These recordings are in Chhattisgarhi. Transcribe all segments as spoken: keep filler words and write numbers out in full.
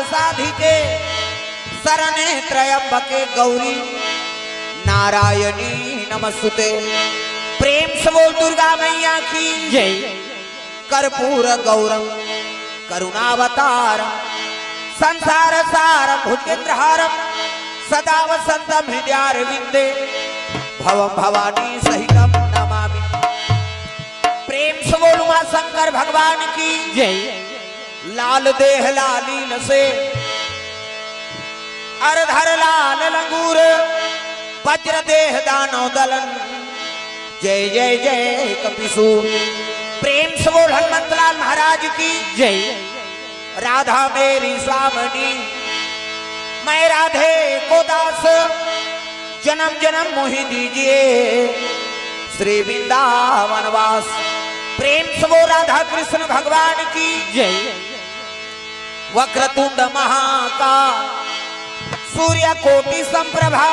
साधिके शरणे त्र्यंबके गौरी नारायणी नमस्तुते। प्रेम से बोल दुर्गा मैया की जय। कर्पूर गौरम करुणावतारम संसार सारम भुजगेंद्रहारम सदा वसंतम हृदयारविंदे भवम भवानी सहितम नमामि। प्रेम से बोल उमा शंकर भगवान की जय। लाल देह लालीन से अरधर लाल लंगूर वज्र देह दानव दलन जय जय जय कपिसूर। प्रेम से बोल हनुमंतलाल महाराज की जय। राधा मेरी सामनी मैं राधे को दास जन्म जन्म मोहि दीजिए श्री वृंदावन वास। प्रेम से बोल राधा कृष्ण भगवान की जय। वक्रतुंड महाकाय सूर्य कोटि संप्रभा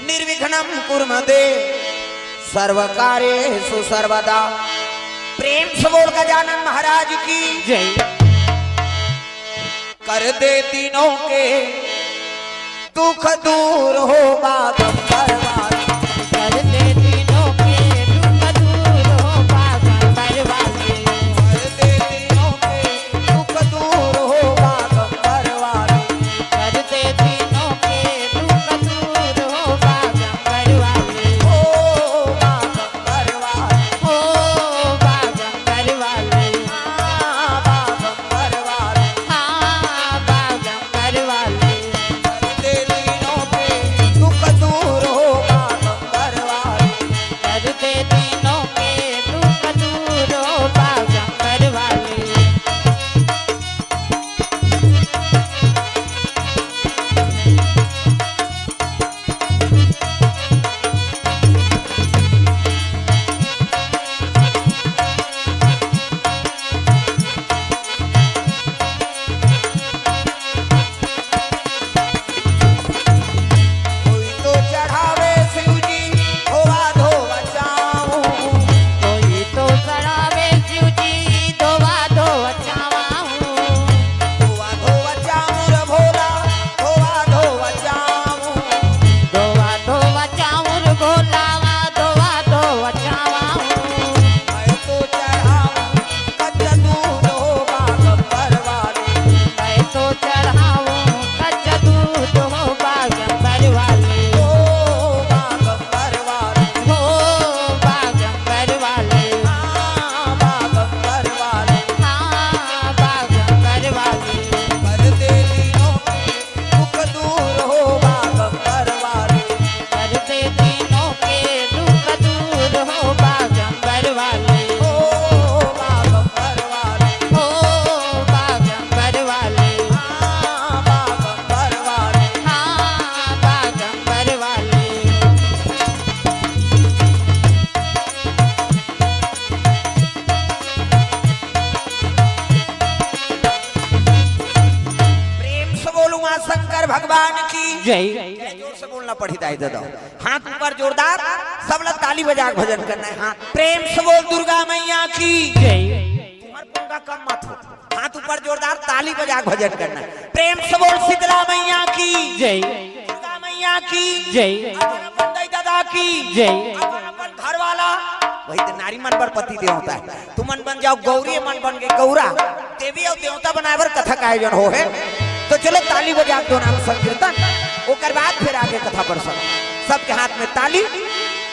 निर्विघ्नं कुरु मे देव सर्व कार्येषु सर्वदा। प्रेम से बोल गजानन महाराज की जय। कर दे तीनों के दुख दूर हो बागंबर वाली। कर दे तीनों के दुख दूर हो बागंबर वाली। कर दे तीनों के दुख दूर हो बागंबर वाली। कर दे तीनों के दुख दूर हो बागंबर वाली। हो बागंबर वाली। हो बागंबर वाली। हाँ, बागंबर वाली। हाँ, बागंबर वाली। कर दे तीनों के दुख दूर हो बागंबर वाली। कर दे तीनों के दुख दूर हो बागंबर वाली। कोई तो चढ़ावे शिव जी, धोवा धोवा चाहूं। कोई तो चढ़ावे शिव जी, धोवा धोवा चाहूं। धोवा धोवा चाहूं रे भोला, धोवा धोवा चाहूं। धोवा धोवा चाहूं रे भोला, धोवा धोवा चाहूं। मैं तो चढ़ाऊं कच्चा दूध हो बागंबर वाली। मैं तो चढ़ाऊं कच्चा दूध हो बागंबर वाली। हो बागंबर वाली। हो बागंबर वाली। हाँ, बागंबर वाली। हाँ, बागंबर वाली। कर दे तीनों के दुख दूर हो बागंबर वाली। कर दे तीनों के दुख दूर हो बागंबर वाली। हो बागंबर वाली। हो बागंबर वाली। हाँ, बागंबर वाली। हाँ, बागंबर वाली। प्रेम से बोल उमा शंकर भगवान की जय। जोर से बोलना पड़ी दाई दादा। हाथ ऊपर जोरदार, सब लोग ताली बजा के भजन करना है। हाथ प्रेम से बोल दुर्गा मैया की जय। तुम्हार पंगा कम मत हो, हाथ ऊपर जोरदार ताली बजा के भजन करना है। प्रेम से बोल शीतला मैया की जय। दुर्गा मैया की जय। अपन दाई दादा की जय। अपन घर वाला वही तो नारी मन बर पति देवता है। तुमन बन जाव गौरी, मन बन गे गौरा। देवी अउ देवता बनाए बर कथा का आयोजन हो हे। तो चलो ताली बजा के दो नाम संकीर्तन, ओकर बाद फिर आगे कथा प्रसंग। सबके हाथ में ताली,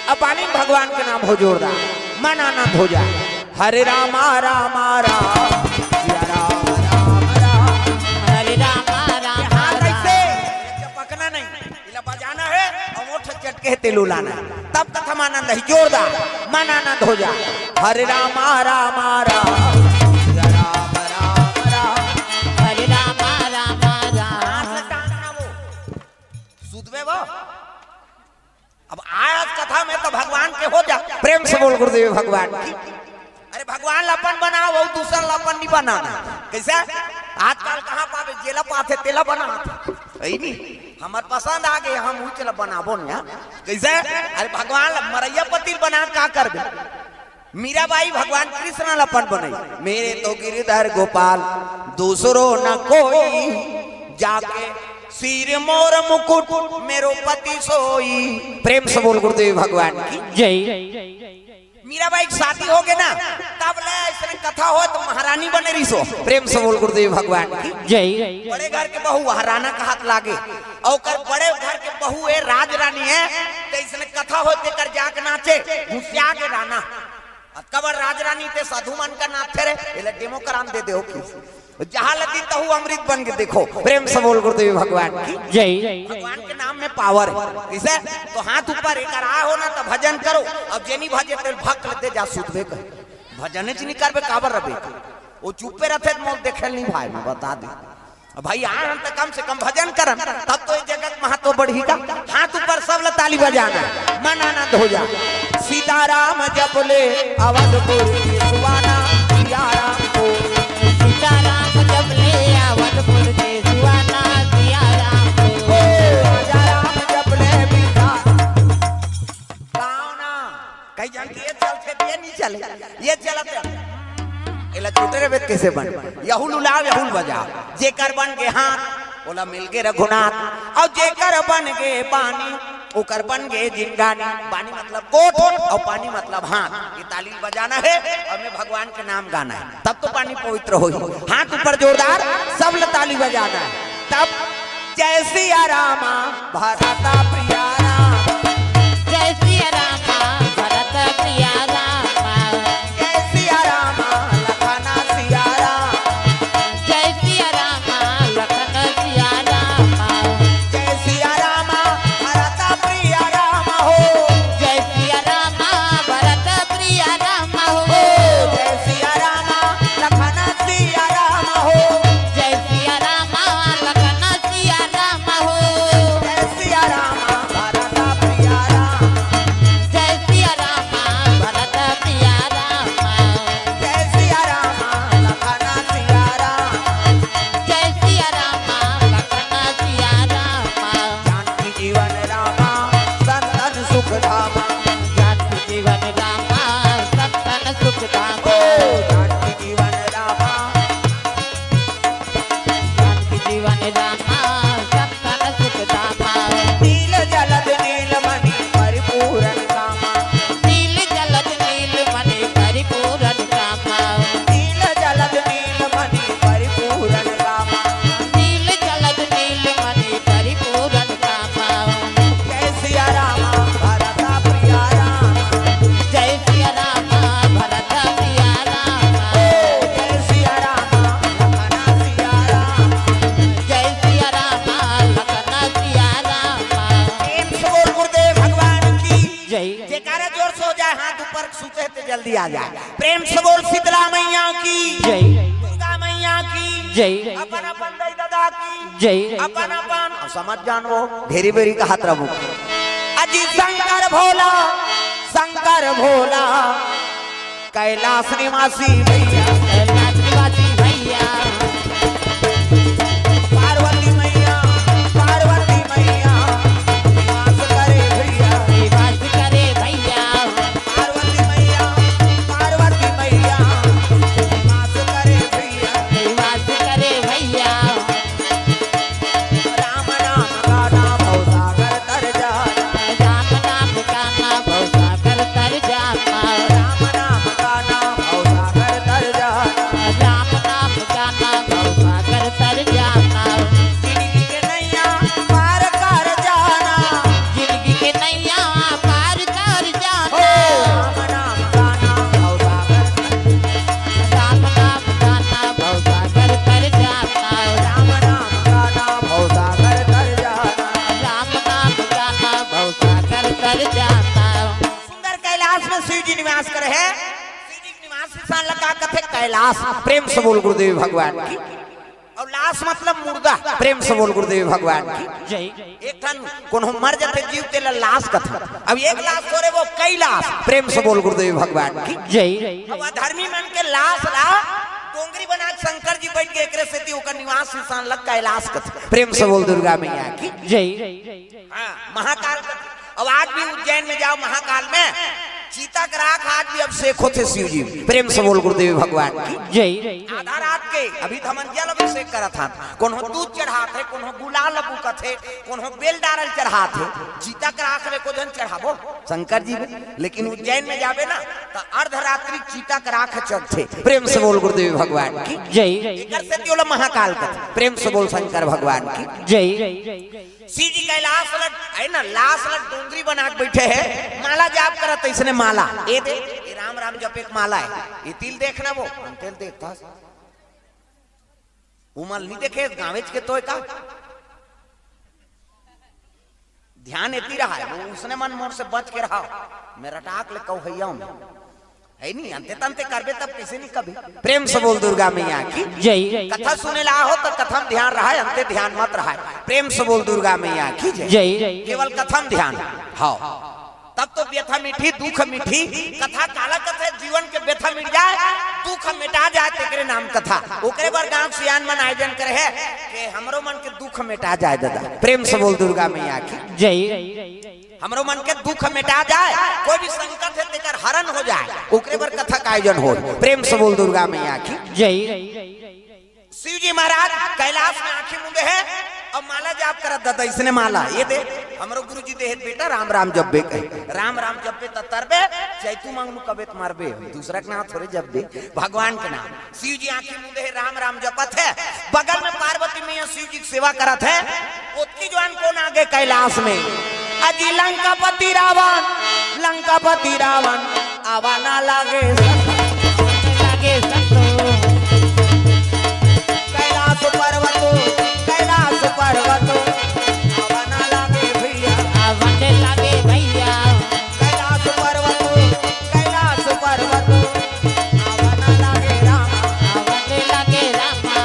अब पानी में भगवान के नाम हो जोरदार, मन आनंद हो जाए। हरे रामा रामा राम, सिया राम राम राम। हरे रामा रामा हाथ राम। ऐसे चपकना नहीं। इला बजाना है और ओठ चटके हे तेलू लाना है, तब कथा में आनंद है। जोरदार मन आनंद हो जा। हरे रामा रामा राम, सिया राम राम राम। हरे रामा रामा राम। हाथ लगा ना वो। सुधवे वो। अब आज कथा में तो भगवान के हो जा। प्रेम से बोल गुरुदेव भगवान की। अरे भगवान ला अपन बनाओ, अउ दूसर ला अपन नहीं बनाना। कैसे? आजकल कहाँ पावे, जेला पाथे तेला बनाथे। सही नहीं, हमर पसंद आ गए, हम उच ला बनाबो नहीं। कैसे? अरे भगवान ला मरैया पति बना का करबे? मीराबाई भगवान कृष्ण ल अपन बनई, मेरे तो गिरधर गोपाल दूसरो न कोई, जाके सिर मोर मुकुट मेरो पति सोई। प्रेम से बोल गुरुदेव भगवान की। जय। मीराबाई के शादी हो गे ना, तब ले अइसने कथा हो तो महारानी बने रहिसो। प्रेम से बोल गुरुदेव भगवान की। जय। बड़े घर के बहू ह राना कहत लागे, अउ ओकर बड़े घर के बहू हे राजरानी हे, तो अइसने कथा हो तेकर जाके नाचे घुसिया के राना। अब कबर राजरानी ते साधु मन का नाथे रे, एला डेमो कराम दे दे हो की। जहाँ लगी तहु अमृत बन के देखो। प्रेम से बोल गुरुदेव भगवान की। जय। भगवान के नाम में पावर हे। किसे? तो हाथ ऊपर एकर आ हो ना तो भजन करो। अब जे नहीं भजे तेल भक्त दे जा सुतबे कर। भजन च नहीं करबे काबर रबे। वो चुप्पे रहते तो मोल देखे नहीं भाई, मैं बता दे। अब भाई आए हम तो कम से कम भजन करन, तब तो ये जगत महत्व बढ़ी का। हाथ ऊपर सब ल ताली बजाना, मन आनंद हो जा। सीताराम जप ले अवधपुर सुहाना, सिया राम को। सीताराम जप ले अवधपुर के सुहाना, सिया राम को। ओ राजा राम जप ले बिरधा। गाओ ना, कहीं जान के ये चलते ये नहीं चले, ये चलते। एला छोटे रे बेत कैसे बन? यहुल उलाव, यहुल बजाव। जेकर बन गे हाथ, ओला मिल गे रघुनाथ। अउ जेकर बन गे बानी, ओकर बन गे जिंदगानी। बानी मतलब कोट अउ पानी मतलब हाथ। ये ताली बजाना हे अउ मैं भगवान के नाम गाना हे, तब तो पानी पवित्र होही। हाथ ऊपर जोरदार, सब ल ताली बजाना हे। तब जय सिया रामा भरत प्रिया राम। जय सिया रामा भरत प्रिया रामा। जय सिया रामा लखना सिया राम। जय सिया रामा लखन सिया रामा। जय सिया रामा भरत प्रिया राम हो। जय सिया रामा भरत प्रिया रामा हो। जय सिया रामा लखना सिया राम हो। जय सिया रामा लखन सिया रामा हो। जय सिया रामा भरत प्रिया राम। जय सिया रामा भरत प्रिया रामा। जय सिया रामा लखना सिया राम। जय सिया रामा लखन सिया रामा। जानकी जीवन रामा संतन सुख धामा। जानकी जीवन रामा संतन सुख धामा। ओ जानकी जीवन रामा। जानकी जीवन रामा संतन सुख धामा। नील जलद नील मणि परिपूरण कामा। नील जलद नील मणि परिपूरण कामा। नील जलद नील मणि परिपूरण कामा। नील जलद नील मणि परिपूरण कामा। जय सिया रामा भरत प्रिया रामा। जय सिया रामा भरत प्रिया रामा। जय सिया रामा लखना सिया रामा। जय सिया रामा लखन सिया रामा। प्रेम से बोल गुरुदेव भगवान की। जय। जयकारा जोर से हो जाए, हाथ ऊपर सूते ते जल्दी आ जाए। प्रेम से बोल शीतला मैया की। जय। दुर्गा मैया की। जय। अपन अपन दाई दादा की। जय। अपन अपन अब समझ जान वो ढेरी बेरी का हाथ रखो। अजी शंकर भोला, शंकर भोला, कैलाश निवासी भैया। कैलाश निवासी भैया। पार्वती मैया, पार्वती मैया, निवास करे भैया। निवास करे भैया। पार्वती मैया, पार्वती मैया, निवास करे भैया। निवास करे भैया। राम नाम गाना भवसागर तर जाना। राम नाम गाना भवसागर तर जाना। राम नाम गाना भवसागर तर जाना। राम नाम गाना भवसागर तर जाना। जिंदगी के नैया पार कर जाना। जिंदगी के नैया पार कर जाना। हो राम नाम गाना भवसागर। राम नाम गाना भवसागर तर जाना। राम नाम गाना भवसागर तर जाना। राम नाम गाना भवसागर तर जाना। सुंदर कैलाश में शिव जी निवास करे है। शिव जी के निवास स्थान ला का कथे? कैलाश। प्रेम से बोल गुरुदेव भगवान की। और लाश मतलब मुर्दा। प्रेम से बोल गुरुदेव भगवान की। जय। एक ठन कोनो मर जाथे जीव तेला लाश कथे। अब एक लाश थोरे, वो कई लाश। प्रेम से बोल गुरुदेव भगवान की। जय। अब अधर्मी मन के लाश ला डोंगरी बना के शंकर जी बैठ के एकरे सेती ओकर निवास स्थान ला कैलाश कथे। प्रेम से बोल दुर्गा मैया की। जय। हाँ, महाकाल कथे। अब आज भी उज्जैन में जाओ महाकाल में, चिता के राख आज भी अभिषेक होथे शिव जी। प्रेम से बोल गुरुदेव भगवान की। जय। आधा रात के अभी त हमन जल अभिषेक करत हन, कोनो दूध चढ़ात हे, कोनो गुलाल बुकत हे, कोनो बेल डारल चढ़ात हे। चिता के राख ले को झन चढ़ाबो शंकर जी में, लेकिन उज्जैन में जाबे ना त अर्धरात्रि चिता के राख चढ़थे। प्रेम से बोल गुरुदेव भगवान की। जय। एकर सेती ओला महाकाल कथे। प्रेम से बोल शंकर भगवान की। जय। शिव जी कैलाश ल, है ना, लाश ल डोंगरी बना के बैठे हे, माला जाप करत हे, इसने माला, ए दे, ए राम राम जपे के माला हे, ए तिल देखना वो, हम तिल देखता। उमल नहीं देखे, गाँवेच के तोय का? ध्यान एती रहा हे, वो उसने मन मोर से बच के रहा, मैं रटाक ले कहू हैया हूँ। है नहीं, अंते तंते करबे तब किसे नहीं कभी। प्रेम से बोल दुर्गा मैया की। जय। कथा सुने ला हो तो कथा म ध्यान रहा हे, अंते ध्यान मत रहा हे। प्रेम से बोल दुर्गा मैया की जय। जय। केवल कथा म ध्यान। हाँ। तब तो व्यथा मिटही, दुख मिटही। कथा काला कथे, जीवन के व्यथा मिट जाए, दुख मिटा जाए, तेकरे नाम कथा। ओकरे बर गांव सियान मन आयोजन करे हे कि हमरो मन के दुख मिटा जाए दादा। प्रेम से बोल दुर्गा मैया की। जय। हमरो मन के दुख मिटा जाए, कोई भी संकट हे तेकर हरण हो जाए, ओकरे बर कथा का आयोजन हो। प्रेम से बोल दुर्गा मैया की। जय। शिव जी महाराज कैलाश में आंखी मूंदे हे, अब माला जाप करत दादा, इसने माला, ए दे, हमरो गुरु जी दे हे बेटा, राम राम जपबे कहे, राम राम जपबे त तरबे, चैतू मंगलू कबे त मरबे, दूसरा के नाम थोड़े जपबे, भगवान के नाम। शिव जी आंखी मूंदे हे, राम राम जपत हे, बगल में पार्वती मैया शिव जी के सेवा करत हे। ओतकी जुवान कोन आगे कैलाश में? अजी लंकापति रावण, लंकापति रावण, आवा ना लागे सत, लागे सत। कैलाश पर्वत, कैलाश पर्वत, आवा ना लागे भैया, आवा ना लागे भैया। कैलाश पर्वत, कैलाश पर्वत, आवा ना लागे रामा, आवा ना लागे रामा।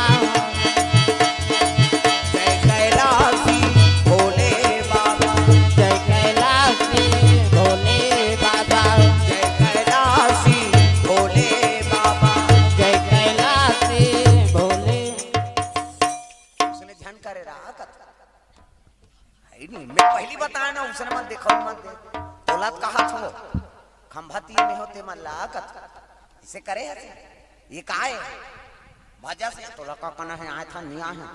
जय कैलाशी भोले बाबा। जय कैलाशी भोले बाबा। जय कैलाशी भोले बाबा। जय कैलाशी भोले। उसने झन करे रहा कथा। है नहीं, मैं पहली बताया ना, उसने मत देखो, मत दे। औलाद कहा थो, खंभा तीन में होते मन ला कथा। इसे करे हसे। ये का हे? भजा से तोला का कना हे, आए था, नहीं आए हैं।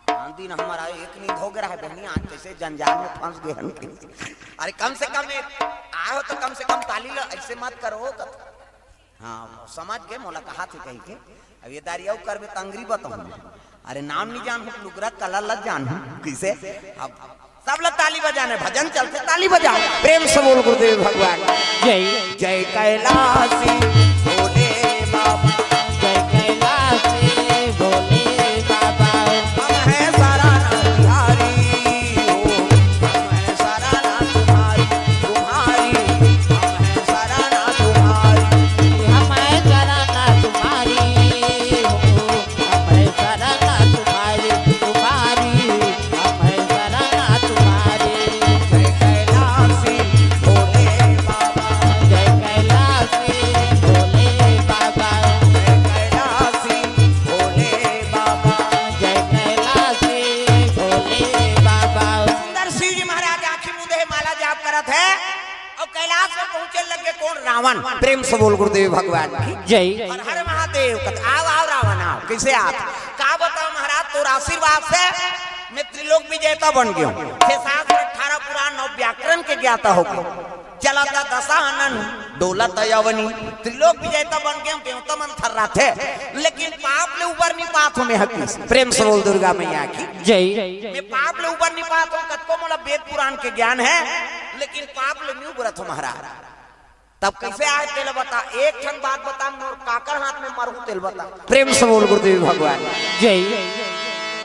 आन दिन हमारा एक नींद हो गया है बहनी, आज कैसे जंजाल में फंस गए हन। अरे कम से कम एक आए हो तो कम से कम ताली लो, ऐसे मत करो कथा। हाँ, समझ के मोला कहा थे कहीं के। अब ये दारी अउ करबे तंगरी बताऊँ। अरे नाम नहीं जानहूँ, लुगरा कला ला जानहूँ। किसे? अब सब लोग ताली बजाने, भजन चलते, ताली बजाओ। प्रेम से बोल गुरुदेव भगवान। जय। जय कैलाशी भोले बाबा। जय कैलाशी भोले बाबा। हम हैं सराना बिहारी हो, हम हैं सराना तुम्हारी, तुम्हारी। हम हैं सराना तुम्हारी। हम हैं सराना तुम्हारी हो। अभय शरण तुम्हारी, तुम्हारी, अभय शरण तुम्हारी। जय कैलाशी भोले बाबा। जय कैलाशी भोले बाबा। जय कैलाशी भोले बाबा। जय कैलाशी भोले बाबा। सुंदर शिव जी महाराज आंखी मूंदे हे, माला जाप करत हे। अउ कैलाश में पहुंचे लगे कोन? रावण। प्रेम से बोल गुरुदेव भगवान की जय। हर हर महादेव कत, आव आव रावण आव। कैसे आत? का बताओ महाराज, तोर आशीर्वाद से मैं त्रिलोक विजेता बन गयो। छह शास्त्र, अठारह पुराण, नौ व्याकरण के ज्ञाता हो गयो। चलत दशा आनन, डोलत अवनी, त्रिलोक विजेता बन गयो। देवता मन थर्राथे, लेकिन पाप ले उबर नहीं पात हो मैं हकीस। प्रेम से बोल दुर्गा मैया की जय। मैं पाप ले उबर नहीं पात हो, कतको मोला वेद पुराण के ज्ञान हे, लेकिन पाप ले नहीं उबरत हो महाराज। तब कैसे आए तेला बता, एक ठन बात बता, मोर काकर हाथ में मरहूं तेला बता। प्रेम से बोल गुरुदेव भगवान जय।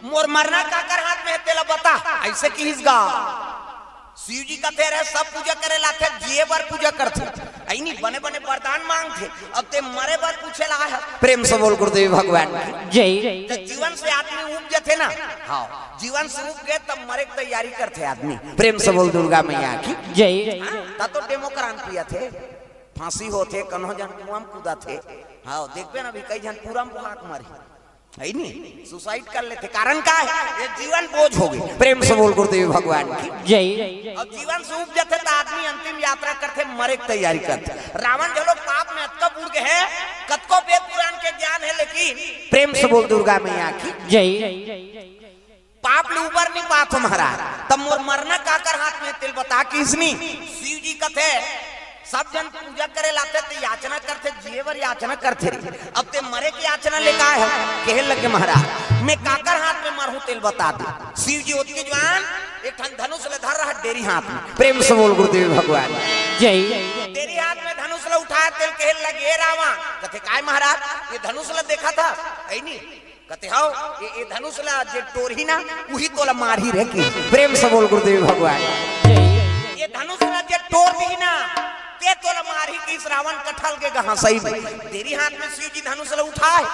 मोर मरना काकर हाथ में हे तेला बता, ऐसे किहिस गा। शिव जी कथे रहे सब पूजा करे लाथे, जिए बर पूजा करथे। ऐनी बने बने वरदान मांगथे, अब ते मरे बर पूछे ला हे। प्रेम से बोल गुरुदेव भगवान की जय। जब जीवन से आदमी उब जथे ना, हाँ, जीवन से उब गए तब मरे के तैयारी करथे आदमी। प्रेम से बोल दुर्गा मैया की जय। हाँ, त तो डेमोक्रान पियथे, फांसी होथे, कन्हो जन कुआं म कूदथे। हाँ, देखबे ना अभी कई जन पूरा म बुहाक मरही। है नी, सुसाइड कर लेथे। कारण का हे? ये जीवन बोझ हो गे। प्रेम से बोल गुरुदेव भगवान की। जय। अब जीवन से उब जाथे त आदमी अंतिम यात्रा करथे, मरे के तैयारी करथे। रावण घलो पाप में अतका बुड़ गे हे, कतको वेद पुराण के ज्ञान हे, लेकिन प्रेम से बोल दुर्गा मैया की। जय। पाप ले उबर नहीं पात हो महाराज। तब मोर मरना काकर हाथ में, तेला बता किसनी। शिव जी कथे, सब झन पूजा करे ल आथे त याचना करथे, जिए बर याचना करथे रे। अब तें मरे के याचना लेके आय हस, कहे लगे महाराज, मैं काकर हाथ में मरहूं, तेला बता दे। शिव जी ओतके जुवार एक ठन धनुष ल धर रहा डेरी हाथ में। प्रेम से बोल गुरुदेव भगवान। जय। डेरी हाथ में धनुष ल उठाय, तेला कहे लगे, ए रावण। कथे, काय महाराज, ये धनुष ल देखत हस? ऐ नी। कथे, हव, ये, ये धनुष ल जे टोरही ना, उही तोला मारही रे की। प्रेम से बोल गुरुदेव भगवान। जय। ये धनुष ल जे टोर दिही ना, ते तोला मारही किहिस रावण कठल के गहासई में। डेरी हाथ में शिव जी धनुष ल उठाय।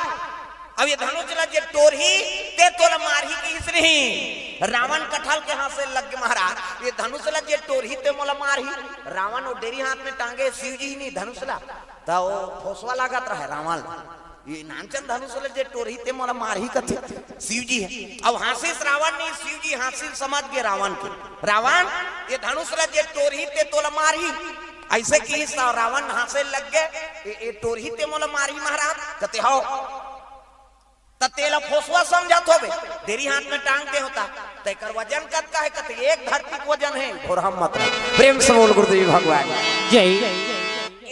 अब ये धनुष ल जे टोरही, ते तोला मारही किहिस नहीं। रावण कठल के हाँसे लग गे महाराज, ये धनुष ल जे टोरही, ते मोला मारही। रावण ओ डेरी हाथ में टांगे, शिव जी नहीं धनुष ल, त ओ फोसवा लागत रहे रावण ल। ये नानचन धनुष ल जे टोरही, ते मोला मारही कथे शिव जी हे। अब हाँसिस रावण नहीं, शिव जी हाँसिस, समझ गे रावण के। रावण, ये धनुष ल जे टोरही, ते तोला मारही। अइसे किहिस त रावण हाँसे लग गे, ए, ए टोरही ते मोला मारही महाराज? कथे, हव। त तेला फोसवा समझत होबे, डेरी हाथ में टांग दे होता, तेकर वजन कतका हे? कथे, एक धरती के वजन हे। घोरहा मतलब। प्रेम से बोल गुरुदेव भगवान। जय।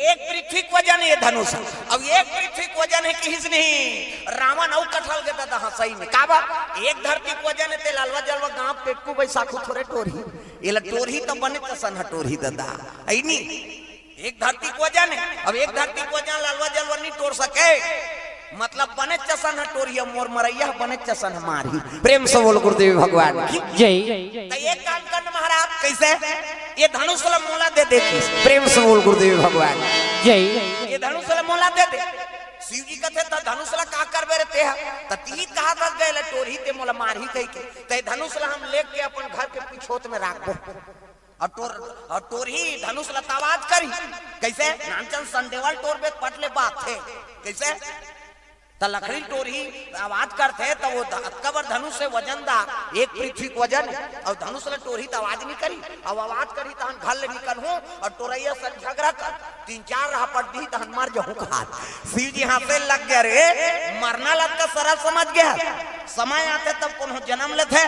एक पृथ्वी के वजन हे धनुष। अब एक पृथ्वी के वजन हे किहिस नहीं, रावण अउ कठल गे ददा हाँसई में। काबर? एक धरती के वजन हे, ते ललवा जलवा गांव पेटकू बैसाखू थोरे टोरही। एला टोरही त बने कसन ह टोरही ददा। ऐ नी? एक धरती के वजन हे। अब एक धरती के वजन ललवा जलवा नहीं टोर सके। मतलब बने चसन ह टोरही, मोर मरइया ह बने चसन ह मारही। प्रेम से बोल गुरुदेव भगवान की। जय। त एक काम कर न महाराज, कइसे? ये धनुष ल मोला दे दे किहिस। प्रेम से बोल गुरुदेव भगवान। जय। ये धनुष ल मोला दे दे। शिव जी कथे, त धनुष ल का करबे रे तेहा? त तिही कहा त गए ल टोरही ते मोला मारही कहिके। त ये धनुष ल हम लेके अपन घर के पिछोत में राखबो। अउ टोर, अउ टोरही धनुष ल त आवाज करही। कइसे? नानचन संडेवा ल टोरबे त पट ले बात हे। कइसे? त लकड़ी ल टोरही त आवाज करथे, त ओ ध-, अतका बर धनुष हे वजनदार, एक पृथ्वी के वजन हे, अउ धनुष ल टोरही त आवाज नहीं करही। अउ आवाज करही तहन घर ले निकलहूं अउ टोरइया सन झगरा कर, तीन चार राहपट दिही तहन मर जहूं कहात। शिव जी हाँसे लग गे, रे मरना ल अतका सरल समझ गे हस। समय आथे तब कोनो जनम लेथे,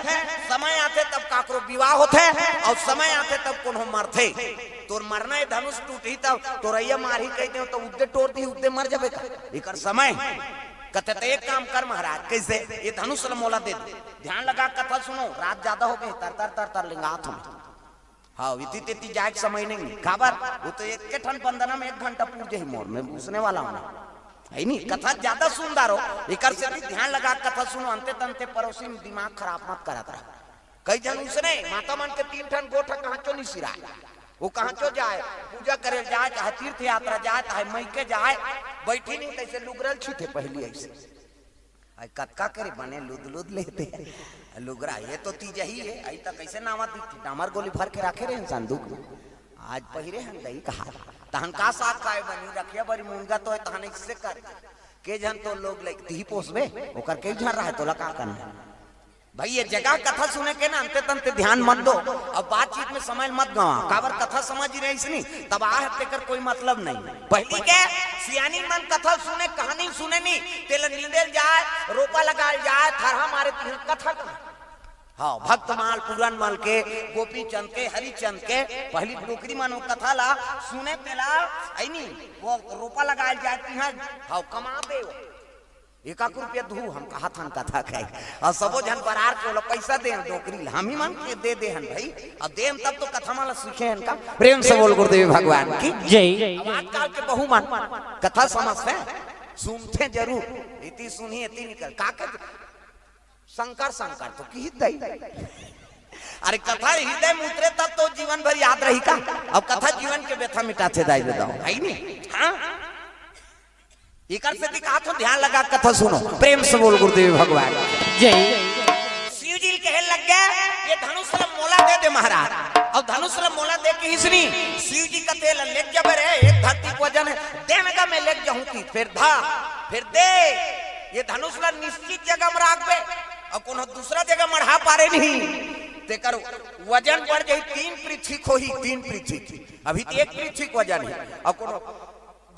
समय आथे तब काकरो विवाह होथे, अउ समय आथे तब कोनो मरथे। तोर मरना हे, धनुष टूटही तब टोरइया मारही कहि देंव त उद्दे टोर दिही, उद्दे मर जाबे का? एकर समय। कथे, त एक काम कर महाराज, कइसे? ये धनुष ल मोला दे दे। ध्यान लगा कथा सुनो, रात जादा हो गे, तर तर तर तर लिंगात हंव। हव, इति तेती जाय के समय नहीं। काबर? ओ तो एके ठन बंदना में एक घंटा पूर जाही मोर, मैं उसने वाला हंव। है नी? कथा जादा सुंदर हो, एकर सेती ध्यान लगा कथा सुनो, अंते तंते परोसी में दिमाग खराब मत करत रहा। कई झन उसने माता मन के तीन ठन गोठ कहांचो नहीं सिराय। ओ कहांचो जाय, पूजा करे जाय, चाहे तीर्थ यात्रा जाय, चाहे मइके जाय, बइठी नहीं तइसे लुगरा ल छूथे पहिली अइसे। अई कतका करे बने लुद लुद लेथे। लुगरा ये तो तीजही हे, अई त कइसे नावा दिखथे? डामर गोली भर के राखे रहे संदूक में। आज पहिरे हन दई कहा। तहन का साग खाय बनी, रखिया बरी मुनगा तो हे, तहन अइसे कर। के झन तो लोग लइक तिही पोसबे, ओकर कई झन रहे तोला का करना? भाई ये जगह कथा सुने के ना अंते तंते ध्यान मत दो। अब बातचीत में समय मत गंवा, काबर कथा समझ ही रहिस नहीं, तब आह तेकर कोई मतलब नहीं। पहिली के सियानी मन कथा सुने, कहानी सुने नहीं, तेला नींदे ल जाय, रोपा लगाय ल जाय, थरहा मारे तिहां कथा कहा। हव, भक्तमाल, पूरनमल के, गोपीचंद के, हरिचंद के, पहिली डोकरी मन ओ कथा ला सुने तेला, अई नहीं, ओ रोपा लगाय ल जाय तिहां, हव, कमाबे ओ। एक आक रुपया दू, हम कहत हन कथा कहे। अउ सबो झन बरार के ओला पइसा दे डोकरी ला, हम ही मन के दे दे हन भाई। अउ देन तब तो कथा मन ला सीखे हन का। प्रेम से बोल गुरुदेव भगवान की। जय। अब आजकल के बहू मन कथा समझथे, सुनथे जरूर। इति सुनही, इति निकल। का कर? शंकर, शंकर तो किहित दई। अरे कथा हृदय में उतरे तब तो जीवन भर याद रही का? अब कथा जीवन के व्यथा मिटाथे दाई ददा हो, है नहीं? हाँ? एकर सेती कहाथंव ध्यान लगा कथा सुनो, प्रेम से बोल गुरुदेव भगवान। जय। शिव जी ल कहे लग गे, ये धनुष ल मोला दे दे महाराज। अब धनुष ल मोला दे किहिस नहीं, शिव जी कथे ल लेग जाबे रे, एक धरती के वजन हे, दे न गा मैं लेग जाहूं कि, फेर धा, फेर दे। ये धनुष ला निश्चित जगह म राखबे, अउ कोनो दूसरा जगह मढ़ा पारे नहीं, तेकर वजन बढ़ जाही, तीन पृथ्वी होही, तीन पृथ्वी। अभी तो एक पृथ्वी वजन हे, अउ कोनो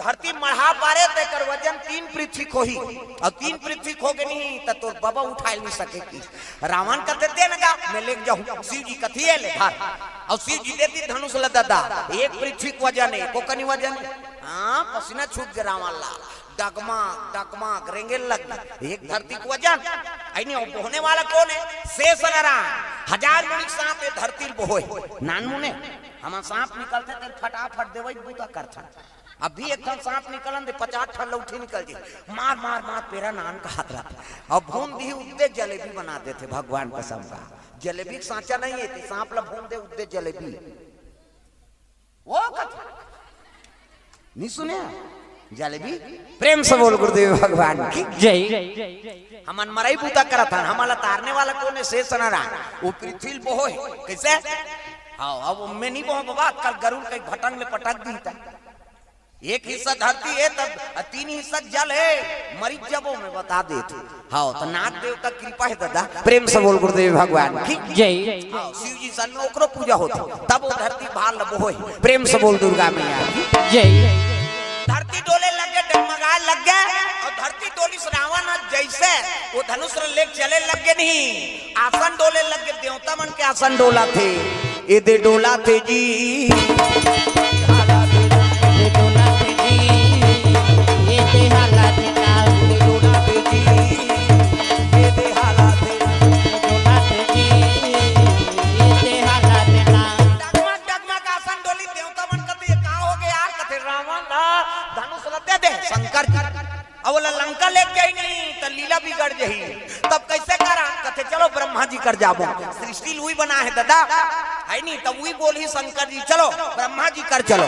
धरती मढ़ा पारे, तेकर वजन तीन पृथ्वी होही, अउ तीन पृथ्वी हो गे नहीं, त तोर बबा उठाए नहीं सके कि। रावण कथे, "दे न गा, मैं लेके जाहूं।" शिव जी कथे, "ये ले धर।" अउ शिव जी दे दिस धनुष ला ददा, एक पृथ्वी के वजन हे, एको कनी वजन हे। हाँ, पसीना छूट गे रावण ला, डगमग डगमग रेंगे लग गे। एक धरती के वजन, अइ नहीं, अउ बोहने वाला कोन हे? शेष नारायण। हजार मुनि के सांप ये धरती ल बोहे, नानमुन हे। हमर सांप निकलथे, तेन फटाफट देवई बूता करथन। अभी एक ठन सांप निकलन दे, पचास ठन लौठी निकल जाही। मार, मार, मार, पेरा नान कहत रहत। अउ भून दिही, उद्दे जलेबी बना देथे, भगवान कसम का। जलेबी के सांचा नहीं हे, ते सांप ला भून दे, उद्दे जलेबी। वो कथा नहीं सुने? जलेबी। प्रेम से बोल गुरुदेव भगवान की। जय। हमन मरई बूता करत हन, हमन ला तारने वाला कोन हे? शेष नारायण। वो पृथ्वी ल बोहे। कइसे? हाँ, अब मैं नहीं बोहूं बाबा, कल गरुड़ कहीं भटंग में पटक दिही त। एक हिस्सा धरती हे, तब तीन हिस्सा जल हे, मरी जबो मैं बता देत हूं। हाँ, त नाग देवता कृपा हे दादा। प्रेम से बोल गुरुदेव भगवान की। जय। हाँ, शिव जी सन में ओकरो पूजा होथे, तब वो धरती भार ल बोहे। प्रेम से बोल दुर्गा मैया की। जय। धरती डोले लग गे, डगमगाए लग गे, अउ धरती डोलिस, रावण ह जइसे वो धनुष ल लेके चले लग गे नहीं, आसन डोले लग गे, देवता मन के आसन डोलथे, एदे डोलथे जी। डगमग डगमग आसन डोली, देवता मन कथे, "ये का हो गे यार?" कथे, "रावण ला धनुष ल दे दे शंकर जी।" अब ओला लंका लेके जाही नहीं, त लीला बिगड़ जाही। तब कइसे करा? कथे, "चलो ब्रह्मा जी कर जाबो, सृष्टि ल उही बनाए हे दादा, हे नहीं?" तब उही बोलही शंकर जी, "चलो ब्रह्मा जी कर चलो।"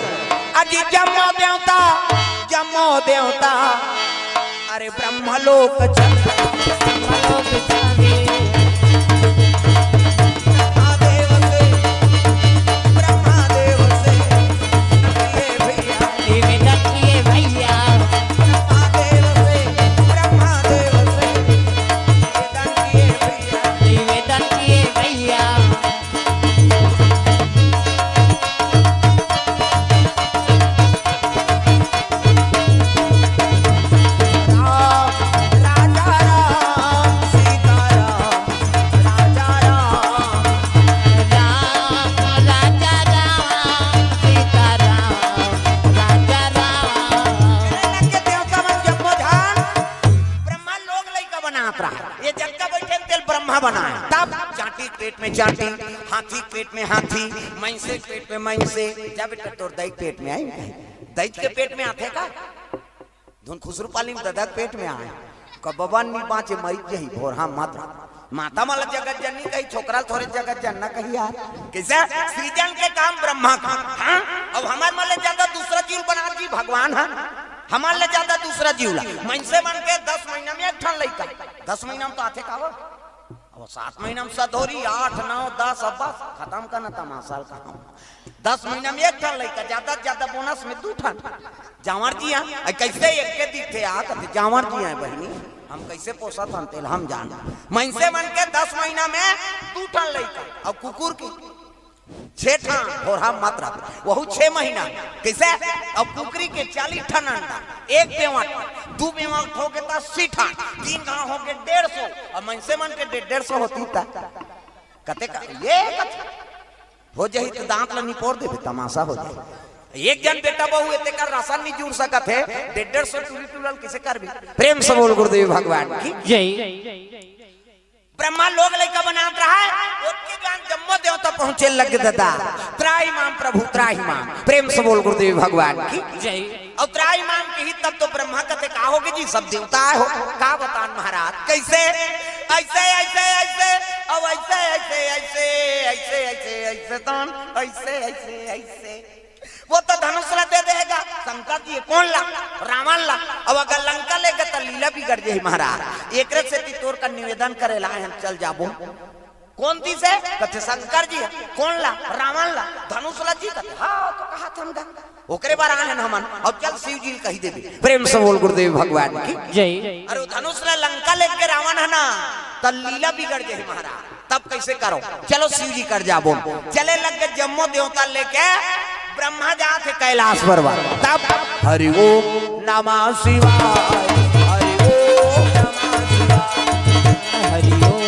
अजी जम्मो देवता, जम्मो देवता, अरे ब्रह्मलोक चल, ब्रह्मलोक चल। महादेव से, ब्रह्मादेव से, ये भैया, निवेदन किए भैया। महादेव से, ब्रह्मादेव से, निवेदन किए भैया। निवेदन किए भैया। राम, राजा राम, सीता राम, राजा राम। राम, राजा राम, सीता राम, राजा राम। लग के देवता मन जम्मो झन ब्रह्मा लोग लइका बनात रहा। ये जतका बइठे तेला ब्रह्मा बनाए। तब चांटी के पेट में चांटी, हाथी के पेट में हाथी, मइनसे के पेट में मइनसे। जा बेटा, तोर दाई के पेट में आए, दाई के पेट में आथे का? धुन खुसरू पाली में ददा के पेट में आए। कब बबा नी बाँचे, मरिच जही भोरहा मत। माता मन ला जगत जननी कही, छोकरा ल थोरे जगत जनना कही यार। कइसे? सृजन के काम ब्रह्मा का। हाँ? अब हमर मन ले जादा दूसरा जीव बना जी भगवान ह। हमर ले जादा दूसरा जीव ला। मइनसे मन के दस महीना में एक ठन लइका। दस महीना में तो आथे का वो? अब सात महीना में सधौरी, आठ, नौ, दस, अब बस, खतम करना तमाशा ल कहा। दस महीना में एक ठन लइका, जादा से जादा बोनस में दू ठन। जांवर जी आय, अइ कइसे एक के दिखथे आ, कथे, "जांवर जी आय बहिनी, हम कइसे पोसत हन, तेला हम जान।" मइनसे मन के दस महीना में दू ठन लइका, अउ कुकुर के छे ठन, भोरहा मत रख, वहू छे महीना। कइसे? अउ कुकरी के चालीस ठन अंडा, एक बेंवट, दू बेंवट होगे त अस्सी ठन, तीन घांव होगे डेढ़ सौ, अउ मइनसे मन के डेढ़, डेढ़ सौ होतिस त कते का? ये कथे। हो जाही त दांत ल निपोर देबे, तमाशा हो जाही। एक जन बेटा बहू हे तेकर राशन नी जुड़ सकत हे, डेढ़ डेढ़ सौ टूरी टूरा ल कइसे करबे? प्रेम से बोल गुरुदेव भगवान की। जय। ब्रह्मा लोग लइका बनात रहय, ओतके जन जम्मो देवता पहुंचे लग गे ददा। त्राहि माम प्रभु त्राहि माम। प्रेम से बोल गुरुदेव भगवान की। जय। अउ त्राहि माम किहिस तब तो ब्रह्मा कथे, "का होगे जी, सब देवता आय हो, का बतान महाराज, कइसे?" अइसे, अइसे, अइसे, अउ अइसे, अइसे, अइसे, अइसे, अइसे, अइसे, तन, अइसे, अइसे, अइसे। वो तो धनुष ला दे देगा शंकर जी, कोन ला? रावण ला। अउ अगर लंका लेगे त लीला बिगड़ जाही महाराज। एकरे सेती तोर का निवेदन करे ला आए हन, चल जाबो। कोन दिस हे? कथे शंकर जी हे। कोन ला? रावण ला। धनुष ला जी? कथे हाँ, तो कहा था हम गा। ओकरे बर आए हन हमन। अउ चल शिव जी ल कहि देबे। प्रेम से बोल गुरुदेव भगवान की। जय। अरे वो धनुष ला लंका लेके रावण हे ना, त लीला बिगड़ जाही महाराज। तब कइसे करो? चलो शिव जी कर जाबो। चले लग गे जम्मो देवता लेके, ब्रह्मा जात हे कैलाश पर्वत। तब हरि ओम नमः शिवाय, हरि ओम नमः शिवाय। हरि ओम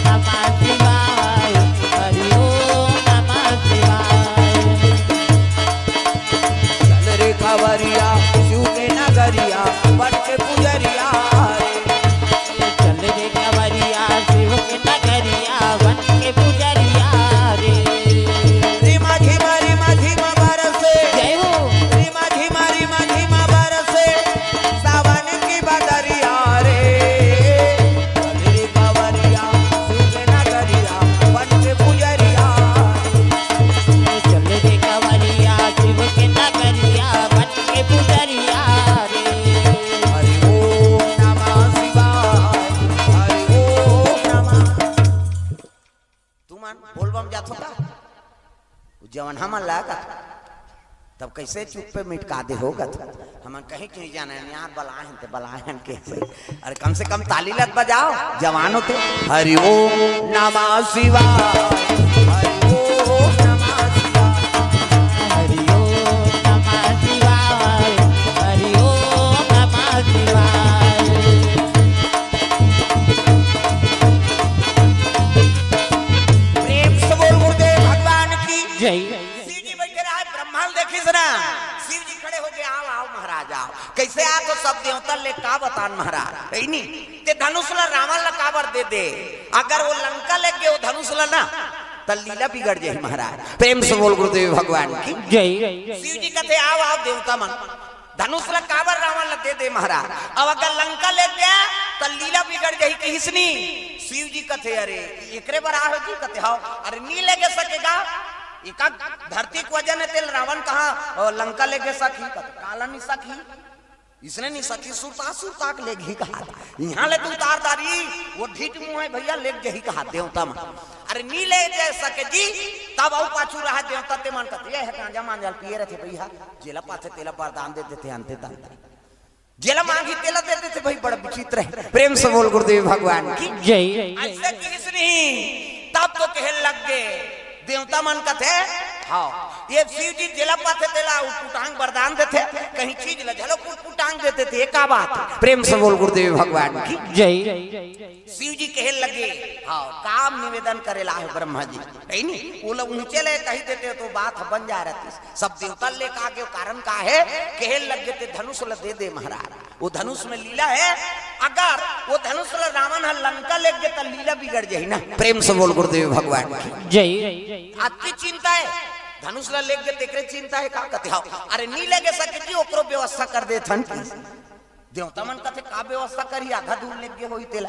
नमः शिवाय, हरि ओम नमः शिवाय। चल रे कांवरिया शिव के नगरिया, बन के पुजरिया रे। चल रे कांवरिया शिव के नगरिया, बन के पुजरिया रे। रिमा झिमा रिमा झिमा बरसे। जय हो। रिमा झिमा रिमा झिमा बरसे, सावन की बदरिया रे। चल रे कांवरिया शिव के नगरिया, बन के पुजरिया। चल रे कांवरिया शिव के नगरिया, बन के पुजरिया रे। हरि ओम नमः शिवाय, हरि ओम नमः। तुमन बोलबम जाथो का? जवन हमन ला का? तब कइसे चुप्पे मिटका दे हो गा? हमन कहीं कहीं जाना हे यार, बलाए हन ते बलाए हन के। अरे कम से कम ताली लत बजाओ, जवान होते। हरि ओम नमः शिवाय, हरि ओम नमः शिवाय। हरि ओम नमः शिवाय, हरि ओम नमः शिवाय। प्रेम से बोल गुरुदेव भगवान की। जय। शिव जी बइठे रहे, ब्रह्मा ल देखिस ना, शिव जी खड़े हो गे, "आओ, आओ महाराज, आओ।" कइसे आ तो सब देवता ले का बतान महाराज, हे नी? ते धनुष ला रावण ला काबर दे दे? अगर वो लंका ले गे वो धनुष ला ना, त लीला बिगड़ जाही महाराज। प्रेम से बोल गुरुदेव भगवान की। जय। शिव जी कथे, "आओ, आओ देवता मन।" धनुष ला काबर रावण ला दे दे महाराज? अब अगर लंका ले गया त लीला बिगड़ जाही, कहिस नी। शिव जी कथे, "अरे एकरे बर आए हो जी?" कथे, "हव।" "अरे नी लेगे सके गा, एका धरती के वजन हे तेला रावण कहाँ, अ, लंका लेगे सकही?" कथे, "काला नी सकही, इसने नी सकही, सुरता सुरता के लेगही कहा, इहाँ ले तो उतार दारी, वो ढीठ मुँह हे भइया, लेग जाही कहा देवता मन।" "अरे नी ले जा सके जी।" तब अउ पाछू रहा देवता ते मन कथे, "ये हे गांजा मांजा ल पिए रथे भइया।" जेला पाथे तेला वरदान दे देथे, अंते तंते। जेला मांगही तेला दे देथे भाई, बड़ा विचित्र हे। प्रेम से बोल गुरुदेव भगवान की। जय। अइसे कहिस नहीं, तब तो कहे लग गे। देवता मन कथे, "हाँ, ये शिव जी जेला पाथे तेला उटपुटांग वरदान देथे, कहीं चीज ल झलो उटपुटांग दे देथे, ये का बात हे?" प्रेम से बोल गुरुदेव भगवान की। जय। शिव जी कहे लगे, "हाँ, काम निवेदन करे ला हे ब्रह्मा जी।" हे नी? वो लोग ऊंचे ले कहि देते तो बात बन जा रहती। सब देवता ले कहा के कारण का हे? कहे लग गे ते धनुष ल दे दे महाराज, वो धनुष में लीला हे। अगर वो धनुष ल रावण ह लंका लेग गे त लीला बिगड़ जाही ना। प्रेम से बोल गुरुदेव भगवान की। जय। अतकी चिंता हे, धनुष ल लेग गे तेकरे चिंता हे का कथे? हाँ। "अरे नी लेगे सके जी, ओकरो व्यवस्था कर देथन।" देवता मन कथे, "का व्यवस्था करही? आधा दूर लेग गे होही तेला।"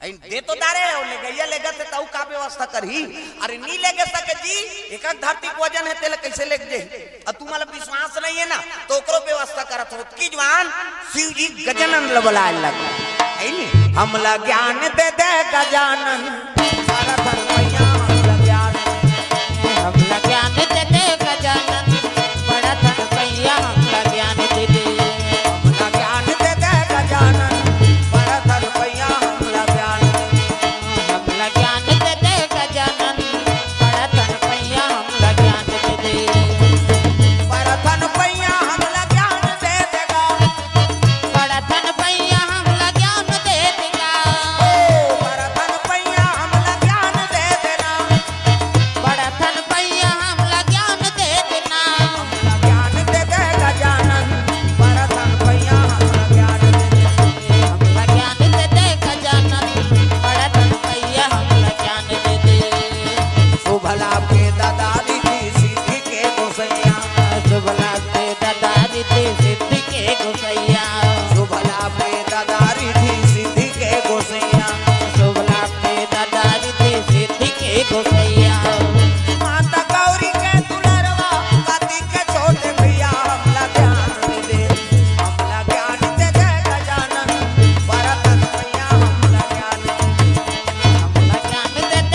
अइन दे तो डारे हो, लेगइया लेगथे त अउ का व्यवस्था करही? "अरे नी लेगे सके जी, एकक धरती के वजन हे, तेला कइसे लेग जाही?" अउ तुम्हला विश्वास नइ हे ना, त ओकरो व्यवस्था करत हों। ओतकी जुवार शिव जी गजानन ल बलाए लग गे। हे नी? "हमला ज्ञान दे दे गजानन।" सारा धर्मैया हमला ज्ञान। हमला ज्ञान दे दे गजानन, बड़ा धन पैया हमला ज्ञान दे दे। हमला ज्ञान दे दे गजानन, बड़ा धन पैया हमला ज्ञान। हमला ज्ञान दे दे गजानन, बड़ा धन पैया हमला ज्ञान दे दे। बड़ा धन पैया हमला ज्ञान दे देगा। बड़ा धन पैया हमला ज्ञान दे देगा। ओ, बड़ा धन पैया हमला ज्ञान दे देना। बड़ा धन पैया हमला ज्ञान दे देना। हमला ज्ञान दे दे गजानन, बड़ा धन पैया हमला ज्ञान दे दे। हमला ज्ञान दे दे गजानन, बड़ा धन पैया हमला ज्ञान दे दे। शुभ लाभ के दाता रिद्धि सिद्धि के गोसैया। शुभ लाभ के दाता रिद्धि सिद्धि के गोसैया। शुभ लाभ के दाता रिद्धि सिद्धि के गोसैया। शुभ लाभ के दाता रिद्धि सिद्धि के गोसैया। माता गौरी के दुलरवा, पति के छोटे भैया, हमला ज्ञान दे दे, हमला ज्ञान दे दे गजानन, बड़ा धन पैया हमला ज्ञान दे दे। हमला ज्ञान दे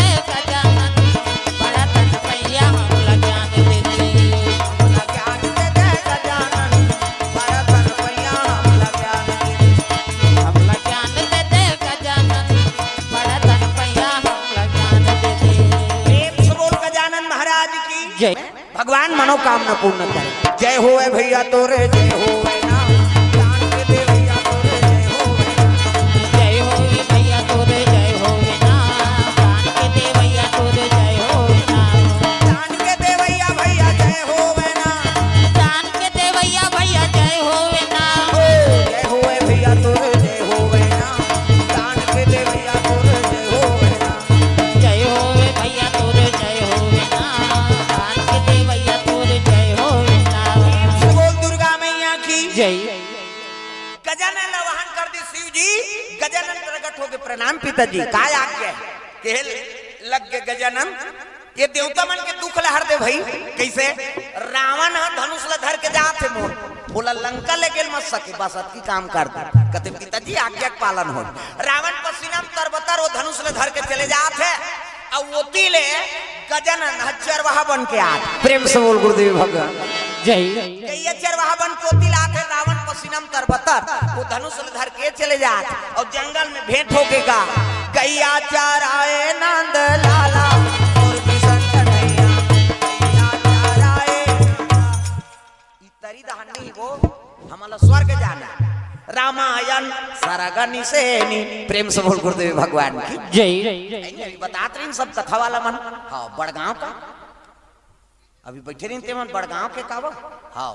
जय। भगवान मनोकामना पूर्ण करे। जय होवे भैया तोरे, जय होवे ना। जान के दे भैया तोरे, जय होवे ना। जय होवे भैया तोरे, जय होवे ना। जान के दे भैया तोरे, जय होवे ना। जान के दे भैया, भैया जय होवे ना। जान के दे भैया, भैया जय होवे ना। जय होवे भैया तोरे, जय होवे ना। जान के दे भैया तोरे, जय होवे ना। जय होवे भैया तोरे, जय होवे ना। जान के दे भैया तोरे, जय होवे ना। बोल दुर्गा मैया की जय। गजानन ला वाहन कर दी शिव जी, गजानन प्रकट होके प्रणाम पिताजी, काय आज्ञा है? कहे लग गे गजानन, ये देवता मन के दुख ला हर दे भई। कैसे? रावण ह धनुष ला धर के जात हे मोर, ओला लंका ले गेल मत सके, बस अतकी काम कर दे। कहते पिताजी आज्ञा के पालन हो। रावण पसीना म तरबतर वो धनुष ला धर के चले जात हे, अउ ओती ले गजानन ह चरवाहा बन के आत। प्रेम से बोल गुरुदेव भगवान जय। गैया चरवाहा बन के ओती ले आत हे, रावण पसीना म तरबतर, वो धनुष ला धर के चले जात, अउ जंगल में भेंट होके गा, गैया चराए नंद लाला, मोर किशन कन्हैया, गैया चराए। ई तरी दहन्नी वो हमला स्वर्ग जाना। रामायण सरग निसेनी। प्रेम से बोल गुरुदेव भगवान की जय। अभी बतात रही सब कथा वाला मन। हाँ, बड़गांव का। अभी बैठे रही ते मन बड़गांव के कावा। हाँ,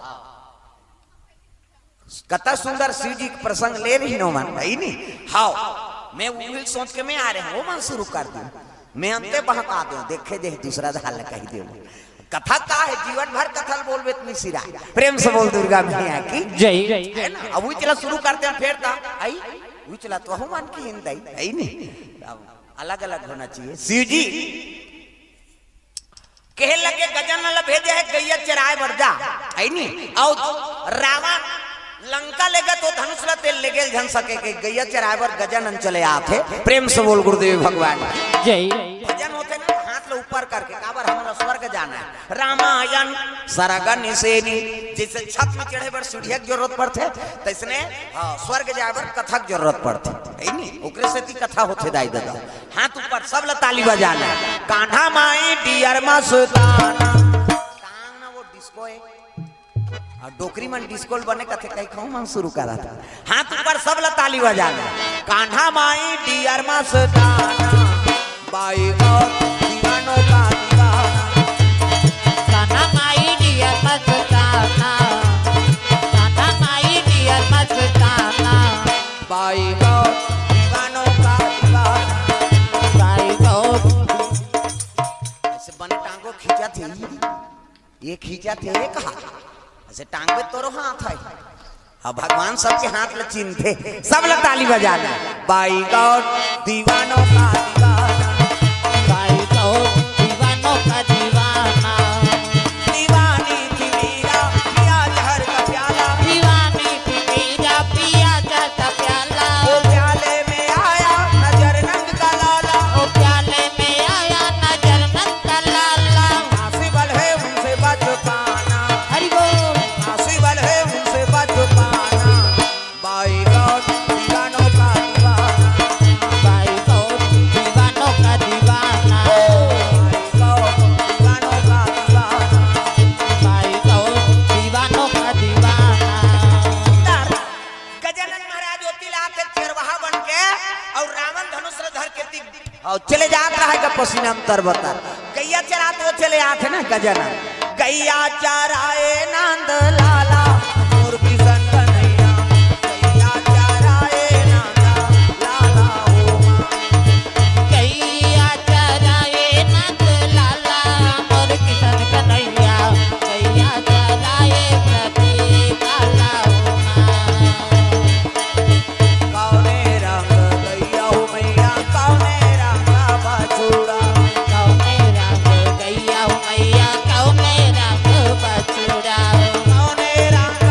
कता सुंदर शिव जी के प्रसंग ले रही नो मन, है नी? हाँ, मैं उही सोच के मैं आ रहे हूँ, वो मन शुरू कर दी। मैं अंते बहका दे, देखे दे दूसरा धाल कही दे। कथा का है, जीवन भर कथा बोलबे त मिसिरा। प्रेम से बोल दुर्गा मैया की जय। है ना? अब उही चला शुरू करते हैं, फिर था आई उही चला तो हम मन की हिंद आई, है नी? अब अलग अलग होना चाहिए। शिव जी कहे लगे, गजानन ला भेजे है गैया चराए बर जा, है नी? अउ रावण लंका ले गे तो धनुष ला तेल ले गेल झन सके के, गैया चराए बर गजानन चले आत हे। प्रेम से बोल गुरुदेव भगवान जय। भजन होथे ना, हाथ ला ऊपर करके, काबर हमला स्वर्ग जाना है। रामायण सरग निसेनी, जैसे छत में चढ़े बर सीढ़िया के जरूरत पड़थे, तैसने, हाँ, स्वर्ग जाए बर कथा के जरूरत पड़थे, है नी? ओकरे सेती कथा होथे दाई ददा। हाथ ऊपर, सब ला ताली बजाना। कान्हा माई डियर मस्ताना। टांग ना वो डिस्को है। अउ डोकरी मन डिस्को ल बने कथे, कहीं कहूँ मन शुरू करा था। हाथ ऊपर, सब ला ताली बजाना। कान्हा माई डियर मस्ताना। बाई गौर दीवानों का दीवाना। कान्हा माई डियर मस्ताना। कान्हा माई डियर मस्ताना। बाई गौर दीवानों का दीवाना। बाई गौर। ऐसे बने टांगो खींचा थे, ये खींचा थे, ये कहा। ऐसे टांगबे तोरो हाथ है। अब भगवान सबके हाथ ल चिन्हथे, सब ल ताली बजा ले। बाई गौर दीवानों का दीवाना। बाई गौर दीवानों का दीवाना। दीवानी थी मीरा, पिया जहर का प्याला। दीवानी थी मीरा, पिया जहर का प्याला। वो प्याले में आया नजर नंद का लाला। वो प्याले में आया नजर नंद का लाला। आंसू बल है उनसे बच पाना। हरि बोल। आंसू बल है उनसे बच पाना। बाई गौर दीवानों का दीवाना। बाई गौर दीवानों का दीवाना। ओ, बाई गौर दीवानों का दीवाना। बाई गौर दीवानों का दीवाना। गजानन महाराज ओती ल आथे चरवाहा बन के, अउ रावण धनुष ल धर के ती अउ चले जात रहे गा पसीना म तरबतर। गैया चरात वो चले आथे ना गजानन। गैया चराए नंद लाला, मोर किशन कन्हैया। गैया चराए नंद लाला, ओ माँ। गैया चराए नंद लाला, मोर किशन कन्हैया। गैया चराए प्रदीप लाला, ओ माँ। कौने रंग गैया हो मैया, कौने रंग बछड़ा। कौने रंग गैया हो मैया, कौने रंग बछड़ा। कौने रंग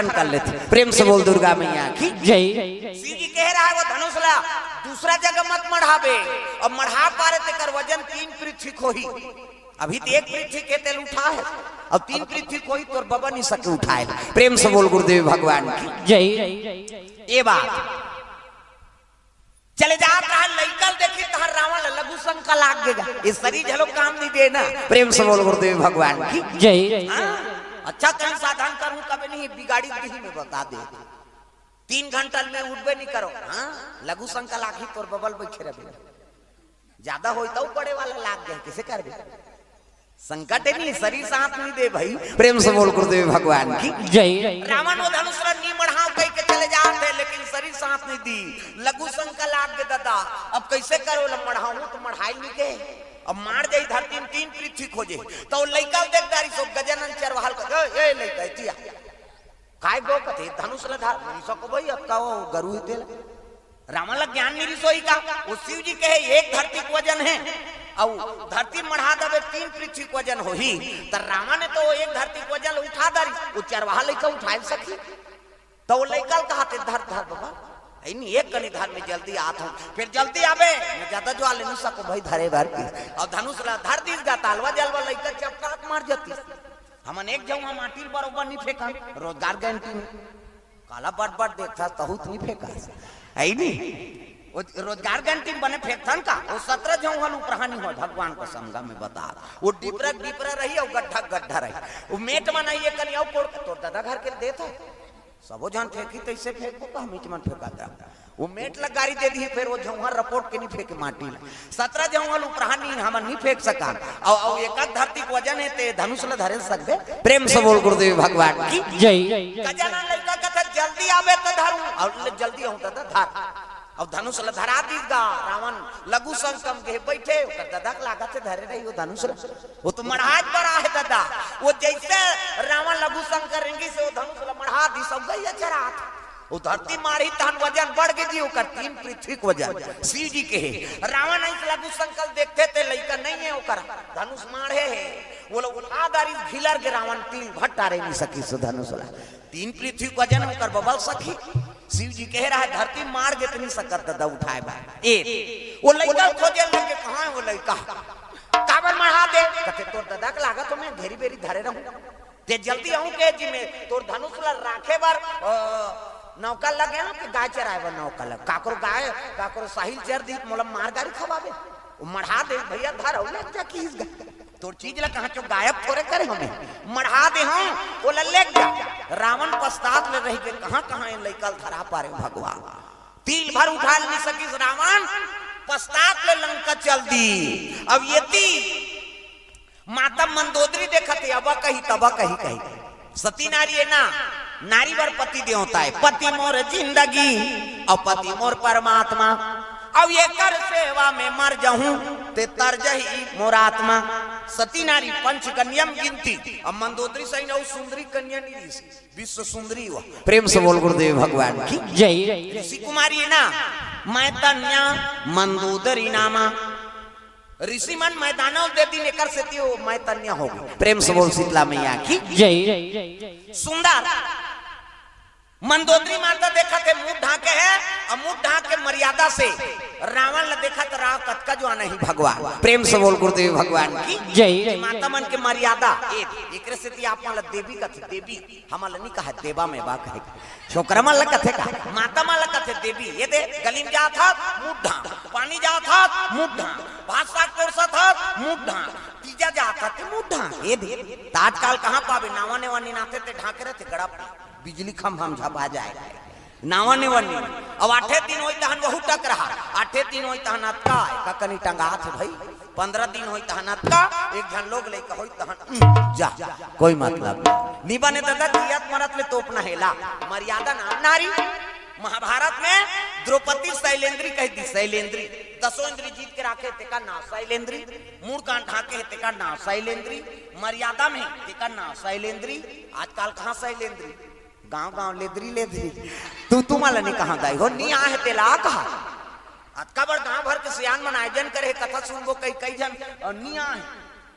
कर लेथे। प्रेम से बोल दुर्गा मैया की जय। शिव जी कहे रहा है वो धनुष ला दूसरा जगह मत मढ़ाबे, अब मढ़ा पारे तेकर वजन तीन पृथ्वी होही। अभी तो एक पृथ्वी के तेल उठा है, अब तीन पृथ्वी कोई तोर बबा नहीं सके उठाए। प्रेम से बोल गुरुदेव भगवान की जय। ये बात चले जात रहा, लइका ल देखी तहां रावण ल लघु शंका लाग गेगा। ये शरीर झलो काम नहीं देना। प्रेम से बोल गुरुदेव भगवान की जय। हाँ, अच्छा कहीं साधन करूं कभी नहीं बिगाड़ी दही में बता दे। तीन घंटा में उठबे नहीं करो। हाँ, लघु शंका लागी तोर बबल बैठे रहे। ज्यादा होई तो पड़े वाला लाग गए, किसे कर दे? संकट है नहीं, शरीर साथ नहीं दे भाई। प्रेम से बोल गुरुदेव भगवान की जय। रावण वो धनुष ला नी मढ़ाव कह के चले जाते, लेकिन शरीर साथ नहीं दी। लघु शंका लाग के दादा, अब कैसे करो? ला मढ़ाऊ तो मढ़ाई नहीं के, अब मार जाई धरती में तीन पृथ्वी खोजे। तो लइका देख दारी सो गजानन चरवाहल को, ए, ए लइका, एतिया। काय गो कथे धनुष ला धार, नहीं सको भाई, अब का वो गरु है तेला। रावण ला ज्ञान नहीं रिसोई का? वो शिव जी कहे एक धरती के वजन है, और धरती मढ़ा दबे तीन पृथ्वी के वजन होही, त रावण ने तो एक धरती के वजन उठा दारी, वो चरवाहा लइका उठा सकी। तो वो लइका कहा थे धर धर बाबा, है नहीं एक कनी धर में जल्दी आत हूँ, फिर जल्दी आबे, मैं ज्यादा ज्वाले नहीं सको भाई धरे भर के। और धनुष ला धर दीस गा तालवा जलवा लइका चपकात मार जाती। हमन एक जऊं माटी बरोबर नहीं फेंकन, रोजगार गारंटी में। काला बट बट देखता तहूत नहीं फेंका, है नहीं? वो रोजगार गारंटी बने फेंकथन का? वो सत्रह जऊं हल उपरहानी हो भगवान को समगा में बता। वो डिपरा डिपरा रही और गड्ढा गड्ढा रही। वो मेट बनाइए कनी और कोड़ के तोर दादा घर के देता। सबो जन फेंकी तैसे फेंकबो का हम इचमन फेंका था। वो मेट ला गारी दे दी, फिर वो जऊं रपोट के नहीं फेंके माटी ला। सत्रह जऊं उपरहानी हमन नहीं फेंक सका। और, और एक धरती के वजन है ते धनुष ला धरे सकबे। प्रेम से बोल गुरुदेव भगवान की जय। गजानन लइका कथा जल्दी आबे त धरू, और ले जल्दी आऊं त धर। और धनुष ला धरा दीस गा रावण लघु शंका में गे बैठे, ओकर दादा के लागत है धरे रही वो धनुष ला। वो तो मढ़ाज बड़ा है दादा। वो जैसे रावण लघु शंका रेंगी से वो धनुष ला मढ़ा दी सब गई चरात। वो धरती मारी तहन वजन बढ़ गई जी, ओकर तीन पृथ्वी के वजन। शिव जी के है। रावण ऐसे लघु शंका देखते ते लइका नहीं है ओकर। धनुष मारे है। वो लोग उठा दारी घिलर के रावण तीन भट्टा रे नहीं सकी सो धनुष ला। तीन पृथ्वी के वजन ओकर बबल सखी। शिव जी कह रहा है धरती मार के इतनी सकत दादा उठाए बा। ए, वो लइका खोजे लगे कहाँ है वो लइका? काबर मढ़ा दे? कथे तोर दादा के लागत हो मैं घेरी बेरी धरे रहूं। ते जल्दी आऊं के जी में तोर धनुष ला राखे बर, अ, नौका लगे ना कि गाय चराए बर नौका लग। काकरो गाय, काकरो साहिल चर दी, मोला मार गारी खवाबे। वो मढ़ा दे भैया धर हो ले जा कीस गा। तोर चीज ला कहाँ चो गायब थोड़े करे हमें। मढ़ा दे हूं, वो ला ले जा। रावण पश्चात ले रही के कहाँ कहाँ इन लइका ल धरा पारे भगवान। तिल भर उठा नहीं सकिस रावण, पश्चात ले लंका चल दी। अब ये ती माता मंदोदरी देखत हे, अब कही तब कही कही। सती नारी है ना, नारी बर पति देवता है। पति मोर जिंदगी और पति मोर परमात्मा। अब एकर सेवा में मर जाहूं ते तर जही मोर आत्मा। सती नारी पंच कन्या में गिनती। अब मंदोदरी सही न सुंदरी कन्या नहीं रिस, विश्व सुंदरी हुआ। प्रेम से बोल गुरुदेव भगवान की जय। ऋषि कुमारी है ना, मैं तन्या मंदोदरी नामा। ऋषि मन मैदानव दे दिन एकर सेती वो मैं तन्या हो गई। प्रेम से बोल शीतला मैया की जय। सुंदर मंदोदरी माता देखा के मुंह ढांके है और मुंह ढांक के मर्यादा से रावण ला देखा तो राव कतका जो आना ही भगवान। प्रेम से बोल गुरुदेव भगवान की जय। माता मन के मर्यादा ए-, एकरे सेती आप मन ला देवी कथे, देवी हमन ला नहीं कहा देवा में बा कहे। छोकरा मन ला कथे का, माता मन ला कथे देवी। ये दे गली में जात हस मुंह ढांक, पानी जात हस मुंह ढांक, भात साग परोसत हस मुंह ढांक, तीजा जात हस ते मुंह ढांक। ये दे त आजकाल कहाँ पाबे, नावा नेवा निनाथे ते ढांके रहते गड़ा पे। बिजली खंभा में झपा जाए। नावा नेवा नी। अब आठे दिन होई तहन वहू टक रहा, आठे दिन होई तहन अतका है, का कनी टंगात है भाई। पंद्रह दिन होई तहन अतका, एक झन लोग लइका होई तहन, उम, जा, कोई मतलब नहीं। नी बने दादा, जियत मरत ले तोपना हेला। मर्यादा ना, नारी। महाभारत में द्रौपदी शैलेंद्री कह दी, शैलेंद्री। दसों इंद्री जीत के राखे, तेका नाव शैलेंद्री। मूड़ कान ढांके है, तेका नाव शैलेंद्री। मर्यादा में, तेका नाव शैलेंद्री। आजकल कहाँ शैलेंद्री? गांव गांव लेदरी लेदरी। तू तुम्हाला नहीं कहा दाई हो, नहीं आहे तेला कहा। अतका बड़ गांव भर के सियान मन आयोजन करे, कथा सुनबो कई, कई झन, और नहीं आहे।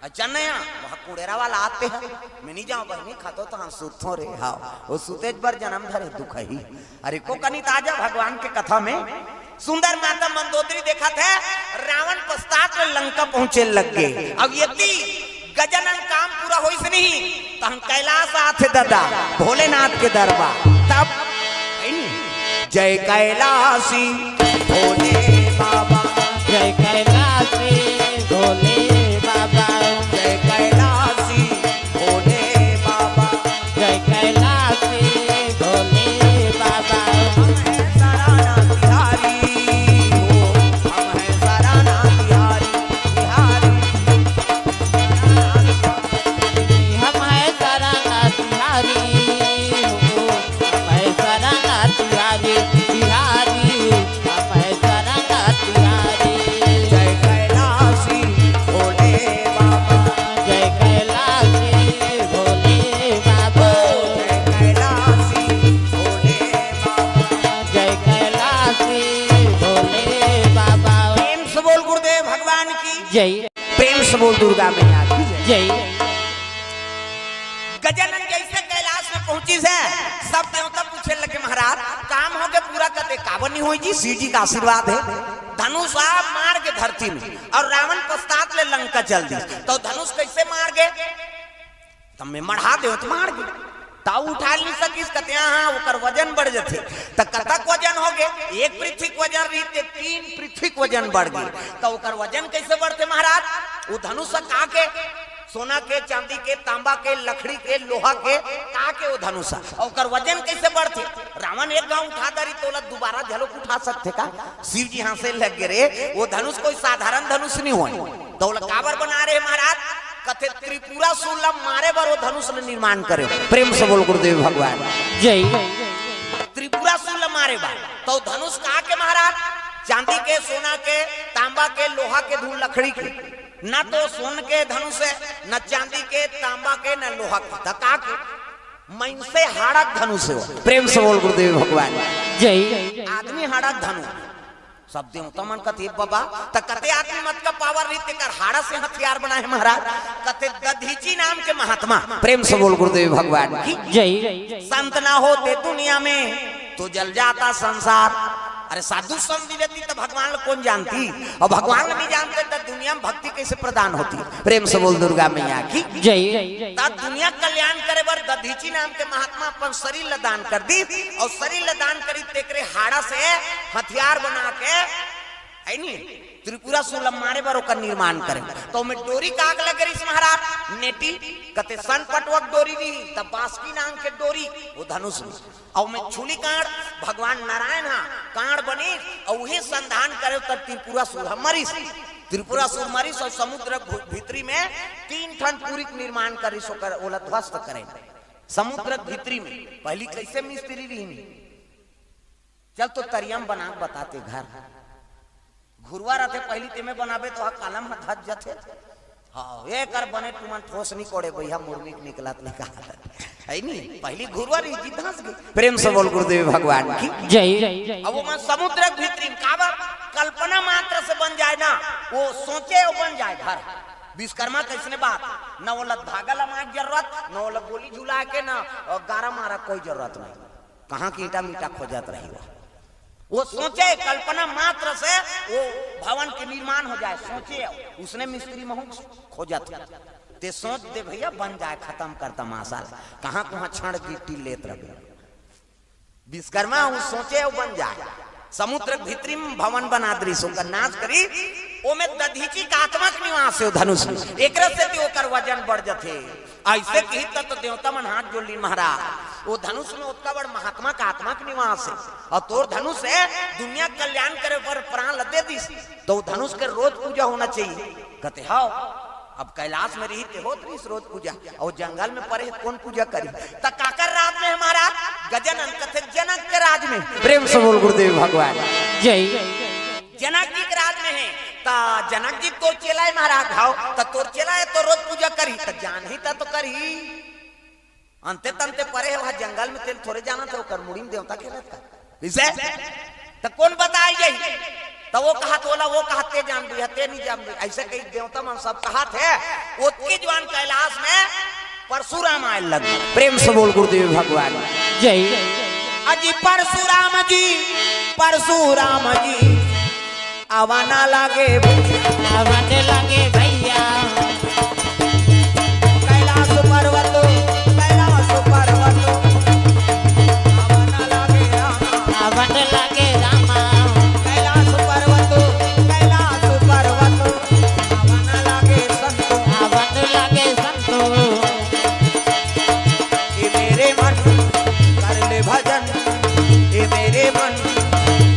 अच्छा नया, वह कुड़ेरा वाला आते हैं, मैं नहीं जाऊं बहनी, खातो तो हम सुतों रे। हाँ, वो सुतेज बर जन्म धरे दुख ही। अरे को कनी ताजा भगवान के कथा में सुंदर माता मंदोदरी देखत हे, रावण पश्चात ले लंका पहुंचे लग गे। अब यदि गजानन काम पूरा होइस नहीं, तो हम कैलाश आथे दादा, भोलेनाथ के दरबार। तब जय कैलाशी भोले बाबा, जय कैलाशी भोले बाबा, जय कैलाशी भोले बाबा, जय कैलाशी भोले बाबा। हम हैं सराना बिहारी हो, हम हैं सराना बिहारी, बिहारी। हम हैं सराना बिहारी हो, हम हैं सराना बिहारी, बिहारी। हम हैं सराना बिहारी। जय कैलाशी भोले बाबा, जय कैलाशी भोले बाबा, जय कैलाशी भोले बाबा, जय कैलाशी भोले बाबा। प्रेम से बोल गुरुदेव भगवान की जय। प्रेम से बोल दुर्गा मैया की जय। जय। गजानन जैसे कैलाश में पहुंचिस हे, सब देवता पूछे लगे, महाराज, काम हो गे पूरा? कथे, काबर नहीं होई जी, शिव जी का आशीर्वाद हे। धनुष आप मार के धरती में, और रावण पश्चात ले लंका चल दिस, तो धनुष कैसे मार गे? तब मैं मढ़ा देव तो मार गे, ताऊ उठा नहीं सकिस। कथे, हाँ, ओकर वजन बढ़ जथे। त कतक वजन हो गे? एक पृथ्वी के वजन रही, ते तीन पृथ्वी के वजन बढ़ गे। त ओकर वजन कैसे बढ़थे महाराज? वो धनुष का के, सोना के, चांदी के, तांबा के, लकड़ी के, लोहा के, का के वो धनुष? अउ ओकर वजन कैसे बढ़थे? रावण एक घांव उठा डारी, त ओला दोबारा झलक उठा सकथे का? शिव जी हंसे लग गे, रे, वो धनुष कोई साधारण धनुष नहीं होय। त ओला काबर बना रहे महाराज? कथे, त्रिपुरासुर ला मारे बर वो धनुष ल निर्माण करे। प्रेम से बोल गुरुदेव भगवान जय। त्रिपुरासुर ला मारे बर। त वो धनुष का के महाराज? चांदी के, सोना के, तांबा के, लोहा के, धूल लकड़ी के। न तो सोन के धनुष हे, न चांदी के, तांबा के, न लोहा के। त का के? मइनसे हाड़ा के धनुष हे वो। प्रेम से बोल गुरुदेव भगवान जय। आदमी हाड़ा के धनुष। सब देवता मन कथे, बाबा, त कथे आदमी मत का पावर रही, तेकर हाड़ा से हथियार बनाए महाराज। कथे दधीची नाम के महात्मा। प्रेम से बोल गुरुदेव भगवान की जय। संत ना होते दुनिया में तो जल जाता संसार। अरे साधु संत नहीं रहती त भगवान ल कोन जानती? अउ भगवान ल नहीं जानते त दुनिया में भक्ति कैसे प्रदान होती? प्रेम से बोल दुर्गा मैया की जय। त दुनिया कल्याण करे बर दधीची नाम के महात्मा अपन शरीर ल दान कर दिस, अउ शरीर ल दान करिस, तेकरे हाड़ा से हथियार बना के, है नी, त्रिपुरासुर ल मारे बर ओकर निर्माण करे। त ओमे डोरी काग लगे रिहिस महाराज, नेटी, कथे सन पटवा के डोरी रही, त बासकी नाम के डोरी, वो धनुष में। अउ ओमे छुली कांड़, भगवान नारायण हा कांड़ बनिस, अउ उहे संधान करे, त त्रिपुरासुर ह मरिस। त्रिपुरासुर मरिस अउ समुद्र भू-, भीतरी में तीन ठन पुरी के निर्माण करिस, ओकर, ओला ध्वस्त करे। समुद्र के भीतरी में पहली कैसे मिस्त्री रहिन? चल तो तरिया म बना के बता ते घर। घुरवा रथे, पहली तेमे बनाबे तो हा कलम ह धस जथे। हाँ, एकर बने तुमन ठोस नहीं कोड़े भैया, मुर्गी के निकलत नहीं कहा। है नी? पहली घुरवा रही जी, धस गई। प्रेम से बोल गुरुदेव भगवान की जय। अब वो मन समुद्र के भीतरी में काबर? कल्पना मात्र से बन जाए ना, वो सोचे वो बन जाए घर। विश्वकर्मा कैसने बात, न ओला धागा लमाए के जरूरत, न ओला गोली झुलाए के, न गारा मारा कोई जरूरत नहीं। कहाँ के ईटा मीटा खोजत रही वो। वो सोचे, कल्पना मात्र से वो भवन के निर्माण हो जाए, सोचे, उसने मिस्त्री महू खोजत। ते सोच दे भैया, बन जाए, खत्म कर तमाशा। कहाँ कहाँ छड़ गिट्टी लेत रहे। विश्वकर्मा वो सोचे, वो बन जाए। समुद्र के भीतरी में भवन बना दरिस, ओकर नाश करी, ओमे दधीची का आत्मा के निवास हे, वो धनुष में। एकरे सेती ओकर वजन बढ़ जथे। ऐसे कही त तो देवता मन हाथ जोड़ ली, महाराज, वो धनुष में ओतका बड़ महात्मा का आत्मा के निवास हे, अउ तोर धनुष हे दुनिया के कल्याण करे बर प्राण ल दे दिस, त वो धनुष के रोज पूजा होना चाहिए। कथे, "हव, अब कैलाश में रही ते होत रहिस रोज पूजा, अउ जंगल में परे हे, कोन पूजा करी?" त काकर राज में हे महाराज? गजानन कथे, "जनक के राज में।" प्रेम से बोल गुरुदेव भगवान जय। जनक जी के राज में हे, त जनक जी तोर चेला हे महाराज, हव, त तोर चेला हे तो रोज पूजा करही, त जानही त तो करही। अंते तंते परे हे, वहाँ जंगल में तेल थोरे जानत हे, ओकर मुड़ी में देवता खेलत का। कइसे? त कोन बताय जाही? त वो कहत, ओला वो कहत, "ते जान दिया, ते नहीं जान दिया।" ऐसे कई देवता मन सब कहत हे। ओतकी जुवान कैलाश में परशुराम आए लगे। प्रेम से बोल गुरुदेव भगवान। जय। अजी परशुराम जी, परशुराम जी, आवा ना लागे भैया। आवा ना लागे भैया। कैलाश पर्वत, कैलाश पर्वत, आवा ना लागे रामा। आवा ना लागे रामा। कैलाश पर्वत, कैलाश पर्वत, आवा ना लागे संतो। आवा ना लागे संतो। ए मेरे मन कर ले भजन, ए मेरे मन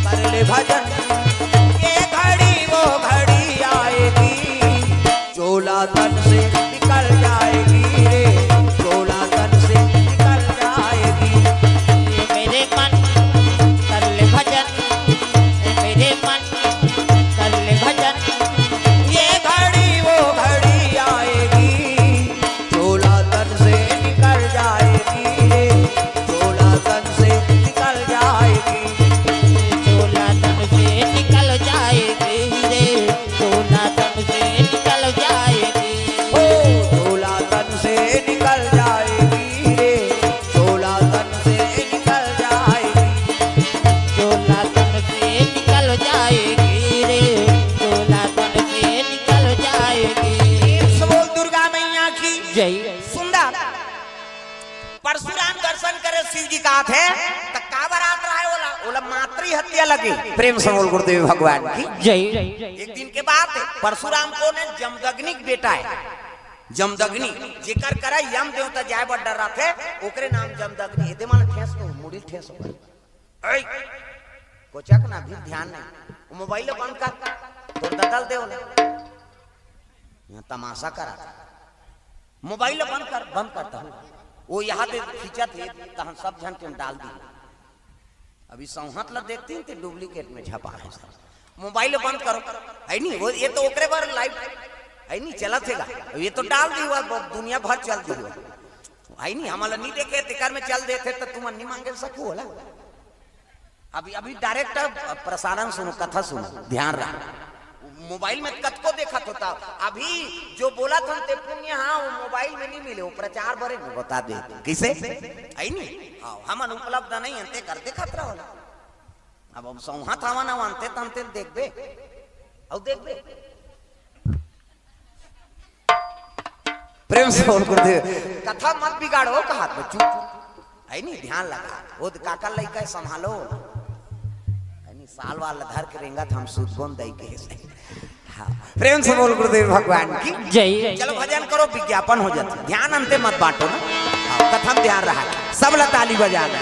कर ले भजन, ये घड़ी वो घड़ी आएगी, चोला तन से निकल जाएगी रे, चोला तन से निकल जाएगी। ए मेरे मन कर ले भजन, ए मेरे मन कर ले भजन, ये घड़ी वो घड़ी आएगी, चोला तन से निकल जाएगी रे, चोला तन से निकल जाएगी। चोला तन से निकल जाएगी रे, चोला तन से निकल जाएगी। ओ, चोला तन से निकल जाएगी रे, चोला तन से निकल जाएगी। चोला तन से निकल जाएगी रे, चोला तन से निकल जाएगी। प्रेम से बोल दुर्गा मैया की जय। सुंदर। परशुराम दर्शन करे शिव जी का हाथ हे, त का बरात रहा है ओला, ओला मातृ हत्या लगे। प्रेम से बोल गुरुदेव भगवान की जय। एक दिन के बात हे, परशुराम कोन हे? जमदग्नि के बेटा हे। जमदग्नि, जेकर करा यम देवता जाए बर डर रहा थे, ओकरे नाम जमदग्नि। एदे मन ठेस को, मुड़ी ठेस हो। ऐ, कोचक ना भी ध्यान नहीं। वो मोबाइल बंद कर, तोर ददल दे ओला। यहाँ तमाशा करा था। मोबाइल बंद कर, बंद करता हूँ। वो यहाँ पे खींचत हे, तहन सब झन के डाल दी। अभी सौहत ला देखती हैं, ते डुप्लीकेट में झपा है सब। मोबाइल बंद करो, है नहीं? वो, ये तो ओकरे बर लाइव है नहीं, चलत हेगा। अब ये तो डाल दी हुआ, दुनिया भर चल दी हुआ। है नहीं, हमला नहीं देखे, तेकर में चल देते तो तुम नहीं मांगे सकू होला। अभी, अभी डायरेक्ट प्रसारण सुनो, कथा सुनो, ध्यान रहा। मोबाइल में कतको देखत होता, अभी जो बोला था ते पुण्य, हाँ, वो मोबाइल में नहीं मिले, वो प्रचार बरे में बता दे। किसे? है नहीं? हाँ, हमन उपलब्ध नहीं अंते करते खतरा होला। अब हम सौहा थावा ना अंते तंते देखबे, और देखबे। प्रेम से बोल गुरुदेव। कथा मत बिगाड़ो, कहा तो चुप। है नहीं, ध्यान लगा। वो तो काका लइका है, संभालो। है नहीं, साल वाल धर के रेंगत हम सूत बोन दई के से। हाँ, प्रेम से बोल गुरुदेव भगवान की जय। चलो भजन करो, विज्ञापन हो जाता। ध्यान अंते मत बांटो ना। हाँ, कथा में ध्यान रहा। सब ला ताली बजाना।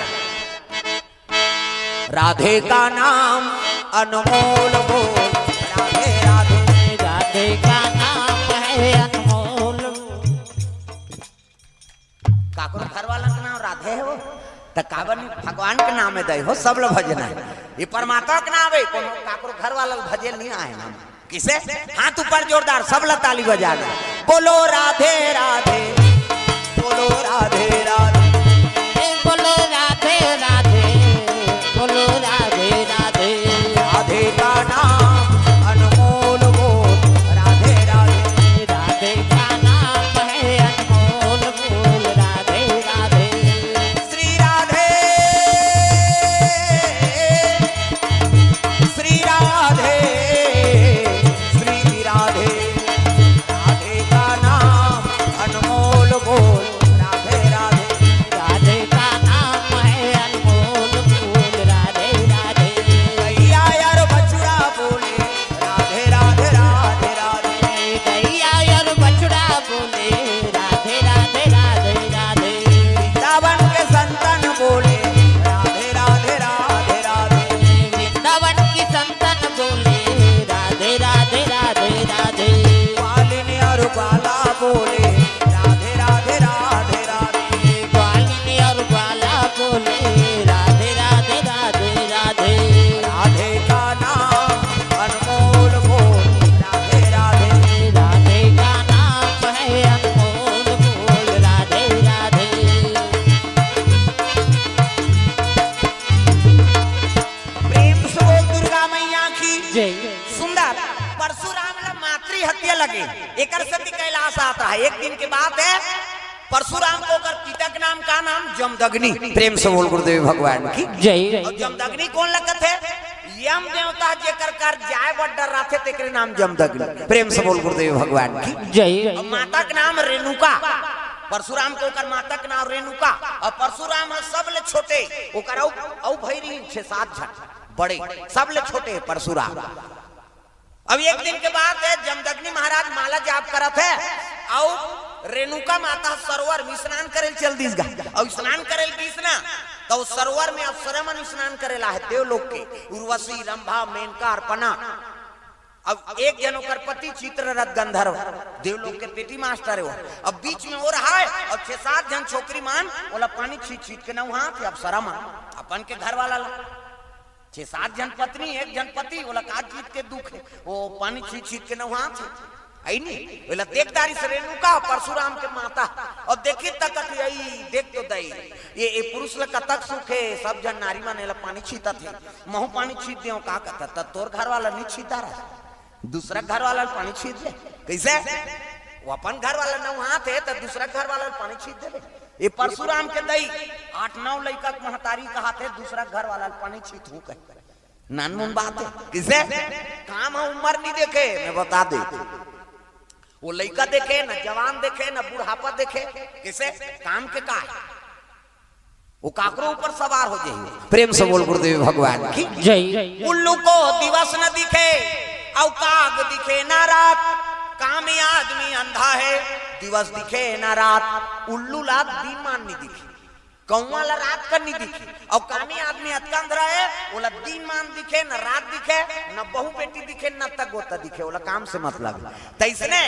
राधे का नाम अनमोल बोल, राधे राधे। राधे का नाम है अनमोल। काकरो घर वाला के नाम राधे हो, त काबर नहीं भगवान के नाम में दई हो, सब लोग भजना है। ये परमात्मा के नाम है, कोनो काकरो घर वाला भजे नहीं आए नाम। किसे? हाथ ऊपर जोरदार, सब ला ताली बजा दे। बोलो राधे राधे, बोलो राधे राधे। ए, बोलो राधे राधे, बोलो राधे राधे। राधे का नाम अनमोल बोल, राधे राधे। राधे का नाम है अनमोल बोल, राधे राधे। श्री राधे, श्री राधे, श्री राधे। राधे का नाम अनमोल बोल, राधे राधे। राधे का नाम है अनमोल बोल, राधे राधे। गैया यार बछड़ा बोले, राधे राधे राधे राधे। गैया यार बछड़ा बोले, राधे राधे राधे राधे। वृंदावन के संतन बोले, राधे राधे राधे राधे। वृंदावन की संतन बोले, राधे राधे राधे राधे। ग्वालिन और ग्वाला बोले, राधे राधे राधे राधे। ग्वालिन और ग्वाला बोले, राधे राधे राधे राधे। राधे का नाम अनमोल बोल, राधे राधे। राधे का नाम है अनमोल बोल, राधे राधे। प्रेम से बोल दुर्गा मैया की जय। परशुराम ला मातृ हत्या लगे, एकर सेती कैलाश आता है। एक दिन के बात है, परशुराम के ओकर पिता के नाम का नाम? जमदग्नि। प्रेम से बोल गुरुदेव भगवान की जय। अउ जमदग्नि कोन लगत हे? यम देवता जेकर कर जाए बर डर रथे, तेकरे नाम जमदग्नि। प्रेम से बोल गुरुदेव भगवान की जय। अउ माता के नाम रेणुका। परशुराम के ओकर माता के नाम रेणुका। अउ परशुराम ह सबले छोटे, ओकर अउ, अउ भई रहिन छे सात झन बड़े, सबले छोटे परशुराम। अब एक दिन के बात है, जमदग्नि महाराज माला जाप करत हे, अउ रेणुका माता सरोवर में स्नान करे ल चल दिस गा। अउ स्नान करे ल दिस ना, त सरोवर में अप्सरा मन स्नान करे ला हे देवलोक के, उर्वशी, रंभा, मेनका, अर्पणा। अब एक झन ओकर पति चित्ररथ गंधर्व, देवलोक के पेटी मास्टर हे वो। अब बीच में वो रहा है, अउ छे सात झन छोकरी मन ओला पानी छीट छीट के नहवाथे अप्सरा मन, अपन के घर वाला ला। छे सात झन पत्नी, एक झन पति, ओला का चीज के दुख हे? वो पानी छीट छीट के नहवाथे। अइ नी, ओला देख डारिस रेणुका, परशुराम के माता। अब देखिस त कथे, "अई, देख तो दई, ये, ये पुरुष ला कतक सुख हे, सब झन नारी मन एला पानी छीटत हे, महूं पानी छीट देंव का?" कथे, "त तोर घर वाला नी छीट डारय, दूसरा घर वाला ला पानी छीट दे।" कइसे? वो अपन घर वाला नहवाथे, त दूसरा घर वाला ला पानी छीट देबे। ये परशुराम के दई, आठ नौ लइका के महतारी कहाथे, दूसरा घर वाला ला पानी छीटहूं कहे। नानमुन बात हे। कइसे? काम ह उमर नी देखे, मैं बता देंव। वो लइका देखे, न जवान देखे, न बुढ़ापा देखे। कइसे? काम के का हे? वो काकरो ऊपर सवार हो जाही। प्रेम से बोल गुरुदेव भगवान की जय। उल्लू को दिवस न दिखे, अउ काग दिखे ना रात। कामी आदमी अंधा है, दिवस दिखे ना रात। उल्लू ला दिन मान नी दिखे, कौवा ला रात कन नी दिखे, अउ कामी आदमी अतका अंधरा हे, ओला दिन मान दिखे, न रात दिखे, न बहू बेटी दिखे, न त गोता दिखे, ओला काम से मतलब हे। तइसने,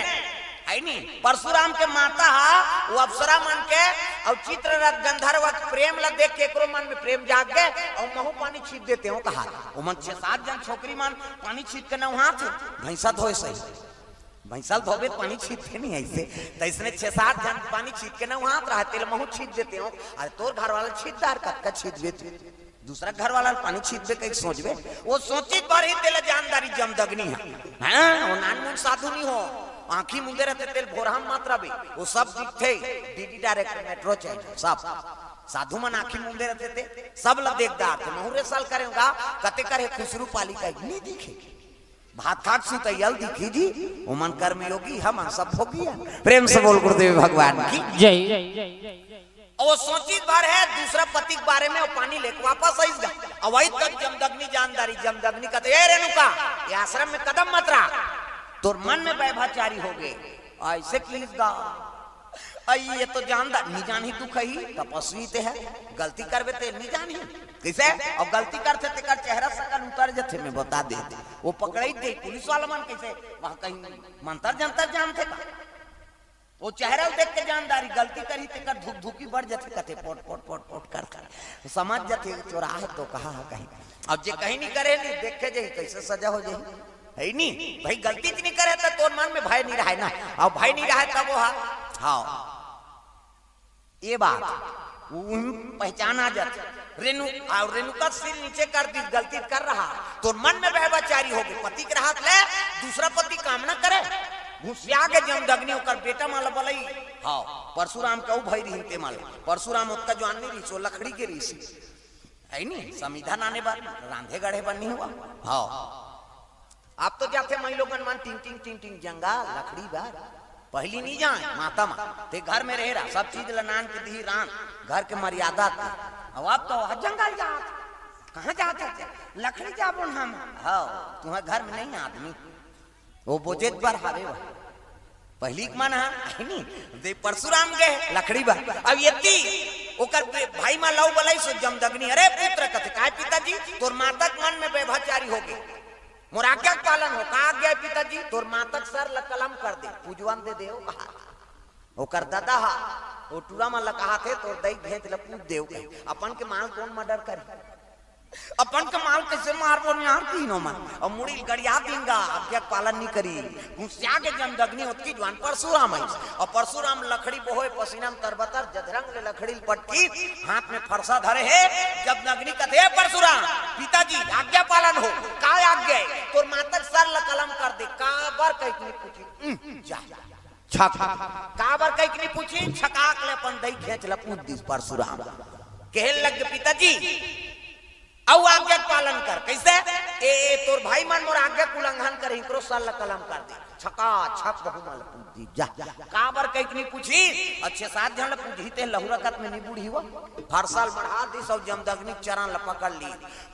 हे नी, परशुराम के माता हा, वो अप्सरा मन के, अउ चित्ररथ गंधर्व के प्रेम ला देख के एकरो मन में प्रेम जाग गे, अउ महूं पानी छीट देतेंव कहा। ओमन छे सात झन छोकरी मन पानी छीट के नहवाथे, भैंसा धोए सही। भैंसा ल धोबे त पानी छीटथे नी अइसे, त अइसने छे सात झन पानी छीट के नहवात रहा, तेला महूं छीट देतेंव। अरे तोर घर वाला छीट डार, कतका छीटबे तू? दूसरा घर वाला ल पानी छीटबे कहिके सोचबे? वो सोचिस भर ही तेला जान डारिस जमदग्नि ह। हां, वो नानमुन साधु नी हो, आंखी मुंदे रथे तेला भोरहा म मत रबे, वो सब दिखथे, डीडी डायरेक्ट, मेट्रो चैनल, सब। साधु मन आंखी मुंदे रथे ते, सब ला देख डारथे, महूं रे साल करेंव गा, कते करे खुसरू पाली कहिके नी दिखे। भात खाके सुतइया ल दिखही जी, ओमन कर्मयोगी, हमन सब भोगी हन। प्रेम से बोल गुरुदेव भगवान की जय। अउ वो सोचिस भर हे दूसरा पति के बारे में, वो पानी लेके वापस आइस गा। अउ अइत तक जमदग्नि जान डारिस, जमदग्नि कथे, "ए रेणुका, ये आश्रम में कदम मत रख, तोर मन में वैभाचारी हो गे।" अइसे किहिस गा। अई ये तो जान डार, नी जानही दुख ही, तपस्वी ते हे, गलती करबे ते नी जानही। कइसे? अउ गलती करथे तेकर चेहरा सकल उतर जथे, मैं बता देंव। वो पकड़ाई दे, पुलिस वाला मन कइसे, वहां कहीं मंतर जंतर जानथे का? वो चेहरा ल देख के जान डारिस, गलती करही तेकर धुकधुकी बढ़ जथे, कथे पोट, पोट, पोट, पोट कर, कर। समझ जथे, चोरहा हे तो कहा हे कहीं। अब जे कहीं नी करे नी, देखे जाही, कइसे सजा हो जाही। हे नी? भाई गलती च नी करे त तोर मन में भय नी रहय ना। अउ भय नी रहय तब वो हा, हां। ये बात, उही पहचाना जाथे। रेणु, अउ रेणुका सिर नीचे कर दिस, गलती कर रहा। तोर मन में वैभाचारी हो गे, पति के रहत ले दूसरा पति कामना करे। घुसिया गे जमदग्नि ओकर बेटा मन ला बलई। हां, परशुराम के अउ भई रहिन ते मन ला। परशुराम ओतका जुआन नी रहिस, वो लकड़ी के रहिस। हे नी? समिधा नाने बर, रांधे गढ़े बर नी हुआ। हां। अब तो जाथे मइलोगन मन टिंग टिंग टिंग टिंग जंगल लकड़ी बर। पहिली नी जाय माता मन, ते घर में रहे रहा, सब चीज ल नान के दिही रांध, घर के मर्यादा ते। अउ अब तो ह जंगल जात, कहां जात हे? लकड़ी जाबो न हम। हां, तुंहर घर में नहीं आदमी, वो बोजेत बर हावे वह। पहिली के मन ह, हे नी, दे परशुराम गे लकड़ी बर। अब एती ओकर बे-, भाई मन ल अउ बलइस जमदग्नि, "अरे पुत्र," कथे, "काय पिताजी?" "तोर माता के मन में वैभाचारी हो गे।" "मोर आज्ञा के पालन हो।" "का आज्ञा हे पिताजी?" "तोर माता के सर ल कलम कर दे, पूजवन दे देव," कहा। ओकर ददा हा, वो टूरा मन ल कहाथे, "तोर दई घेंच ल पूज देव," कहे। अपन के माल कोन मर्डर करही? अपन के माल कइसे मारबो निहार तीनों मन। अउ मुड़ी ल गड़िया दिन गा, आज्ञा के पालन नी करी। घुसिया गे जमदग्नि ओतकी जुआन परशुराम आइस। अउ परशुराम लकड़ी बोहे, पसीना म तरबतर, जधरंग ले लकड़ी ल पटकी, हाथ में फरसा धरे हे। जमदग्नि कथे, "ए परशुराम, पिताजी, आज्ञा पालन हो। का आज्ञा हे? तोर माता के सर ल कलम कर दे। काबर कहिके नइ पूछिस? उम, जा। छक। काबर कहिके नइ पूछिस? छकाक ले अपन दई घेंच ल पूछ दिस परसुराम। कहे लग गे, पिताजी, अउ आज्ञा के पालन कर। कइसे? ए, ए, तोर भाई मन मोर आज्ञा के उल्लंघन करे, इकरो सर ल कलम कर दे। छका छक बहुमल पूछ दी जा। काबर कहिके नइ पूछिस? अउ छे सात झन ल पूछही ते लहुरकत में नइ बूड़ही वा। हर साल बढ़ा दिस अउ जमदग्नि के चरण ल पकड़ ली।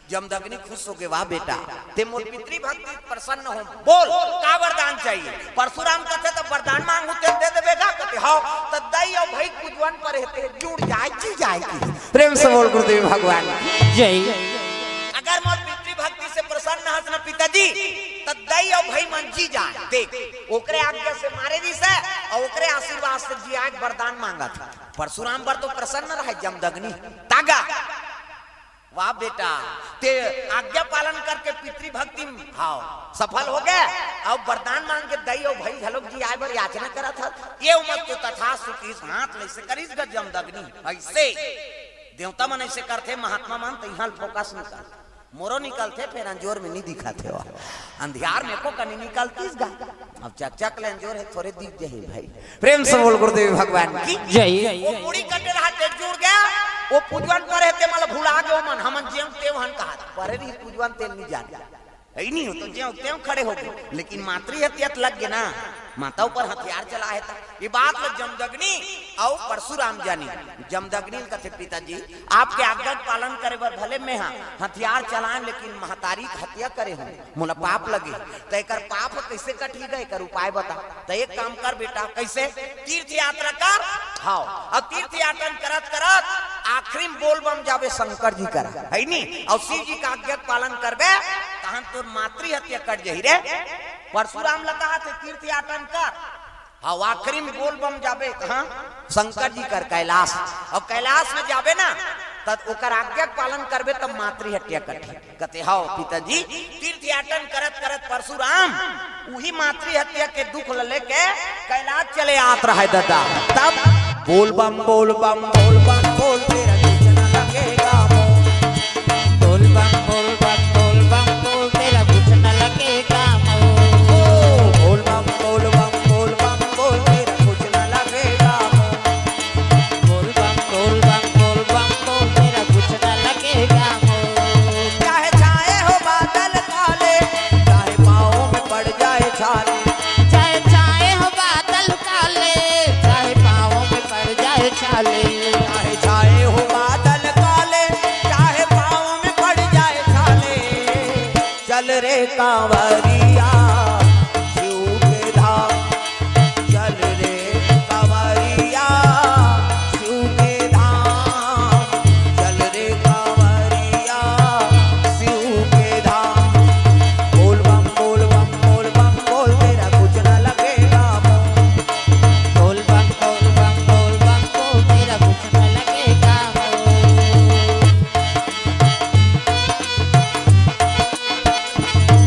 जमदग्नि खुश होगे, वाह बेटा, ते मोर पितृभक्ति प्रसन्न हो, बोल का वरदान चाहिए? परसुराम कथे त वरदान मांगहूं ते दे देबे गा? कथे हव। त दई अउ भई पूजवन पर हे ते जुड़ जाय जी जाय की। प्रेम से बोल गुरुदेव भगवान की जय। अगर मोर पितृभक्ति से प्रसन्न हस न पिताजी, त दई अउ भई मन जी जाय। देख, ओकरे आज्ञा से मारे रिहिस हे अउ ओकरे आशीर्वाद से जियाय के वरदान मांगत हे। परसुराम बर तो प्रसन्न रहय जमदग्नि। तागा, वाह बेटा, ते आज्ञा पालन करके पितृभक्ति में, हव, सफल होगे। अउ वरदान मांग के दई अउ भई घलोक जियाय बर याचना करत हस। ए उमर तो तथास्तु कहिस, हाथ ल अइसे करिस गा जमदग्नि, अइसे। देवता मन अइसे करथे, महात्मा मन त इहां ल फोकस नइ कर। मोरो निकलथे, फेर अंजोर में नइ दिखत हे वा। अंधियार में एको कनी निकलतिस गा। अब चकचक ले अंजोर हे, थोरे दिख जाही भाई। प्रेम से बोल गुरुदेव भगवान की जय। ओ मुड़ी कटे रहय ते जुड़ गे, ओ पूजवन पर हे ते मन ल भुला गे, ओ मन हमन जेव तेव हन कहत। परे रिहिस पूजवन ते ल नइ जाने। हे नइ हो तो जेव तेव खड़े होगे, लेकिन मातृ हत्या त लग गे ना, माता ऊपर हथियार चलाय हे त। ए बात ल जमदग्नि अउ परसुराम जानिन। जमदग्नि ल कथे, पिताजी, आपके आज्ञा के पालन करे बर भले मेंहा हथियार चलाएंव, लेकिन महतारी के हत्या करे हंव, मोला पाप लगे। त एकर पाप कइसे कटही गा, एकर उपाय बता। त एक काम कर बेटा, कइसे? तीर्थ यात्रा कर। हव, अउ तीर्थ यात्रा करत करत आखिरी में बोल बम जाबे शंकर जी करा, हे नइ? अउ शिव जी के आज्ञा के पालन करबे, तहन तोर मातृ हत्या कट जाही रे। परसुराम ल कहत हे तीर्थ यात्रा कर। हव, आखिरी में बोल बम जाबे कहां? शंकर जी कर कैलाश। अउ कैलाश में जाबे ना, त ओकर आज्ञा के पालन करबे, तब मातृ हत्या कटही। कथे, हव पिताजी, तीर्थ याटन करत करत परसुराम उही मातृ हत्या के दुख ल लेके कैलाश चले आत रहय ददा। तब बोल बम, बोल बम, बोल बम, बोल, तेरा कुछ न लगेगा मोल। बोल बम, बोल बम, बोल बम, बोल, तेरा कुछ न लगेगा मोल। ओ, बोल बम, बोल बम, बोल बम, बोल, तेरा कुछ न लगेगा मोल। बोल बम, बोल बम, बोल बम, बोल, तेरा कुछ न लगेगा मोल। चाहे छाए हो बादल काले, चाहे पाँव में पड़ जाए छाले। चाहे छाए हो बादल काले, चाहे पाँव में पड़ जाए छाले। चाहे छाए हो बादल काले, चाहे पाँव में पड़ जाए छाले। चल रे कांवरिया शिव के धाम, चल रे कांवरिया शिव के धाम, चल रे कांवरिया शिव के धाम। बोल बम, बोल बम, बोल बम, बोल, तेरा कुछ न लगेगा मोल। बोल बम, बोल बम, बोल बम, बोल, तेरा कुछ न लगेगा मोल।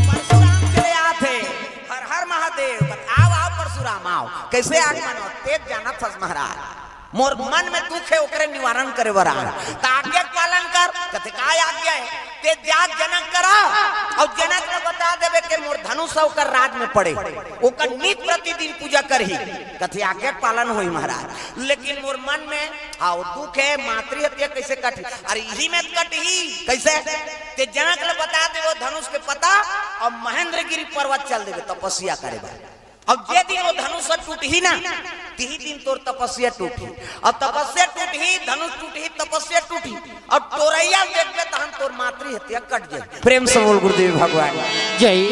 परसुराम चले आथे, हर हर महादेव, आओ, आओ परसुराम, आओ। कइसे आगमन हो? तें जानत हस महाराज, मोर मन में दुख हे, ओकरे निवारण करे बर आए। त आज्ञा के पालन कर। कथे, का आज्ञा हे? तें जा जनक करा, अउ जनक ल बता देबे के मोर धनुष ह ओकर राज में पड़े, ओकर नित प्रतिदिन पूजा करही। कथे, आज्ञा के पालन होही महाराज, लेकिन मोर मन में, हव, दुख हे, मातृ हत्या कइसे कटही? अरे इही में कटही। कइसे? तें जनक ल बता देबे ओ धनुष के पता, अउ महेंद्रगिरी पर्वत चल देबे तपस्या करे बर। अउ जे दिन ओ धनुष टूटही ना, तिही दिन तोर तपस्या टूटही। अउ तपस्या टूटही, धनुष टूटही, तपस्या टूटही, अउ टोरइया ल देखबे तहन तोर मातृ हत्या कट जाही। प्रेम से बोल गुरुदेव भगवान जय।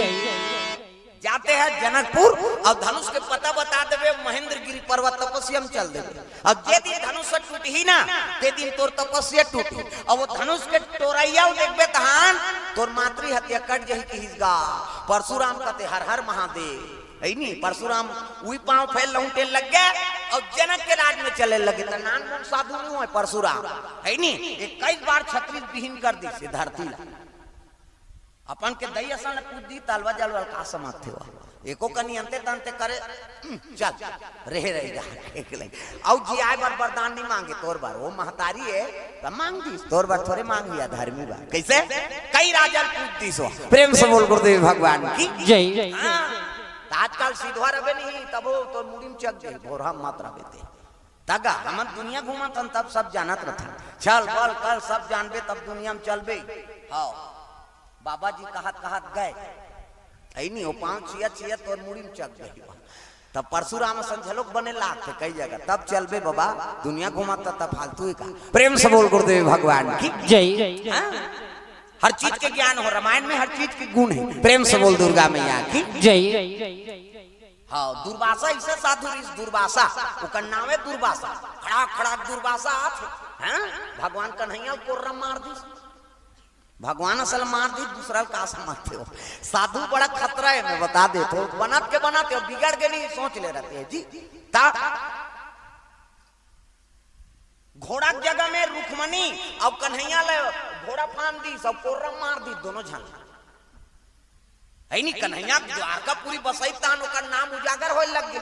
जाते हैं जनकपुर, अउ धनुष के पता बता देबे, महेंद्रगिरी पर्वत तपस्या में चल देबे। अउ जे दिन धनुष टूटही ना, ते दिन तोर तपस्या टूटही। अउ ओ धनुष के टोरइया ल देखबे तहान तोर मातृ हत्या कट जाही, किहिस गा। परसुराम कथे, हर हर महादेव। हे नी, परसुराम उही पाँव फैल लहुंटे लग गे, अउ जनक के राज में चले लगे। त नानमुन साधु नइ होय परसुराम, हे नी, इक्कीस बार छत्तीस बिहीन कर दिस ए धरती ला। अपन के दई असन ल पूछ दी, तलवा जलवा ल का समझथे वा? एको कनी अंते तंते करे, "हम्म, चल, रहे, रहे जा, एक ले।" अउ जियाए बर वरदान नहीं मांगे तोर बर, वो महतारी है, त मांग दिस, तोर बर थोरे मांगी, अधर्मी बा। कैसे? कई राजन पूछ दिस हो। प्रेम से बोल गुरुदेव भगवान की जय। हाँ, त आजकल सिधवा रबे नहीं, तब वो तो मुड़ी में चक गई, भोरहा मत रबे ते। तगा, हमन दुनिया घूमत हन, तब सब जानत रहथन। चल, बल, कल सब जानबे, तब दुनिया में चलबे। हाँ, बाबा जी कहत, कहत गए। ऐ नहीं, वो पाँव छियत, छियत तोर मुड़ी में चक गई। तब परशुराम असन झलोक बने लागथे कई जगह। तब चलबे बाबा, दुनिया घूमत त, तब फालतू ही का। प्रेम से बोल गुरुदेव भगवान की जय। हाँ? हर चीज के ज्ञान हो, रामायण में हर चीज के गुण है। प्रेम से बोल दुर्गा मैया की जय। हाँ, दुर्वासा इसे साधु ऋषि दुर्वासा, ओकर नावे दुर्वासा। खड़ा खड़ा दुर्वासा आथे, हैं? भगवान कन्हैया कोर्रा मार दिस। भगवान असल मार दिस, दूसरा ल का समझते हो? साधु बड़ा खतरा है, मैं बता देत हो। बनत के बनत हो, बिगड़ के नहीं सोच ले रहते हैं जी। ता घोड़ा के जगह में रुक्मणी अउ कन्हैया ले घोड़ा फान दिस अउ कोर्रा मार दिस दोनों झन। है नी, कन्हैया द्वारकापुरी बसई तहन ओकर नाम उजागर होए लग गे।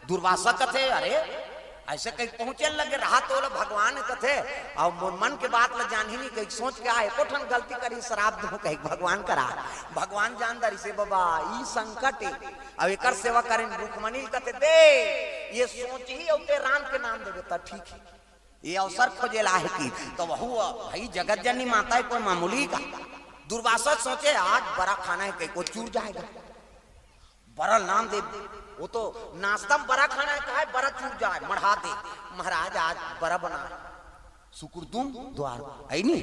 दुर्वासा कथे, "अरे, ऐसे कहीं पहुंचे लगे रहा तो ओला भगवान कथे, अउ मोर मन के बात ला जानही नहीं, कहीं सोच के आए, एको ठन गलती करी, श्राप दूं कहीं भगवान करा।" भगवान जान दरी से, "बाबा, ई संकट है।" अब एकर सेवा करें, रुक्मणी कथे, "दे, ये सोच ही अउ ते राम के नाम देवे, त ठीक है।" ये अवसर खोजे ला है कि तो वहू भाई जगत जननी माता है, कोई मामूली का। दुर्वासा सोचे, "आज बरा खाना है, कहीं को चूर जाएगा, बरा नाम दे।" वो तो नाश्ता में बरा खाना है, कहा है, "बरा चूर जाए, मढ़ा दे।" महाराज आज बरा बना, सुकुर तुम द्वार आई नहीं,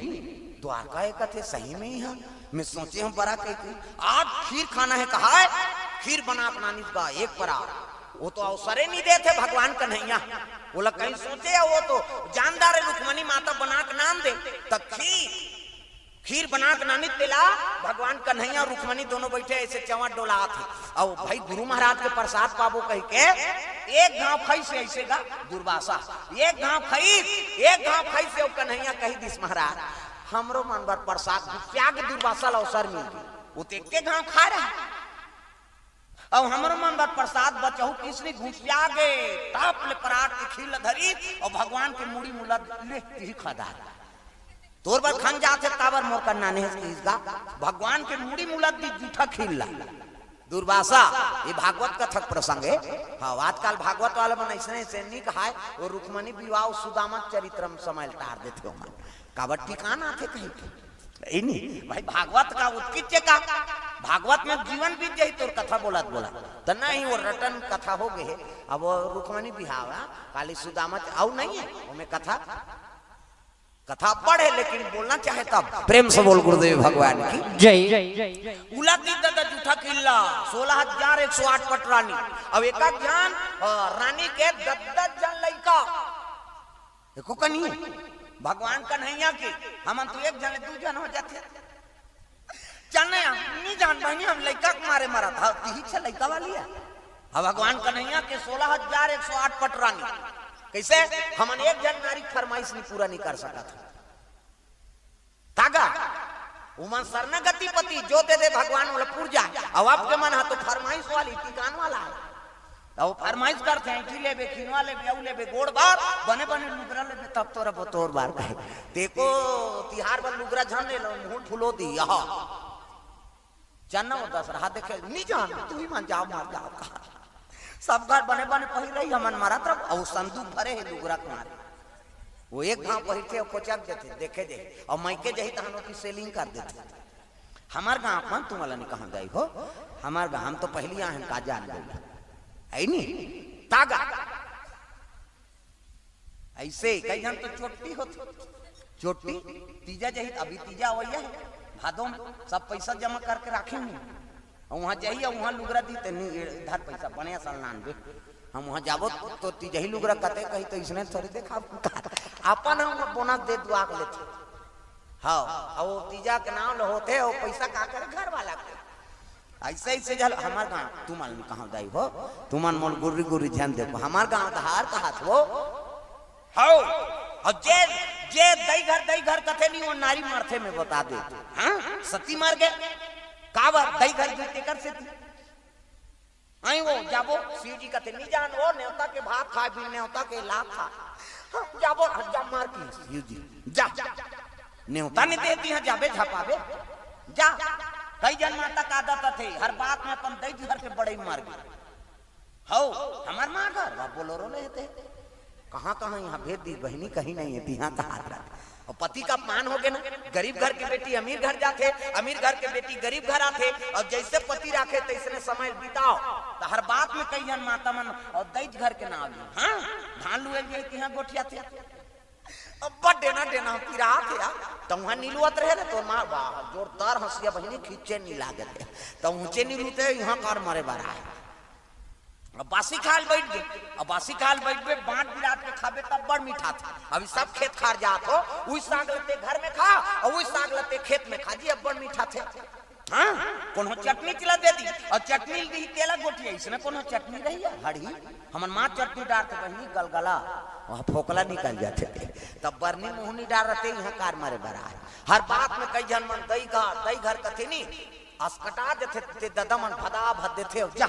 द्वारका एक थे सही में ही है। मैं सोचे हम बरा कह के आज खीर खाना है, कहा है, "खीर बना के नानिस बा एक परा।" वो तो अवसरे नहीं देते भगवान कन्हैया। वो लोग कहीं सोचे, वो तो जानदार है, रुक्मणी माता बना के नाम दे, तब खीर, खीर बना के नानी तेला भगवान कन्हैया और रुक्मणी दोनों बैठे ऐसे चवा डोलात है। और भाई गुरु महाराज के प्रसाद पाबो कह के एक घाव खाई से ऐसे गा दुर्वासा, एक घाव खाई, एक घाव खाई से वो कन्हैया कही दिस, "महाराज, हमरो मन बर प्रसाद, त्याग दुर्वासा ला अवसर मिल गई।" वो तो एक घाव खा रहे। अब हमरो मन बर प्रसाद बचहु किसनी घुसिया गे, ताप ले परात के खीर ल धरी और भगवान के मुड़ी मुला ले तिही खा डार। तोर बर खंग जाथे, ताबर मोर करना नहीं इसका। भगवान के मुड़ी मुला दी जूठा खीर ला। दुर्वासा, ये भागवत कथा के प्रसंग है। हाँ, आजकल भागवत वाला मन ऐसने ऐसे नहीं कहाए, वो रुक्मणी विवाह सुदामा चरित्र में समय टार देते हो मन। काबर टिकाना थे कहीं के। ई नहीं, भाई, भागवत का उत्कृष्ट का, भागवत में जीवन बीत जाई तोर कथा बोलत बोलत। त नहीं, वो रटन कथा हो गए है। अब वो रुक्मणी बिहावा, काली सुदामा च-, अउ नहीं है, ओमे कथा, कथा पढ़े, लेकिन बोलना चाहे तब। प्रेम से बोल गुरुदेव भगवान की जय। उला दी ददा जूठा खीर ला, सोलह हजार एक सौ आठ पट रानी। अब एक एक जन, अ, रानी के दस दस जन लइका। एको कनी भगवान कन्हैया के, हमन तो एक जन, दू जन हो जाथे। चल नहीं, हम नहीं जान बहिनी, हम लइका के मारे मरत हव, तिही छे लइका वाली है। अब भगवान कन्हैया के सोलह हजार एक सौ आठ पट रानी, कैसे हमन एक जन नारी के फरमाइश नहीं पूरा नहीं कर सकत हन। तागा, उमन शरणागति पति जो दे दे भगवान वाला पुर जाए। अब आपके मन हा तो फरमाइश वाली टिकान वाला है। त वो फरमाइश करथे, "ऐंठी लेबे, खिनवा लेबे, अउ लेबे, गोड़ बार, बने बने लुगरा लेबे, तब तोरा बतोर बार कहे।" तेको तिहार बर लुगरा झन ले लो, मुंह फुलो दी, यहा। चन्ना वो दस रहा देखे, "नी जान, तू ही मन जाओ, मर जाओ," कहा। सब घर बने बने पहिर रही, हमन मरत रहो, अउ संदूक भरे है लुगरा के मारे। वो एक घाव पहिरथे, अउ कोचक देथे, देखे दे, अउ मायके जही तहन ओकी सेलिंग कर देथे। हमार गांव अपन तुम वाला नहीं कहा जाई हो, हमार गांव हम तो पहली आए हैं, का जान गई है नी तागा। ऐसे कई जन तो चोट्टी होत, चोट्टी तीजा जही, अभी तीजा वही है, भादो में सब पैसा जमा करके रखे नहीं, और वहाँ जाइए, वहाँ लुगरा दी ते नहीं, इधर पैसा बने असल नान दे, हम वहाँ जाबो तो, तो तीजही लुगरा कते कही तो इसने थोड़ी देखा अपन हम बोनस दे दुआ के लेते। हाँ, और वो तीजा के नाम लो होते, वो पैसा का करे घर वाला के। ऐसे, ऐसे जल हमार गांव, तुमन कहाँ जाई हो? तुमन मोल गुर्री गुर्री ध्यान देखो। हमार गांव धार कहात हो। हो, और जे, जे दई घर, दई घर कथे नहीं, वो नारी मरथे में बता दे। हाँ, सती मर गए। काबर? दई घर गई तेकर से। आई वो जाबो, शिव जी कथे, "नी जान वो, नेवता के भात खाए, बिन नेवता के लात खा।" हम जाबो, "जा मार की शिव जी, जा।" नेवता ने दे दी, हाँ, जाबे झपाबे, जा। कई जन माता का आदत थे, हर बात में अपन दई घर के बड़ई मार गे। हौ, हमर माँ घर, वह बोलोरो ले थे। कहाँ, कहाँ यहाँ भेज दी बहिनी, कहीं नहीं है, तिहाँ कहाँ रहा। और पति का अपमान हो गया ना, गरीब घर की बेटी अमीर घर जाथे, अमीर घर की बेटी गरीब घर आथे, और जैसे पति राखे तैसने समय बिताओ। तो हर बात में कई जन माता मन और दई घर के नाव ली, हाँ, धान लुए गए कि हाँ गोठिया थे। अब बड़ डेना डेना पिरात हे यार, तो वहाँ नीलुअत रहे रे, तो माँ वाह, जोरदार हंसिया बहिनी, खींचे नी लागत हे, तो ऊंचे नीलू थे, यहाँ कार मरे बर आए। अब बासी खाल बैठ गए, अब बासी खाल बैठ गए, बांट बिराट के खाबे तब बड़ मीठा थे। अभी सब खेत खार जात हो, उही साग लते घर में खा, और उही साग लते खेत में खा जी, अब बड़ मीठा थे। हाँ, कोनो चटनी चिला दे दी, और चटनी दी तेला गोठिया, इसने कोनो चटनी रही है, हड़ी। हमन माँ चटनी डारथे बहिनी, गलगला, वहाँ फोकला निकल जाथे थे। तब बरनी मुहनी डार रहते, यहाँ कार मारे बर आए। हर बात में कई जन मन दई घर, दई घर कथे नी, असकटा देथे, ते ददा मन भदा भद देथे, जा।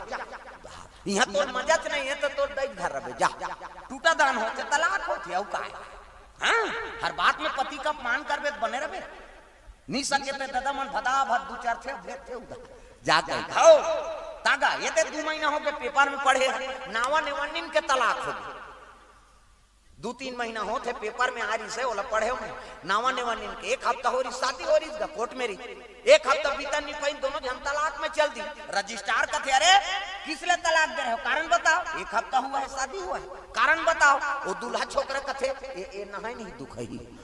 यहाँ तोर मजा च नहीं है, तो तोर दई घर रबे, जा। टूटा दान होथे, तलाक होथे, अउ काय? हाँ, हर बात में पति का अपमान करबे, तो बने रबे। नी सके ते ददा मन भदा भद दू चार थे, भेज थे उधर। जा गए, हौ, तागा, ये ते दू महीना हो गए, पेपर में पढ़े हैं, नावा नेवा नीन के तलाक हो गए। दू तीन महीना होत हे, पेपर में आ रही से, ओला पढ़े हूँ। नावा नेवा नीन के एक हफ्ता हो रही, शादी हो रही, गा कोर्ट में रही। एक हफ्ता बीता नहीं पाइन, दोनों जन तलाक में चल दी। रजिस्ट्रार कथे, "अरे, किस ले तलाक दे रहे हो? कारण बताओ।" "एक हफ्ता हुआ है, शादी हुआ है, कारण बताओ।" वो दूल्हा छोकरा कथे, "ए, ए नहाय नहीं दुख है ही।"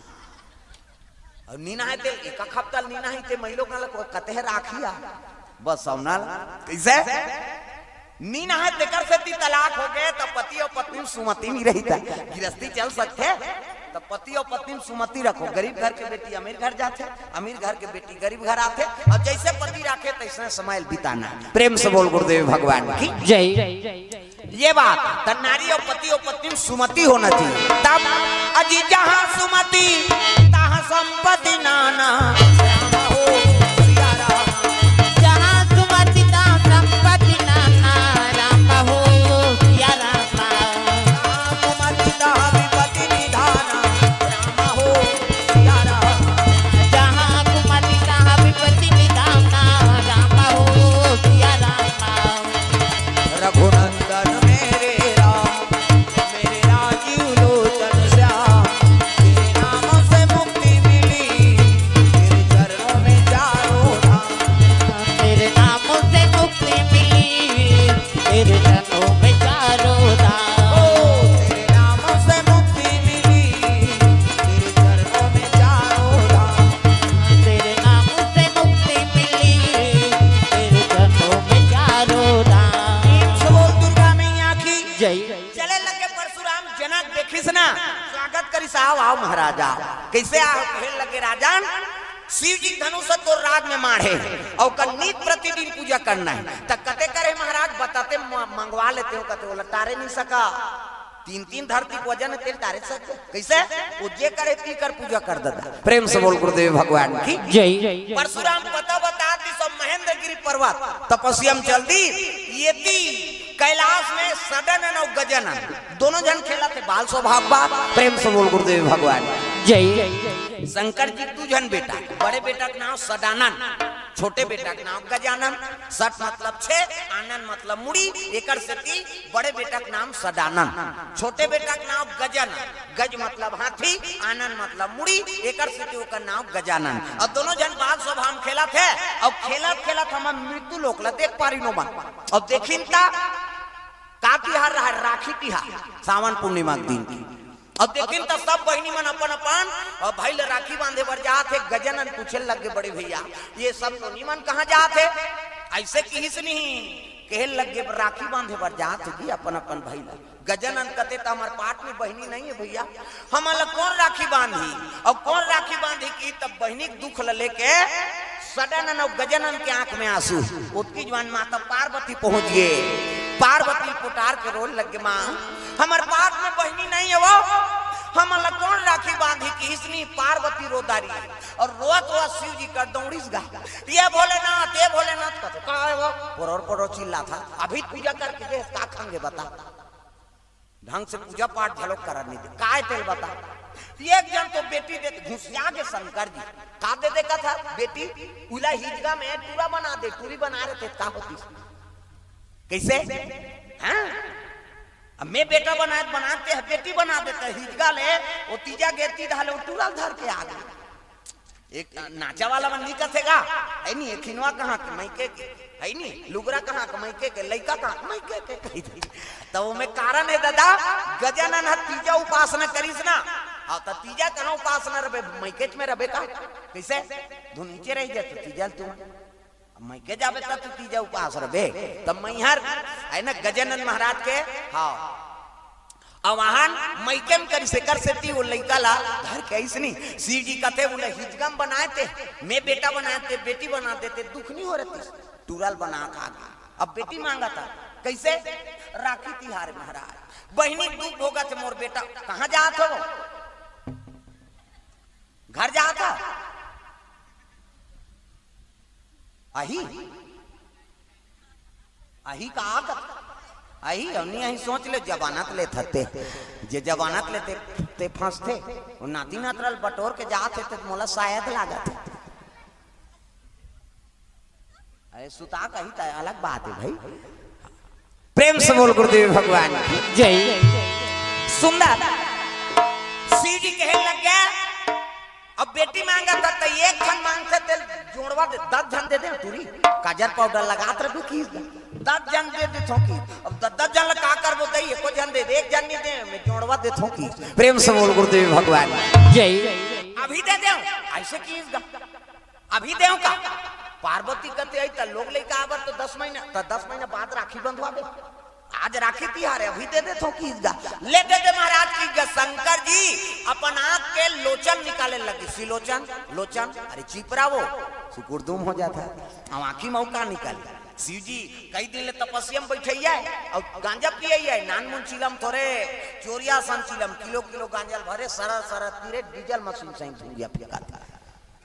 अउ नीना है ते, एक हफ्ता नीना है ते, महिलो का लको कते है राखिया। बस अउ ना ला। कैसे? नीना है तेकर सेती तलाक हो गए, तब पति और पत्नी में सुमति नहीं रही था। गिरस्ती चल सकते, तब पति और पत्नी में सुमति रखो। गरीब घर के बेटी अमीर घर जाथे, अमीर घर के बेटी गरीब घर आथे, और जैसे पति राखे तैसने समय बिताना। प्रेम से बोल गुरुदेव भगवान की जय। ये बात, त नारी और पति और पत्नी में सुमति होना चाहिए। तब अजी जहाँ सुमति, तहाँ संपत्ति नाना। राम हो सिया राम। जहाँ सुमति, तहाँ संपत्ति नाना। राम हो सिया राम। जहाँ सुमति, तहाँ विपत्ति निधाना। राम हो सिया राम। जहाँ सुमति, तहाँ विपत्ति निधाना। राम हो सिया राम। रघुनंदन मेरे राम, मेरे राजीव लोचन श्याम, तेरे नाम से मुक्ति मिली, तेरे चरणों में चारों धाम। तेरे नाम से मुक्ति मिली, तेरे चरणों में चारों धाम। ओ, तेरे नाम से मुक्ति मिली, तेरे चरणों में चारों धाम। तेरे नाम से मुक्ति मिली, तेरे चरणों में चारों धाम। प्रेम से बोल दुर्गा मैया की जय। चले लगे परशुराम, जनक देखिस ना, स्वागत करिस, "आओ, आओ महाराज, आओ।" कैसे आओ? कहे लगे, "राजन, शिव जी धनुष तो राग में माढ़े, और ओकर नित प्रतिदिन पूजा करना है।" त कते करे महाराज, बताते, म-, मंगवा लेते हो, कहते, "ओला टारे नहीं सका।" तीन तीन धरती के वजन तेल टारे सके। कैसे? वो जे करे ती कर पूजा कर देता। प्रेम से बोल गुरुदेव भगवान की जय। परशुराम पता बता दी सब महेंद्र गिरी पर्वत तपस्या में चल दी। ये ती कैलाश में सडानन और गजानन दोनों जन खेला थे, बाल स्वभाव बा। प्रेम से बोल गुरुदेव भगवान जय। शंकर जी दू जन बेटा, बड़े बेटा के नाम सडानन, छोटे बेटा के नाम गजानन। सट मतलब छे, आनन मतलब मुड़ी, एकर सेती बड़े बेटा के नाम सडानन, छोटे बेटा के नाम गजानन। गज मतलब हाथी, आनन मतलब मुड़ी, एकर सेती ओकर नाम गजानन। और दोनों जन बाल स्वभाव में खेलत हे, और खेलत खेलत हमर मृत्यु लोक ला देख पारी नो मन। और देखिन ता का तिहार रहा, राखी तिहार, सावन पूर्णिमा के दिन की। अब देखिन त सब बहिनी मन अपन अपन, अ, भाई ल राखी बांधे बर जात हे। गजानन पूछे लग गे, "बड़े भैया, ये सब नोनी मन कहाँ जात हे?" ऐसे किहिस नहीं, कहे लग गे, "राखी बांधे बर जात हे जी अपन अपन भाई ल।" गजानन कथे, "त हमर पाट में बहिनी नहीं है भैया, हमन ल कौन राखी बांधी?" और कौन राखी बांधी कि तब बहिनी के दुख ल लेके सडानन और गजानन के आंख में आंसू। ओतकी जुवान माता पार्वती पहुंच गे। पार्वती पुटार के रोल लग गे, "माँ, हमर पाट में बहिनी नहीं है वो, हमन ला कौन राखी बांधी?" किहिस नी, पार्वती रो डारिस। और रोत रोत शिव जी कर दौड़िस गा, "ये भोलेनाथ, ये भोलेनाथ," कहते, का हे वो? पोरोर पोरोर चिल्लात हे। अभी पूजा करके गे हस, का खांगे बता? ढंग से पूजा पाठ घलो करन नइ दे। काय तेला बता? एक झन तो बेटी दे घुसिया गे शंकर जी। का दे दे कथे? बेटी, उला हिजगा में टूरा बना दे, टूरी बना रहे थे, का होतिस? कइसे? हाँ? अब मैं बेटा बनात बनात हे, बेटी बना देते, हिजगा ले, वो तीजा गे तीजा ले, वो टूरा ल धर के आ गे। एक नाचा वाला मन नइ कथे गा, हे नी, एक हिनवा कहाँ के, मइके के, हे नी, लुगरा कहाँ के, मइके के, लइका कहाँ के, मइके के, कहि दे। त ओमे कारण हे दादा, गजानन ह तीजा उपासना करिस ना, हाँ, त तीजा कहाँ उपासना रबे, मइकेच में रबे का? कइसे? धुन नीचे रहि जाथे, तीजा ल तुम। अब मइके जाबे त तू तीजा उपास रबे, त मइहर, हे ना, गजानन महाराज के, हाँ। अउ आहान मइके म करिस, एकर सेती वो लइका ला धर के आइस नी। शिव जी कथे, "उला हिजगा म बनाए ते, मैं बेटा बनाए ते, बेटी बना देते, दुख नइ हो रहतिस, टूरा ल बना खा गे।" अब बेटी मांगत हे, कइसे? राखी तिहार महाराज, बहिनी दुख भोगत हे, मोर बेटा कहाँ जात हो? घर जात हे? आही? आही का आगत? आही, अउ नइ आही सोच ले, जमानत लेथे ते। जे जमानत लेथे, ते फंसथे। वो नाती नतरा ल बटोर के जात हे, ते मोला शायद लागत हे। अरे सुता कही त अलग बात हे भाई। प्रेम से बोल गुरुदेव भगवान की जय। सुंदर। शिव जी कहे लग गया, अब बेटी मांगत हे त एक झन मांगथे, तेला जोड़वा दे, दस झन दे दे टूरी, काजर पाउडर लगात रहे की, दस झन दे दे थोकी। अब दस दस झन ला का करबो दई, एको झन दे दे, एक झन नइ दे, मैं जोड़वा दे थोकी। प्रेम से बोल गुरुदेव भगवान जय। अभी दे दे, अइसे की, अभी देव का? पार्वती कथे, "आई त लोग लइका आबर तो दस महीना, त दस महीना बाद राखी बंधवाबे। आज राखी तिहार हे, अभी दे दे थोकी हिजगा।" ले दे दे महाराज की हिजगा। शंकर जी अपन आंख के लोचन निकाले लगे, सिलोचन, लोचन, अरे चिपरा वो, सुकुरदुम हो जात हे। अब आंखी म अउ का निकाले? शिव जी कई दिन ले तपस्या म बइठे हे अउ गांजा पिए हे, नान मुन चिलम थोरे, चोरिया सन चिलम, किलो किलो गांजा ल भरे, सरर सरर तीरे, डीजल मशीन सही धुंगिया फेंकाथे।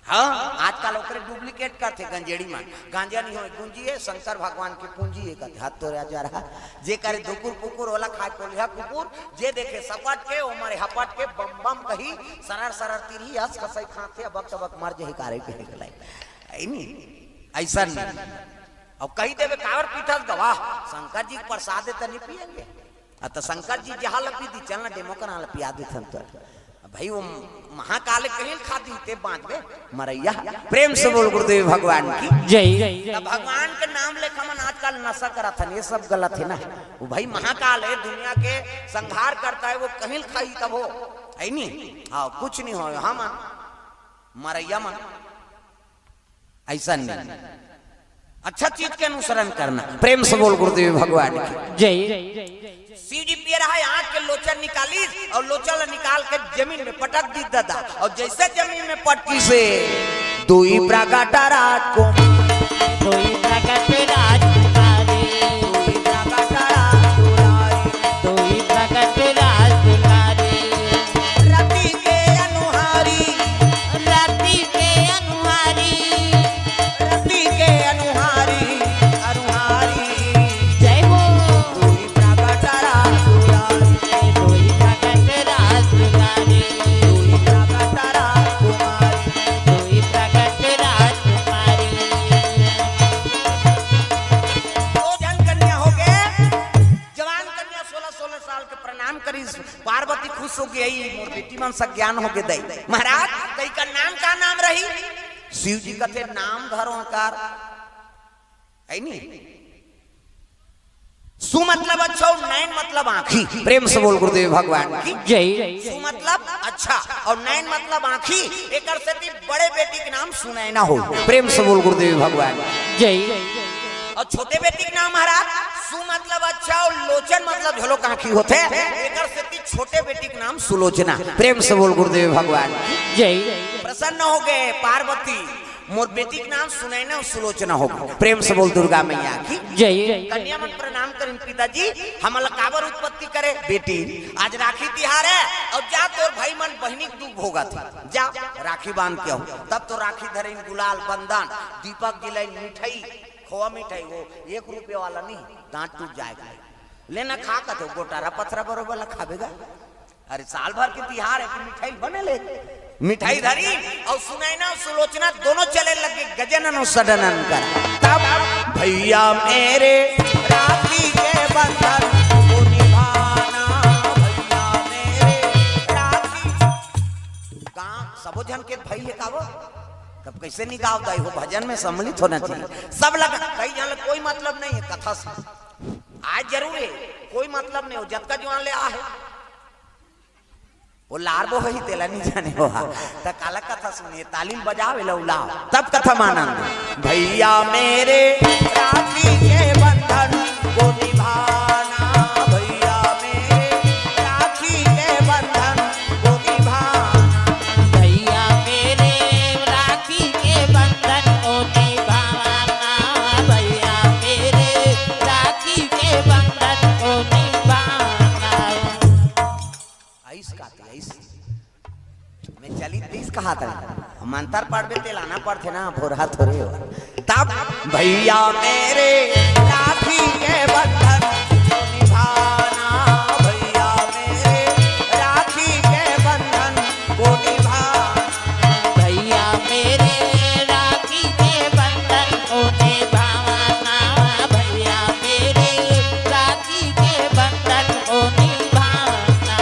हाँ, आजकल ओकरे duplicate करथे गंजेड़ी मन। गांजा नइ होय, गुंजी हे, शंकर भगवान के पूंजी हे कथे, हाथ तोरे जरा। जे करे धुकुर कुकुर, ओला खाय कोलिहा कुकुर, जे देखे सपट के, ओ मरे हपट के, बम बम कही, सरर सरर तिरही, हंस खसई खाथे, अबक तबक मर जही कारे के निकलाई। हे नी? अइसन। अब कहि देबे, "काबर पीथस गवा? शंकर जी के प्रसाद हे त नइ पियेंगे।" आ, त शंकर जी जहाँ ल पी दी, चल ना डेमो करा ल पिया देथन तो। अब भाई वो महाकाल कहीं ल खा दी, ते बांचबे मरैया। प्रेम से बोल गुरुदेव भगवान की जय। त भगवान के नाम लेके हमन आजकल नशा करत हन, ये सब गलत हे ना। वो भाई महाकाल हे, दुनिया के संहार करता हे, वो कहीं ल खाही तब हो, हे नी? हाँ, कुछ नइ हो, हमन मरैया मन अइसन नइ। अच्छा चीज के अनुसरण करना। प्रेम से बोल गुरुदेव भगवान की जय। शिव जी पिए रहा, आंख के लोचन निकालिस अउ लोचन ल निकाल के जमीन में पटक दिस दादा। अउ जइसे जमीन में पटकिस हे, दुई प्रगट राजकुमार, दुई प्रगट राजकुमारी, दुई प्रगट राजकुमारी, दुई प्रगट राजकुमारी। रति के अनुहारी, रति के अनुहारी, रति के अनुहारी, अनुहारी। जय हो। दुई प्रगट राजकुमारी, दुई प्रगट राजकुमारी, दुई प्रगट राजकुमारी, दुई प्रगट राजकुमारी। दो झन कन्या हो गे, जवान कन्या सोलह सोलह साल के प्रणाम करिस। पार्वती खुश हो गे, "अई मोर बेटी मन सज्ञान हो गे दई।" महाराज, त इकर नाम का नाम रही? शिव जी कथे, "नाम धरो हकार।" हे नी? सु मतलब अच्छा अउ नैन मतलब आंखी। प्रेम से बोल गुरुदेव भगवान की जय। सु मतलब अच्छा अउ नैन मतलब आंखी। एकर सेती बड़े बेटी के नाम सुनैना हो। प्रेम से बोल गुरुदेव भगवान की जय। अउ छोटे बेटी के नाम महाराज, सु मतलब अच्छा अउ लोचन मतलब झलक आंखी होथे। एकर सेती छोटे बेटी के नाम सुलोचना। प्रेम से बोल गुरुदेव भगवान की जय। प्रसन्न हो गे पार्वती, मोर बेटी के नाम सुनैना अउ सुलोचना हो गे। प्रेम से बोल दुर्गा मैया की जय। कन्या मन प्रणाम करिन, "पिताजी, हमन ला काबर उत्पत्ति करे?" "बेटी, आज राखी तिहार हे अउ जा तोर भाई मन बहिनी के दुख भोगत हे, जा राखी बांध के आव।" तब तो राखी धरिन, गुलाल, बंदन, दीपक जलाइन, मिठाई खोवा मिठाई वो एक रुपया वाला नहीं, दांत टूट जाएगा। लेना खा का तो गोटारा पथरा बरोबर ला खाबे गा। अरे साल भर के तिहार है कि मिठाई बने ले। मिठाई धरी अउ सुनैना सुलोचना दोनों चले लगे गजानन अउ सडानन करा। तब भैया मेरे राखी के बंधन को निभाना, भैया मेरे राखी। गाँव सबो झन के भाई हे का वो? तब कैसे नहीं गावत हे वो भजन में सम्मिलित होना चाहिए। सब लगा, कई झन ला कोई मतलब नहीं है कथा से। आज जरूर है, कोई मतलब नहीं हो, जतका जुआन ले आ है। वो लार बो ही तेला नहीं जाने हो हा। त काला कथा सुनिए, ताली बजावे लौला, तब कथा मानंद। भैया मेरे राखी के बंधन को निभाना, भैया मेरे राखी के बंधन को निभाना। भैया मेरे राखी के बंधन को निभाना, भैया मेरे राखी के बंधन को निभाना। आइस काते, आइस। मैं चलित तीस कहा था। हम अंतर पढ़बे ते लाना पड़थे ना, भोरहा थोड़े हो। तब भैया मेरे राखी के बंधन को निभाना, भैया मेरे राखी के बंधन को निभाना। भैया मेरे राखी के बंधन को निभाना, भैया मेरे राखी के बंधन को निभाना।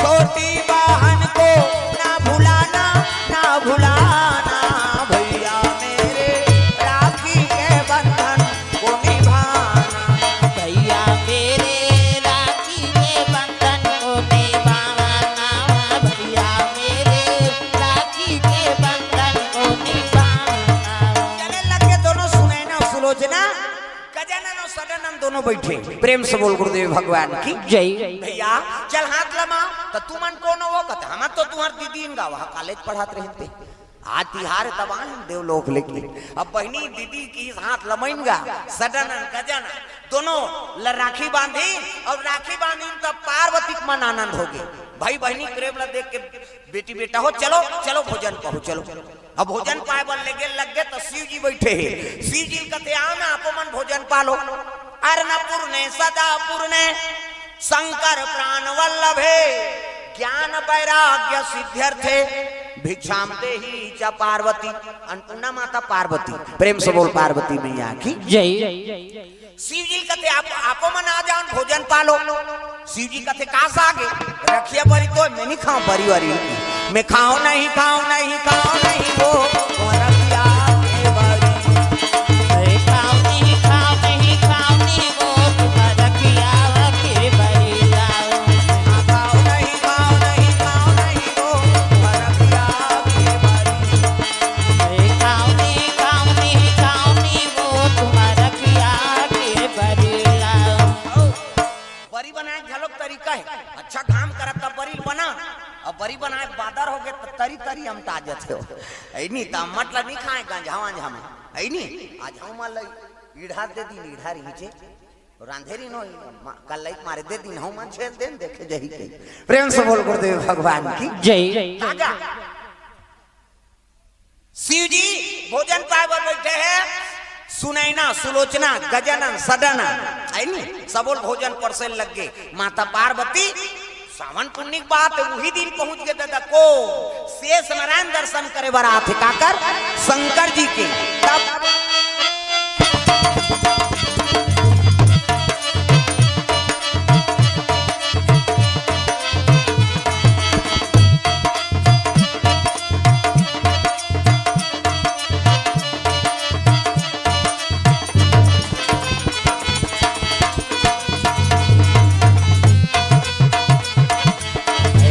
छोटी बहन को ना भुलाना, ना भुलाना, भैया मेरे राखी के बंधन को निभाना। भैया मेरे राखी के बंधन को निभाना, भैया मेरे राखी के बंधन को निभाना। चले लगे दोनों सुनैना सुलोचना, गजानन अउ सदानंद दोनों बैठे। प्रेम से बोल गुरुदेव भगवान की जय। भैया चल हाथ लमा, त तुमन कोनो हो? कहते हम तो तुहर दीदी इन गावा कॉलेज पढ़ात रहिन ते। आज तिहार तब आए देवलोक लेके। अब बहिनी दीदी के हाथ लमइन गा, सदानंद गजानन दोनों ल राखी बांधी अउ राखी बांधी तब पार्वती के मन आनंद हो गए। भाई बहिनी प्रेम ला देख के बेटी बेटा हो, चलो चलो भोजन पाहू, चलो। अब भोजन पाए बर लेगे लग गए तो शिव जी बैठे हे। शिव जी कथे आओ ना आपो मन भोजन पालो। अर्णपूर्णे सदापूर्णे शंकर प्राण वल्लभे ज्ञान वैराग्य सिद्ध्यर्थे भिक्षाम देही च पार्वती। अन्नपूर्णा माता पार्वती, प्रेम से बोल पार्वती मैया की जय। शिव जी कथे आप आपो मन आ जाओ भोजन पालो। शिव जी कथे का सागे रखिया बरी तो मैं नहीं खाऊं बरी वारी। मैं खाऊं नहीं, खाऊं नहीं, खाऊं नहीं वो, वो रखिया के बरी। अरे खाऊं नहीं, खाऊं नहीं, खाऊं नहीं वो, तुम रखिया के बरी लाओ। हाँ, खाऊं नहीं, खाऊं नहीं, खाऊं नहीं वो, वो रखिया के बरी। अरे खाऊं नहीं, खाऊं नहीं, खाऊं नहीं वो, तुम रखिया के बरी लाओ। बरी बनाए घलोक तरीका हे। अच्छा घाम करत त बरी बना, अब बरी बनाए बादर हो गए त तरी तरी अमटा जथे हो। ऐनी त अम्मट ल नहीं खाए गंझा वंझा में। ऐनी आज हम ल ईढ़ा दे दिन, ईढ़ा रहिचे रांधे रहिन हो, मा-, कल लइक मारे दे दिन हम मन छेल देन देखे जही के। प्रेम से बोल गुरुदेव भगवान की जय। तागा शिव जी भोजन पाए बर बैठे हे। सुनैना, सुलोचना, गजानन, सदानंद, है नी? सबोल भोजन परसे लग गे। माता पार्वती, सावन पुन्नी के बात हे, उही दिन पहुंच गे दादा को शेष नारायण दर्शन करे बर आथे। काकर? शंकर जी के। तब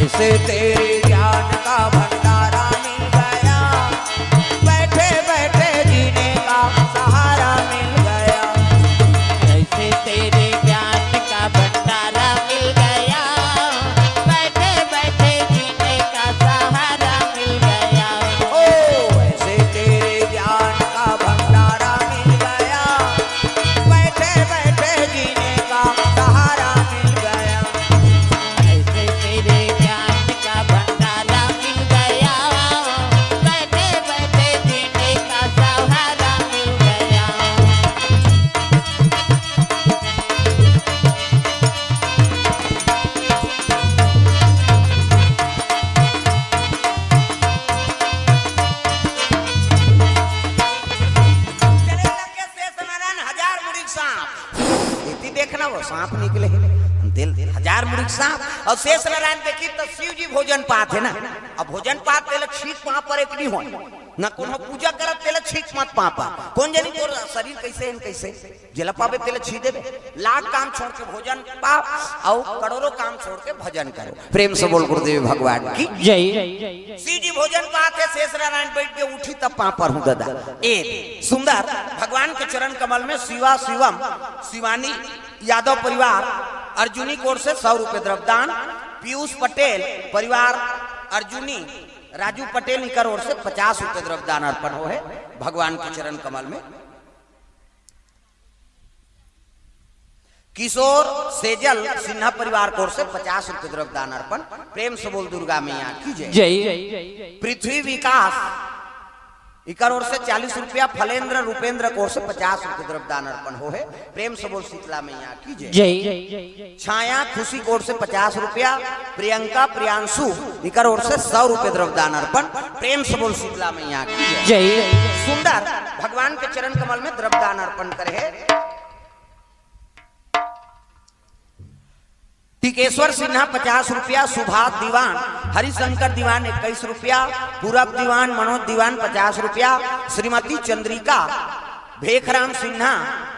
ऐसे तेरे ज्ञान का भंडारा मिल गया, बैठे बैठे जीने का सहारा मिल गया। ऐसे तेरे ज्ञान का भंडारा मिल गया, बैठे बैठे जीने का सहारा मिल गया। ओ, ऐसे तेरे ज्ञान का भंडारा मिल गया, बैठे बैठे जीने का सहारा मिल गया। ऐसे तेरे ज्ञान का देखना वो सांप निकले हे, तेला हजार मुड़ी के सांप। अउ शेष नारायण देखिस त शिव जी भोजन पात हे ना, अब भोजन पात तेला छींक पाँव परे के नहीं होय ना, कोनो पूजा करत तेला छींक मत पाँव पर। कोन जनी तोर शरीर कइसे हे न कइसे, जेला पाबे तेला छींक देबे। लाख काम छोड़ के भोजन पाव अउ करोड़ों काम छोड़ के भजन करो। प्रेम से बोल गुरुदेव भगवान की। जय। शिव जी भोजन पात हे, शेष नारायण बइठ के उठी तब पाँव परहूं ददा। ए सुंदर भगवान के चरण कमल में शिवा शिवम शिवानी यादव परिवार अर्जुनी कोर से सौ रुपये द्रव्यदान, पीयूष पटेल परिवार अर्जुनी राजू पटेल इकर ओर से पचास रुपये द्रव्यदान अर्पण होहे भगवान के चरण कमल में। किशोर सेजल सिन्हा परिवार कोर से पचास रुपये द्रव्यदान अर्पण। प्रेम से बोल दुर्गा मैया की जय। जय। पृथ्वी विकास इकर ओर से चालीस रुपया, फलेंद्र रूपेंद्र कोर से पचास रुपये द्रव्यदान अर्पण होहे। प्रेम से बोल शीतला मैया की जय। जय। छाया खुशी कोर से पचास रुपया, प्रियंका प्रियांशु इकर ओर से सौ रुपये द्रव्यदान अर्पण। प्रेम से बोल शीतला मैया की जय। जय। सुंदर भगवान के चरण कमल में द्रव्यदान अर्पण करे हे। टिकेश्वर सिन्हा पचास रुपया, सुभाष दीवान, हरिशंकर दीवान इक्कीस रुपया, पूरब दीवान, मनोज दीवान पचास रुपया, श्रीमती चंद्रिका, भेखराम सिन्हा,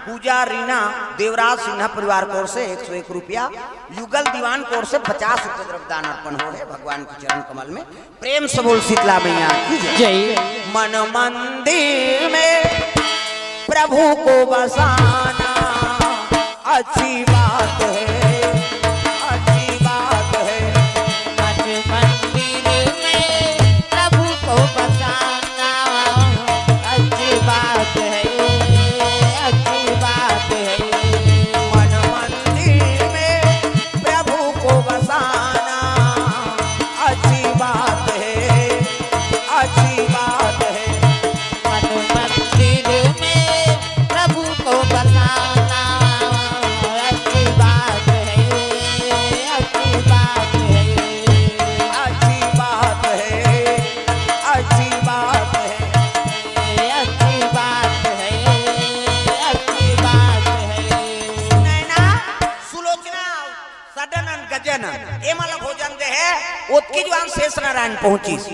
पूजा रीना, देवराज सिन्हा परिवार कोर से एक सौ एक रुपया, युगल दीवान कोर से पचास रुपये द्रव्यदान अर्पण होहे भगवान के चरण कमल में। प्रेम से बोल शीतला मैया की जय। जय। मन मंदिर में प्रभु को बसाना अच्छी बात है, अच्छी बात है। मन मंदिर में प्रभु को बसाना अच्छी बात है, अच्छी बात है। मन मंदिर में प्रभु को बसाना अच्छी बात है, अच्छी बात है। मन मंदिर में प्रभु को बसाना अच्छी बात है, अच्छी बात है। अच्छी बात है, अच्छी बात है। अच्छी बात है, अच्छी बात है। सुनैना, सुलोचना, सदानंद, गजानन, एमन ला भोजन दे हे, ओतकी जुवार शेष नारायण पहुंचिस।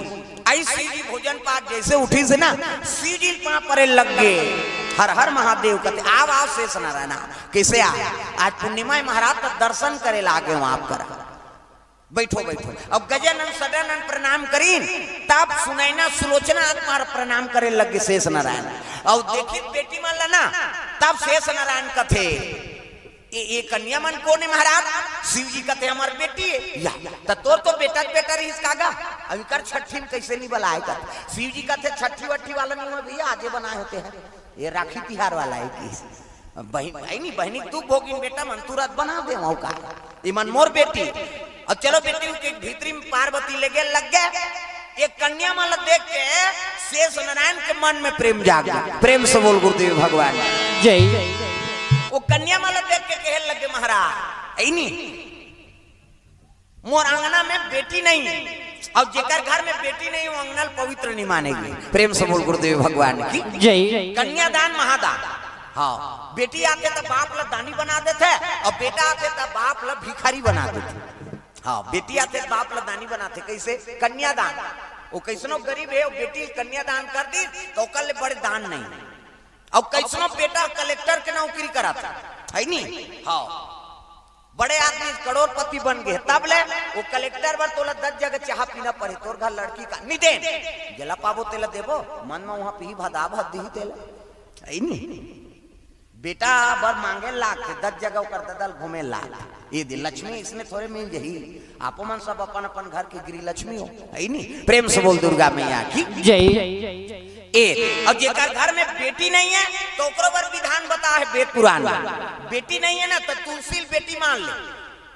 अइसे शिव जी भोजन पात जइसे उठिस ना, शिव जी पाँव परे लग गे। हर हर महादेव कथे, "आव, आव शेष नारायण, आव।" कइसे आव? आज पूर्णिमा हे महाराज, त दर्शन करे ला आगे हंव आप करा। बइठो, बइठो। अब गजानन सदानंद प्रणाम करिन, तब सुनैना सुलोचना आके प्रणाम करे लग गे शेष नारायण। अउ देखिस बेटी मन ला ना, तब शेष नारायण कथे, "ए, ए कन्या मन कोन हे महाराज?" शिव जी कथे, "हमर बेटी हे।" "या, त तोर तो बेटा के बेटा रहिस का गा, अब इकर छट्ठी में कइसे नइ बलाय?" कथे। शिव जी कथे, "छट्ठी वट्ठी वाला नइ होय भइया, आजे बनाय होते हैं, ए राखी तिहार वाला हे।" कि बहिन, बहिनी, बहिनी के दुख भोगिन बेटा मन, तुरंत बना देवंव का, एमन मोर बेटी। अउ चलो बेटी के भीतरी में पार्वती लेगे लग गे। ए कन्या मन ला देख के शेष नारायण के मन में प्रेम जाग गे। प्रेम से बोल गुरुदेव भगवान जय। ओ कन्या मन ला देख के कहे लग गे, "महाराज, अइनी मोर अंगना में बेटी नइ हे, अउ जेकर घर में बेटी नइ हे, ओ अंगना ल पवित्र नइ माने गे।" प्रेम से बोल गुरुदेव भगवान की जय। कन्यादान महादान। हाँ, बेटी आथे त बाप ला दानी बना देथे, अउ बेटा आथे त बाप ला भिखारी बना देथे। हाँ, बेटी आथे त बाप ला दानी बनाथे। कइसे? कन्यादान। ओ कइसनो गरीब हे, ओ बेटी ल कन्यादान कर दिस, त ओकर ले बड़े दान नइ। अउ कइसनो बेटा कलेक्टर के नौकरी करत हे, हे नी? हाँ। बड़े आदमी करोड़पति बन गे, तब ले ओ कलेक्टर बर तोला दस जगह चाहा पीना पड़े, तोर घर लड़की का नइ दे, जेला पाबो तेला देबो, मन में उहाँ पीही भदा भद दिही तेला, हे नी? बेटा बर मांगे लागथे, दस जगह ओकर ददा ल घूमे लागथे। ए दे लक्ष्मी इसने थोरे मिल जही, आपो मन सब अपन अपन घर के गृह लक्ष्मी हो, हे नी? प्रेम से बोल दुर्गा मैया की जय। ए, अउ जेकर घर में बेटी नइ हे, त ओकरो बर विधान बताय हे वेद पुराण में। बेटी नइ हे ना, त तुलसी ल बेटी मान ले,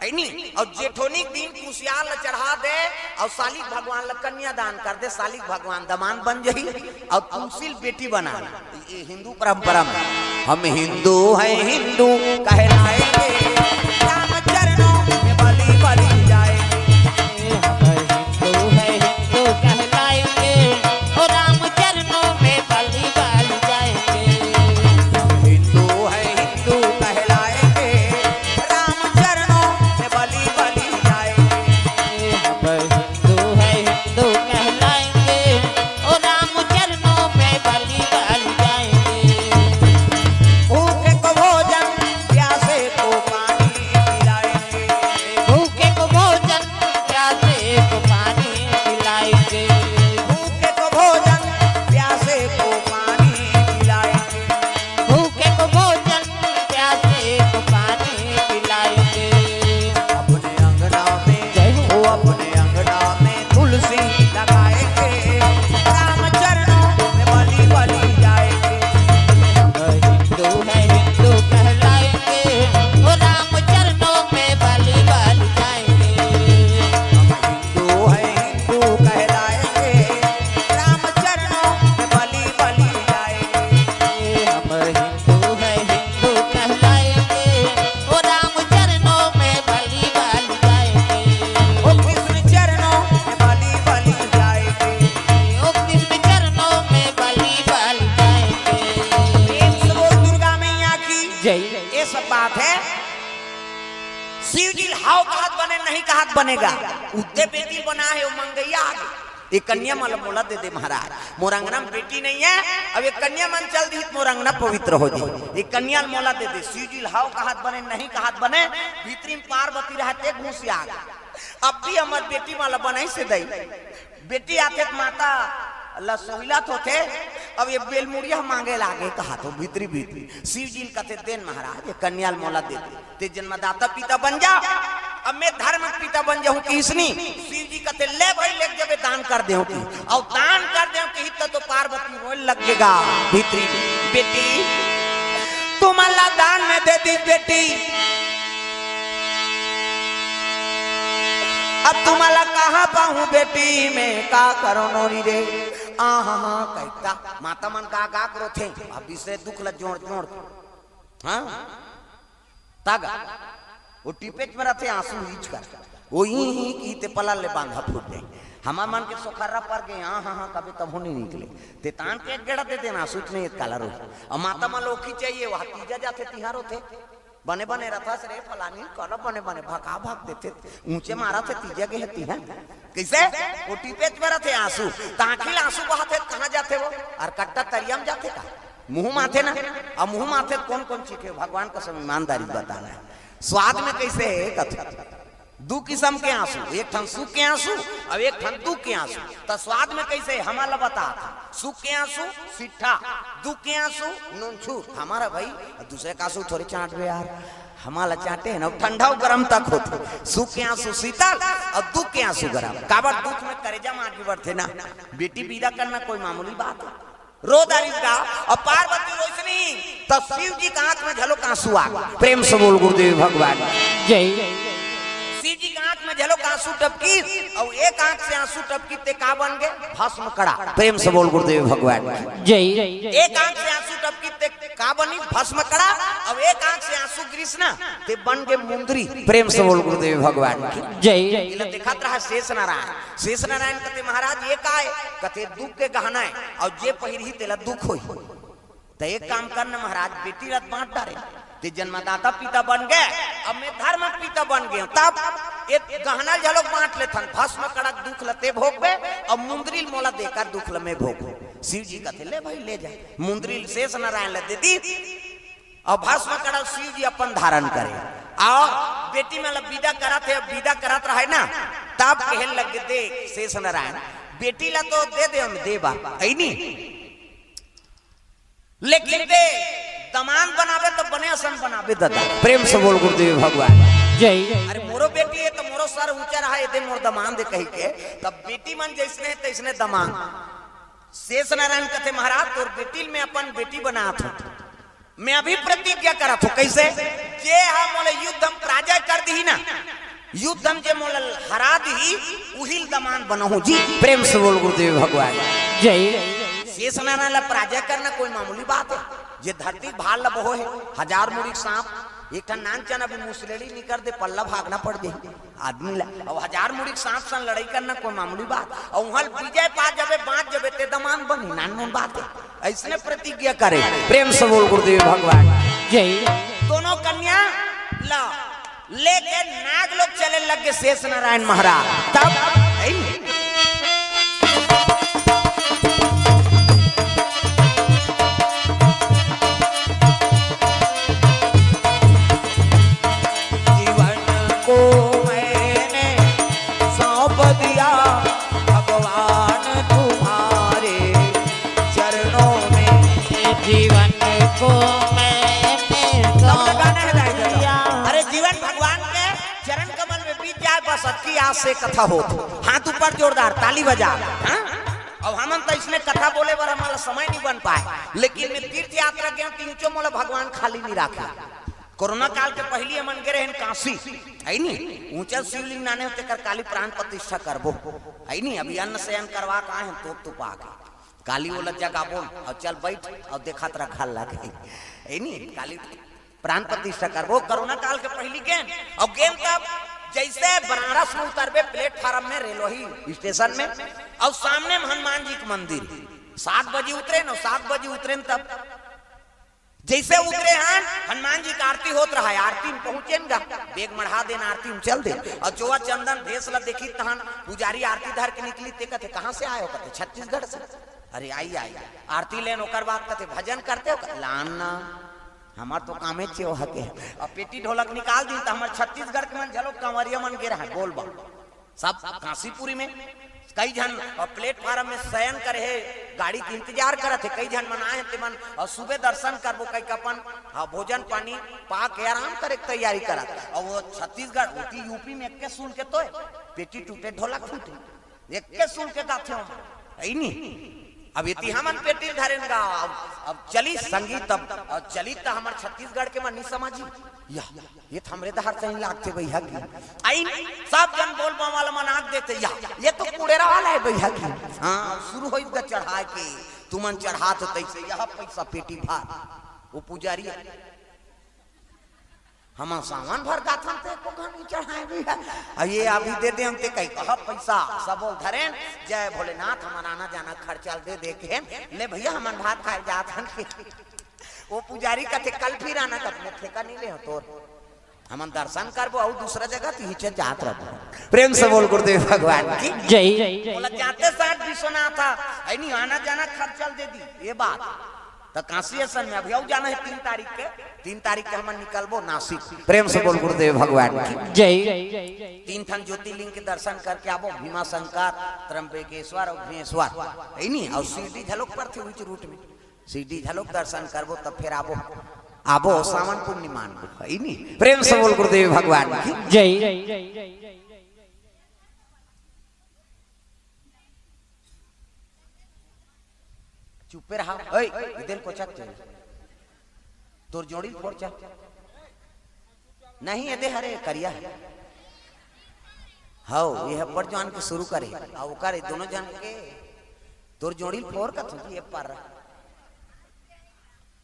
हे नी? अउ जेठोनी के दिन कुसियार ल चढ़ा दे, अउ सालिक भगवान ल कन्यादान कर दे, सालिक भगवान दमांद बन जही, अउ तुलसी ल बेटी बना ले। ये हिंदू परंपरा में, "हम हिंदू हैं, हिंदू कहलाएंगे, राम चरणों में बलि बलि जाएंगे।" हम हिंदू हैं, हिंदू कहलाएंगे, ओ राम चरणों में बलि बलि जाएंगे। हिंदू हैं, हिंदू कहलाएंगे, ये सब बात है। शिव जी ल हव कहत बने, नहीं कहत बने गा। उद्दे बेटी बना हे, वो मंगइया आगे। ये कन्या मन ल मोला दे दे महाराज, मोर अंगना में बेटी नहीं है। अब ये कन्या मन चल दिही त मोर अंगना पवित्र हो जाही। ये कन्या ल मोला दे दे। शिव जी ल हव कहत बने, नहीं कहत बने, भीतरी में पार्वती रहते घुसिया आगे। अब भी हमर बेटी मन ल बनइसे दई। बेटी आथे त माता ल सोहिलत होथे। अब ये बेलमुड़िया मांगे लागे कहत हो भीतरी भीतरी। शिव जी ल कथे, "देन महाराज, ये कन्या ल मोला दे दे, ते जन्मदाता पिता बन जा, अब मैं धर्म पिता बन जाहूं।" कहिस नी, शिव जी कथे, "ले भाई, लेके जबे दान कर देहूं।" कहिस, "अउ दान कर देहूं," कहिस त तो पार्वती रोए लगेगा भीतरी, "बेटी, तुमन ला दान में दे दिस बेटी, अब तुमन ला कहां पाहूं बेटी, मैं का करों नोरी रे।" आ हा हा, कहिता माता मन का का करोथे, अब बिसरे दुख ला जोड़ जोड़। हां, तागा वो टिपेच में रथे आंसू हीच कर, वो ही ही की ते पला ले बांधा फूट जाए। हमर मन के सोखर्रा पर गए, हां हां हां कबे तभो नहीं निकले। ते तान के एक गेड़ा दे देना, आंसू नहीं काला रोही। अब माता मन लोखी चाहिए, वहां तीजा जाथे तिहार होथे। बने बने रथस रे फलानी, कर बने बने भका भक देथे, ऊंचे मारा थे तीजा गे हे तिहां। कइसे? वो टिपेच में रथे आंसू, त आंखी ले आंसू बहाथे, कहां जाथे वो? अउ कट्टा तरिया में जाथे का? मुंह माथे ना। अब मुंह माथे त कौन कौन चीखे? भगवान कसम ईमानदारी बताना है। स्वाद में कइसे हे कथे? दू किसम के आंसू, एक ठन सुख के आंसू अउ एक ठन दुख के आंसू। त स्वाद में कइसे हे? हमन ल बता। सुख के आंसू सिट्ठा, दुख के आंसू नोनछूर। हमर भाई, दूसरे का आंसू थोरे चांटबे यार, हमन ल चांटे हे ना, ठंडा अउ गरम तक होथे। सुख के आंसू शीतल अउ दुख के आंसू गरम। काबर दुख में करेजा में आगी बढ़थे ना। बेटी बिदा करना कोई मामूली बात हे? रो डारिस गा। अउ पार्वती रोइस नहीं, त शिव जी के आंख में घलो आंसू आ गे। प्रेम से बोल गुरुदेव भगवान। जय। शिव जी के आंख में घलो आंसू टपकिस, अउ एक आंख से आंसू टपकिस ते का बन गे? भस्म कड़ा। प्रेम से बोल गुरुदेव भगवान। जय। एक आंख से आंसू टपकिस ते का बनिस? भस्म कड़ा। अउ एक आंख से आंसू गिरिस ना, ते बन गे मुंदरी। प्रेम से बोल गुरुदेव भगवान की। जय। एला देखत रहा शेष नारायण। शेष नारायण कथे, "महाराज, ये का हे?" कथे, "दुख के गहना हे, अउ जे पहिरही तेला दुख होही।" त एक काम कर ना महाराज, बेटी ला बांट डारे, ते जन्मदाता पिता बन गे, अब मैं धर्म पिता बन गेंव, तब ये गहना ल घलो बांट लेथन, भस्म कड़ा के दुख ल ते भोगबे, अउ मुंदरी ल मोला देकर दुख ल मैं भोगहूं। शिव जी कथे, "ले भाई, ले जा।" मुंदरी ल शेष नारायण ल दे दिस, अउ भस्म कड़ा ल शिव जी अपन धारण करे, अउ बेटी मन ल बिदा करत हे, बिदा करत रहे ना, तब कहे लगे, "देख शेष नारायण, बेटी ल तो दे दे, हम देबा, अइनी, लेकिन ते दमांद बनाबे त बने असन बनाबे ददा।" प्रेम से बोल गुरुदेव भगवान। जय। अरे मोरो बेटी हे त मोरो सर ऊंचा रहा, एदे मोर दमांद हे कहिके, तब बेटी मन जइसने हे तइसने दमांद। शेष नारायण कथे, "महाराज, तोर बेटी ल मैं अपन बेटी बनात हंव, मैं अभी प्रतिज्ञा करत हंव।" कइसे? "जे हा मोला युद्ध म पराजय कर दिही ना, युद्ध म जे मोला हरा दिही, उही ल दमांद बनाहूं जी।" प्रेम से बोल गुरुदेव भगवान। जय। शेष नारायण ला पराजय करना कोई मामूली बात हे? जे धरती भार ला बहो हे, हजार मुड़ी के सांप, एक ठन नान चना भी मुसलेड़ी निकर दे, पल्ला भागना पड़ जाही आदमी ला। अउ हजार मुड़ी के सांप सन लड़ाई करना कोई मामूली बात? अउ उहां ल विजय पा जाबे, बांच जाबे, ते दमांद बनही, नानमुन बात हे। अइसने प्रतिज्ञा करे। प्रेम से बोल गुरुदेव भगवान। जय। दोनों कन्या ला लेके नाग लोग चले लगे शेष नारायण महाराज। तब जीवन को मैंने सौंप दिया भगवान तुम्हारे चरणों में। जीवन को मैंने सौंप दिया। अरे जीवन भगवान के चरण कमल में बीत जाए, बस अतकी आस से कथा होत। हाथ ऊपर जोरदार, ताली बजा। हां? अब हमन त इसने कथा बोले बर हमन ला समय नहीं बन पाए, लेकिन मैं तीर्थ यात्रा गेंव, तीन चो मोला भगवान खाली नहीं राखे। कोरोना काल के पहिली हमन गे रहेन काशी, हे नी? ऊंचा शिवलिंग नाने होते कर काली प्राण प्रतिष्ठा करबो, हे नी? अभी अन्न शयन करवा के आए हन, तोप तुपा के। काली ओला जगाबो अउ चल बइठ अउ देखत रह घर लगे, हे नी? काली प्राण प्रतिष्ठा करबो। कोरोना काल के पहिली गेन अउ गेन तब जइसे बनारस में उतरबे प्लेटफार्म में रेलवे स्टेशन में अउ सामने में हनुमान जी के मंदिर, सात बजे उतरेन अउ सात बजे उतरेन तब जइसे उतरे हन, हनुमान जी के आरती होत रहय, आरती में पहुंचेन गा, बेग मढ़ा देन, आरती में चल देन। अउ जोवा चंदन भेस ल देखिस तहन पुजारी आरती धर के निकलिस, ते कथे, "कहाँ से आए हो?" कथे, "छत्तीसगढ़ से।" "अरे, आई, आई।" आरती लेन, ओकर बाद कथे, "भजन करते हो?" कथे, "लान ना, हमर तो कामे चे ओहके।" अब पेटी ढोलक निकाल दिन, त हमर छत्तीसगढ़ के मन घलो कंवरिया मन गे रहय, बोल बम। सब कांसीपुरी में कई झन, अ, प्लेटफार्म में शयन करे हे, गाड़ी के इंतजार करत हे, कई झन मन आए हे, ते मन, अ, सुबह दर्शन करबो कहिके अपन, हाँ, भोजन पानी पा के आराम करे के तैयारी करत। अउ वो छत्तीसगढ़, ओती यूपी में एक्के सुन के तोय, पेटी टूटे, ढोलक फूटे, एक्के सुन के गाथे हो, है नी? अब एती हमन पेटी धरेन गा, अब, अब चली संगीत, अब, अब चली त हमर छत्तीसगढ़ के मन नी समझी। या, ये त हमरे डहर सही लागथे भैया की। आई, सब झन बोल बम वाला मन आंख देथे, या, ये तो कुड़ेरा वाला हे भैया की। हाँ, शुरू होइस गा चढ़ाए के, तुमन चढ़ात हो तइसे, यह पैसा पेटी भर। वो पुजारी हे, हमन सावन भर गाथन, ते एको घनी चढ़ाए भैया। अब ये अभी दे दे, हम ते कही, कहा पैसा, सब बोल धरेन, "जय भोलेनाथ, हमन आना जाना खर्चा ल दे दे के, ले भैया, हमन भात खाए जात हन।" वो पुजारी कथे, "कल फिर आना।" कथे, "मैं ठेका नी ले हंव तोर, हमन दर्शन करबो अउ दूसरा जगह तिही चे जात रहबो।" प्रेम से बोल गुरुदेव भगवान की जय। बोला, "जाते साथ विश्वनाथ था, है नी, आना जाना खर्चा ल दे दी।" ये बात त कांसी असन में अभी अउ जाना हे तीन तारीख के, तीन तारीख के हमन निकलबो नासिक। प्रेम से बोल गुरुदेव भगवान की जय। तीन ठन ज्योतिर्लिंग के दर्शन करके आबो, भीमा शंकर, त्र्यंबकेश्वर अउ घृणेश्वर, है नी? अउ शिरडी घलोक परथे उहिच रूट में, शिरडी घलोक दर्शन करबो, तब फिर आबो, आबो सावन पूर्णिमा में, है नी? प्रेम से बोल गुरुदेव भगवान की जय। चुप्पे रहा। ओए, इदेन कोचक चल। तोर जोड़ी फोर चल। नहीं, एदे हरे करिया हे। हव, ये अब्बड़ जवान के शुरू करे। आ ओकर ए दोनों जन के तोर जोड़ी फोर कथों जी, ये पर रहा।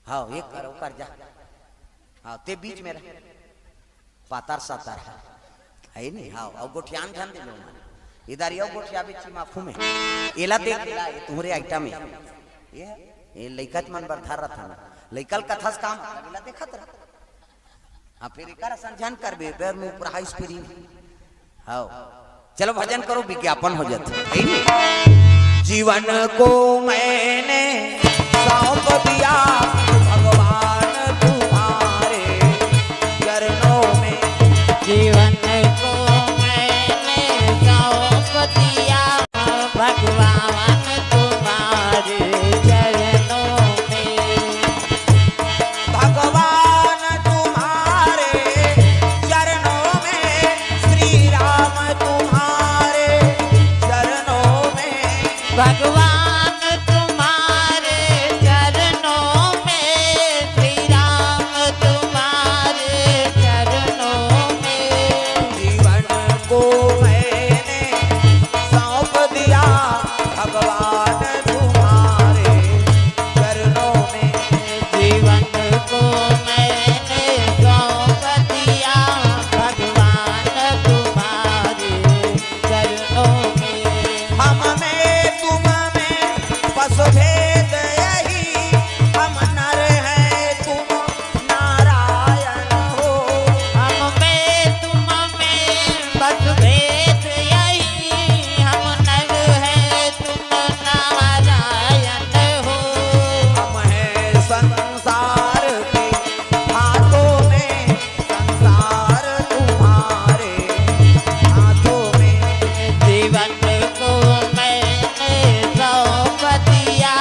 हव, ये कर, ओकर जा। हव, ते बीच में रह। पातर सातर हे। हे नी? हव, अउ गोठियान झन दे लो मन। इधर यो गोठिया बिच माखू में। एला देख, एला, ये तुम्हरे आइटम हे। ये, ये लइका मन बर धर रथन। लइका ल कथस काम, एला देखत रह। हाँ, फिर एकर असन झन करबे, बेर में ऊपर हाई स्पीड। हव। चलो भजन करो, विज्ञापन हो जात हे। जीवन को मैंने सौंप दिया भगवान तुम्हारे चरणों में। जीवन को मैंने सौंप दिया भगवान तुम्हारे चरणों में। भगवान तुम्हारे चरणों में, श्री राम तुम्हारे चरणों में। भगवान तुम्हारे चरणों में, श्री राम तुम्हारे चरणों में। जीवन को मैंने सौंप दिया भगवान तुम्हारे चरणों में। जीवन को मैंने सौंप दिया भगवान तुम्हारे चरणों में। हम में तुम में बस भेद यही, हम नर हैं तुम नारायण हो। हम में तुम में बस भेद यही, हम नर हैं तुम नारायण हो। हम हैं संसार के हाथों में, संसार तुम्हारे हाथों में। जीवन को मैंने सौंप दिया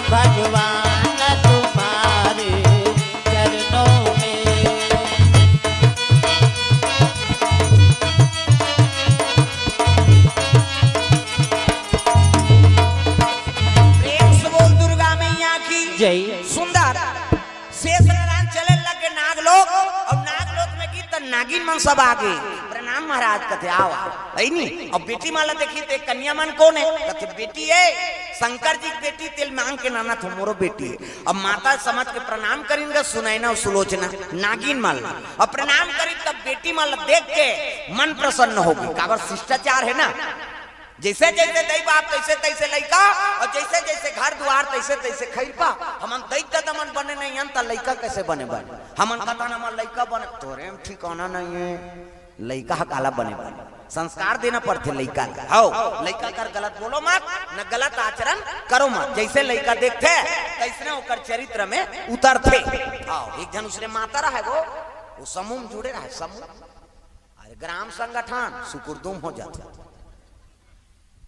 भगवान तुम्हारे चरणों में। प्रेम से बोल दुर्गा मैया की जय। सुंदर शेष नारायण चले लगे नागलोक, अउ नागलोक में की त नागिन मन सब आगे। प्रणाम महाराज कथे, आओ, आओ। है नी? अउ बेटी मन ला देखी ते कन्या मन कोन हे? कथे, बेटी हे, शंकर जी के बेटी, तेल मांग के लाना थो, मोरो बेटी हे। अब माता समझ के प्रणाम करिन गा सुनैना अउ सुलोचना, नागिन मन ला। अब प्रणाम करिन तब बेटी मन ला देख के मन प्रसन्न होगे। काबर शिष्टाचार हे ना। जैसे जैसे दई बाप, तैसे तैसे लइका, और जैसे जैसे घर दुआर, तैसे तैसे खैरपा। हमन दई ददा मन बने नहीं हन, त लइका कैसे बने बने? हमन कथन हमर लइका बने, तोरे में ठिकाना नहीं है। लइका ह काला बने बने? संस्कार देना पड़थे लइका ल। हव, लइका कर गलत बोलो मत, न गलत आचरण करो मत। जैसे लइका देखथे, तैसने ओकर चरित्र में उतरथे। हव, एक झन उसने माता रहे, वो, वो समूह में जुड़े रहे, समूह। अरे, ग्राम संगठन सुकुरदुम हो जाथे।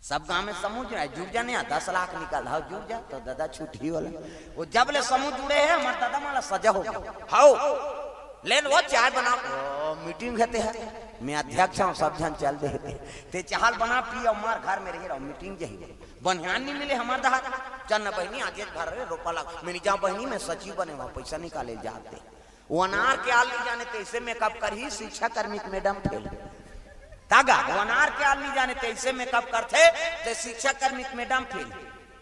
सब गांव में समूह जुड़ा है, जुड़ जा नहीं, दस लाख निकाल, हव, जुड़ जा, तो ददा छुट्टी वाला। वो जब ले समूह जुड़े हैं, हमर ददा माला सजा हो गया। हव, ले लो, चाय बना, ओ, मीटिंग हेते है, मैं अध्यक्ष हूँ, सब झन चल दे हेते। ते चाहल बना, पी और मार, घर में रही रहो, मीटिंग जही। बनिहान नहीं मिले हमर दहा, चल न बहिनी, आज एक घर रे रोपा लाग, मैं नहीं जाऊँ बहिनी, मैं सचिव बने हुआ, पैसा निकाले जाते। वो अनार के आल नहीं जाने, तैसे मेकअप करही, शिक्षा कर्मी के मैडम फेल। तागा, वो अनार के आल नहीं जाने, तैसे मेकअप करथे, ते शिक्षा कर्मी के मैडम फेल।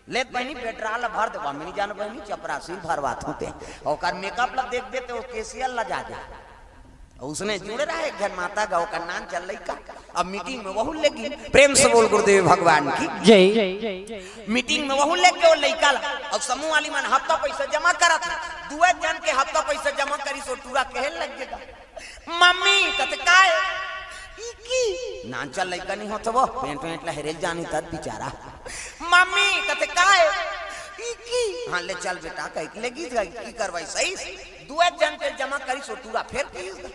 ले बहिनी, पेट्रोल भर दे, मैं नहीं जानो बहिनी, चपरासी भरवात होते। ओकर मेकअप ला देख देते, वो केसियल ला जा जा। उसने जुड़े रहे एक झन माता गा, ओकर नान चल लइका। अब मीटिंग में वहू लगी, प्रेम से बोल गुरुदेव भगवान की। जय। मीटिंग में वहू लग गए वो लइका ला। अब समूह वाली मन हफ्ता पैसा जमा करत हे, दुए झन के हफ्ता पैसा जमा करी, सो टूरा कहे लग गेगा, "मम्मी," कथे, "काय?" "ई की?" नान चल लइका नहीं होत वो, पेंट वेंट ला हेरेल जानी तद बेचारा। "मम्मी," कथे, "काय?" "ई की?" "हाँ, ले चल बेटा," कहिके लेगिस गा, की करवाई सही। दुए झन के जमा करी, सो टूरा फेर कहिस गा,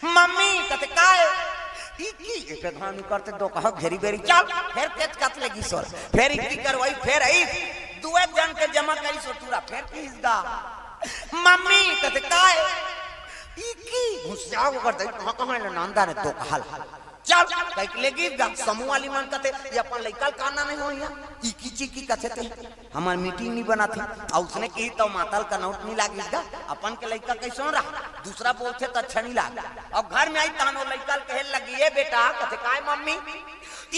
"मम्मी," कथे, "काय?" "ई की?" एक धानी करते दो कहा घेरी बेरी, "चल," फेर तेज कत लेगिस। फेर इक्की करवाई, फेर आई, दुए झन के जमा करी, सो टूरा फेर कहिस गा, "मम्मी," कथे, "काय?" "ई की?" घुसिया ओकर दई, कहाँ कहाँ ले नांदा ने दो कहल। "चल," कहिके लेगिस गा। समूह वाली मन कथे, "ये अपन लइका ल काना नहीं हो, यहाँ इकी चिकी कथे ते, हमर मीटिंग नहीं बनाथे।" अउ उसने कही तो माता ल कनौट नहीं लागिस गा, अपन के लइका कैसे रहा, दूसरा बोलथे तो अच्छा नहीं लाग। अब घर में आई तहन वो लइका ल कहे लगी, "ए बेटा," कथे, "काय मम्मी?"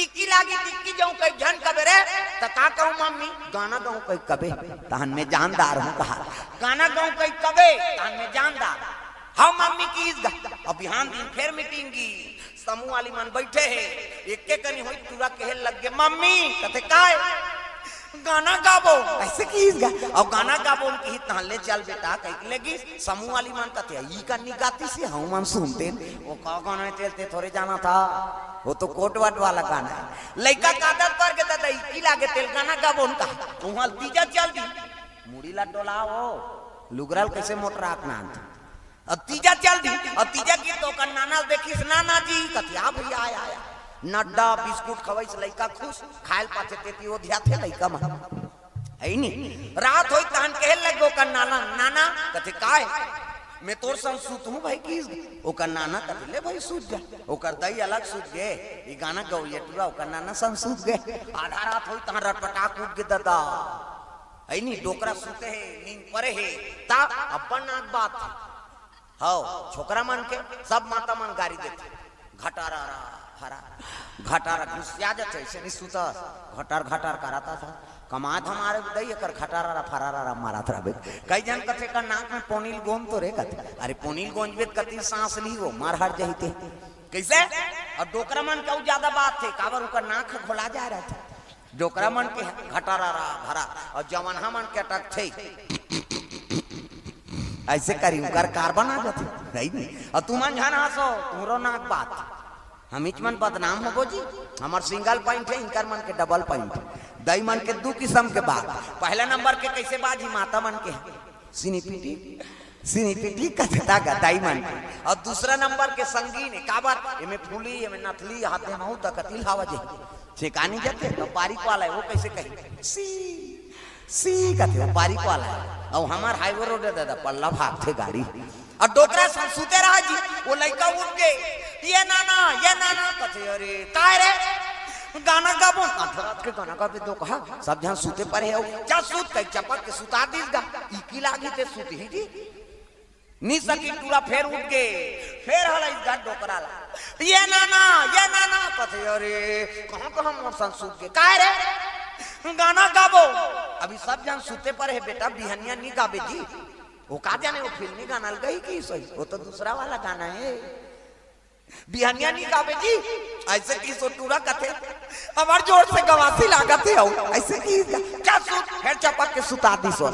"इकी लागी, इकी जाऊं कई झन कबे रे।" "त का कहूं मम्मी?" "गाना गाऊं कई कबे, तहन में जानदार हूं कहा।" "गाना गाऊं कई कबे, तहन में जानदार।" "हाँ मम्मी," कहिस गा। अब बिहान दिन फेर मीटिंग गी, समूह वाली मन बैठे हे, एके कनी होई टूरा कहे लग गे, "मम्मी," कथे, "काय?" "गाना गाबो," ऐसे कहिस गा। अब गाना गाबो न कही, "तहन ले चल बेटा," कहिके लेगिस। समूह वाली मन कथे, "ई कनी गातिस हे, हम मन सुनतेन।" "वो का गाना हे तेल, ते थोरे जानत हस, वो तो कोट वाट वाला गाना हे।" लइका का आदत पर के ददा, इकी लागे तेल गाना गाबो न कहा, उहाँ तीजा चल दी, मुड़ी ला डोलाओ, लुगरा ल कैसे मोटरात नानथे। अब तीजा चल दी, अब तीजा गिस त ओकर नाना ल देखिस, "नाना जी," कथे, "आ भैया, आया, आया।" नड्डा बिस्कुट खवइस, लइका खुश, खाय ल पाथे तेती ओधियाथे लइका मन। हइ नी? रात होई तहन कहे लग गे ओकर नाना, "नाना," कथे, "काय?" "मैं तोर संग सूतहूं भाई," कहिस। ओकर नाना कथे, "ले भाई सूत जा।" ओकर दई अलग सूत गे, ई गाना गवइया टूरा ओकर नाना संग सूत गे। आधा रात होई तहन रटपटाक उठ गे ददा। हइ नी, डोकरा सूते हे, नींद परे हे, त अब्बड़ नाक बात हे। हव, छोकरा मन के सब माता मन गारी देथे, "घटारा रा फरा, घटारा घुसिया जाथे, अइसे नहीं सुतस, घटार घटार करत हस, कमात हमारे दई एकर घटारा रा फरारा रा मारत रहबे।" कई झन कथे, "का नाक में पोनील गोंद तो रे," कथे, "अरे पोनील गोंजबे त कति सांस ली वो, मर हर जही ते।" कइसे? अब डोकरा मन के अउ ज्यादा बात हे, काबर ओकर नाक ह घोला जाय रहथे। डोकरा मन के घटारा रा भरा, अउ जवनहा मन के अटकथे। अइसे करी, ओकर कारबन आ जाथे, हइ नी? अउ तुमन झन हंसो, तुमरो नाक बात। हमीच मन बदनाम होबो जी, हमर सिंगल पॉइंट हे, इनकर मन के डबल पॉइंट हे। दई मन के दू किसम के बात। पहला नंबर के कइसे बात हे, माता मन के हे। सिनी पीटी, सिनी पीटी कथे त गा दई मन के। अउ दूसरा नंबर के संगीन हे, काबर? एमे फूली, एमे नथली, हाथे महू त कतिल हवा जे। छेकानी जाथे, त पारी पाला हे, वो कइसे कही? सी, सी कथे, वो पारी पाला हे। अउ हमर हाईवे रोड हे ददा, पल्ला भागथे गाड़ी। अउ डोकरा संग सूते रहा जी, वो लइका उठ गे, "ये नाना, ये नाना," कथे, "अरे, काय रे?" "गाना गाबो।" "आधा रात के गाना गाबे दो कहा, सब झन सूते परे हे।" "जा सूत," कहि चपक के सुता दिस गा। इकी लागी ते सुतही जी। नी सकी टूरा फेर उठ गे, फेर हलाइस गा डोकरा ला, "ये नाना, ये नाना," कथे, "अरे, कहाँ कहाँ मोर संग सूत गे, काय रे?" "गाना गाबो।" "अभी सब झन सूते परे हे बेटा, बिहनिया नी गाबे जी।" वो का जाने, वो फिल्मी गाना ल गई कि सही, वो तो दूसरा वाला गाना हे। बिहनिया नी गाबे जी, अइसे किहिस ओ टूरा कथे, "हमर जोर से गवासी लागत हे अउ," अइसे किहिस गा, "चल सुत," फेर चपक के सुता दिस ओ।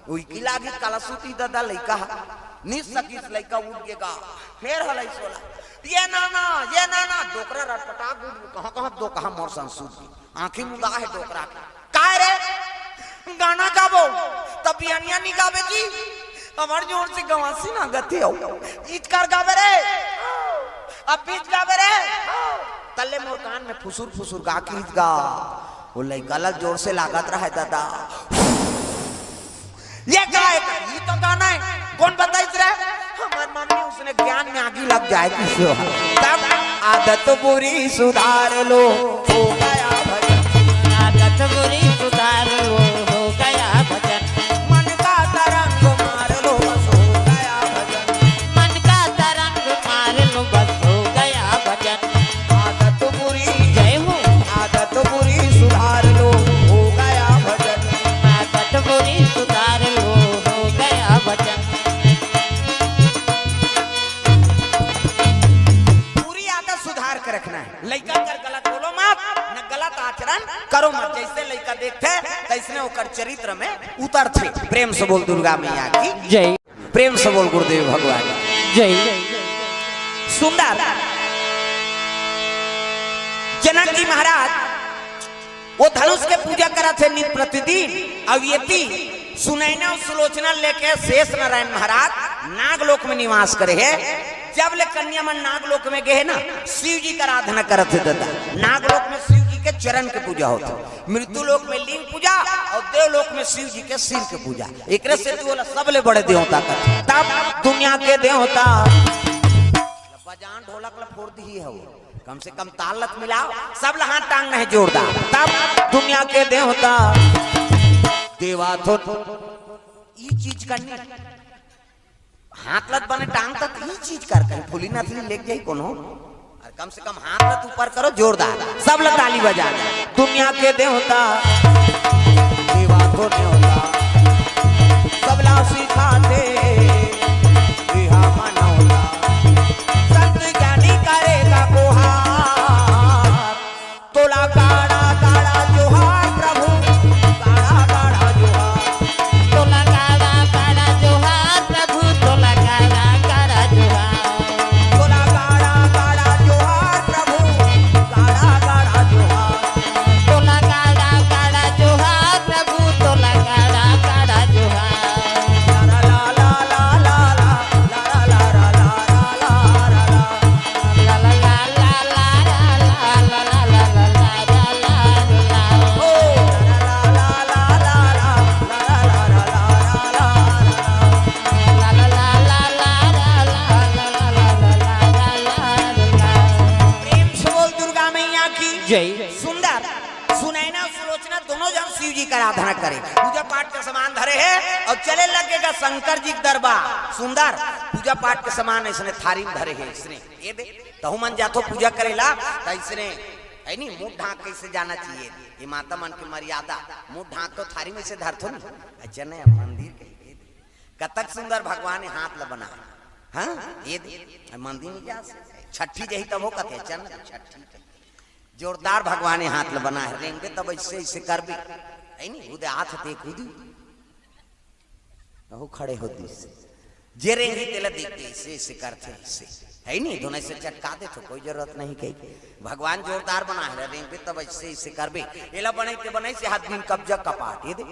उइकी लागिस काला सुतही ददा लइका ह, नी सकिस लइका उठ गे गा, फेर हलइस ओला, "ये नाना, ये नाना," डोकरा रटपटा उठ गे, कहाँ कहाँ दो कहाँ मोर संग सुत गे। आँखी मुंदा हे डोकरा के। "काय रे? गाना गाबो? त बिहनिया नी गाबे जी? हमर जोर से गवासी लागत हे अउ।" "इचकर गाबे रे? अब बीच गाबे रे?" तल्ले मोर कान में फुसुर फुसुर गा किहिस गा। ओ लइका ला जोर से लागत रहय ददा। ये काय? ये तो गाना है। कौन बताइस रे? हमर मम्मी, उसने ज्ञान में आगी लग जाए किसी हो। तब आदत बुरी सुधार लो, हो गया भजन। आदत बुरी सुधार लो, हो गया भजन। मन का तरंग मार लो, बस हो गया भजन। मन का तरंग मार लो, बस हो गया भजन। आदत बुरी, जय हो। आदत बुरी सुधार लो, हो गया भजन। आदत बुरी सुधार लो, हो गया भजन। बुरी आदत सुधार के रखना है। लइका कर गलत बोलो मत, न गलत आचरण करो मत। जइसे लइका देखथे, तइसने ओकर चरित्र में उतरथे। प्रेम से बोल दुर्गा मैया की जय। प्रेम से बोल गुरुदेव भगवान। जय। सुंदर। जनक जी महाराज वो धनुष के पूजा करत हे नित प्रतिदिन, अउ एती सुनैना अउ सुलोचना लेके शेष नारायण महाराज नागलोक में निवास करे हे। जब ले कन्या मन नागलोक में गे हे ना, शिव जी के आराधना करत हे ददा। नागलोक में शिव जी के चरण के पूजा होथे। मृत्यु लोक में लिंग पूजा अउ देवलोक में शिव जी के सिर के पूजा। एकरे सेती ओला सबले बड़े देवता कथे। तब दुनिया के देवता बजान ढोलक ला फोर दिही हव, कम से कम ताल ला त मिलाव, सब ला हाथ टांगना हे जोरदार। तब दुनिया के देवता देवा थो ई चीज करनी। हाथ लत बने टांग तक ई चीज कर, कहीं फूली नथली लेके जाई कोनो। अउ कम से कम हाथ लत ऊपर करो जोरदार, सब ला ताली बजा। दुनिया के देवता देवा थो नेवता, सबला सिखाथे बिहा मनौता। संत ज्ञानी करेगा गुहार, तोला गाड़ा गाड़ा जोहार प्रभु, गाड़ा गाड़ा जोहार। तोला गाड़ा गाड़ा जोहार प्रभु, तोला गाड़ा गाड़ा जोहार। तोला गाड़ा गाड़ा जोहार प्रभु, गाड़ा गाड़ा जोहार। तोला गाड़ा गाड़ा जोहार प्रभु, तोला गाड़ा गाड़ा जोहार। ला ला ला ला ला ला। प्रेम से बोल दुर्गा मैया की जय। सुंदर। सुनैना सुलोचना दोनों जन शिव जी के आराधना करे, पूजा पाठ के सामान धरे हे अउ चले लगे गा शंकर जी के दरबार। सुंदर। पूजा पाठ के सामान अइसने थारी में धरे हे, अइसने ए दे, तहू मन जाथो पूजा करे ला, त अइसने, है नी, मुंह ढांक के अइसे जाना चाहिए। ये माता मन के मर्यादा, मुंह ढांक तो थारी में से धरथो नी। अच्छा नहीं, मंदिर कहीं के कतक सुंदर भगवान ये हाथ ला बना है। हाँ, ये दे, मंदिर में जा से, छठी जही तब हो कथे, चल ना, छठी कही। जोरदार भगवान ये हाथ ला बना है, रेंगे तब अइसे, अइसे करबे, है नी, उदे हाथ ते खुद अहू खड़े हो दिस। जे रेंगी तेला देख के अइसे, अइसे करथे, अइसे। है नी? दोनों अइसे चटका देथो, कोई जरूरत नहीं कही। भगवान जोरदार बना है, रेंगबे तब अइसे, अइसे करबे। एला बनई ते बनई से हाथ दिन कब्जा कपाट, ये दे।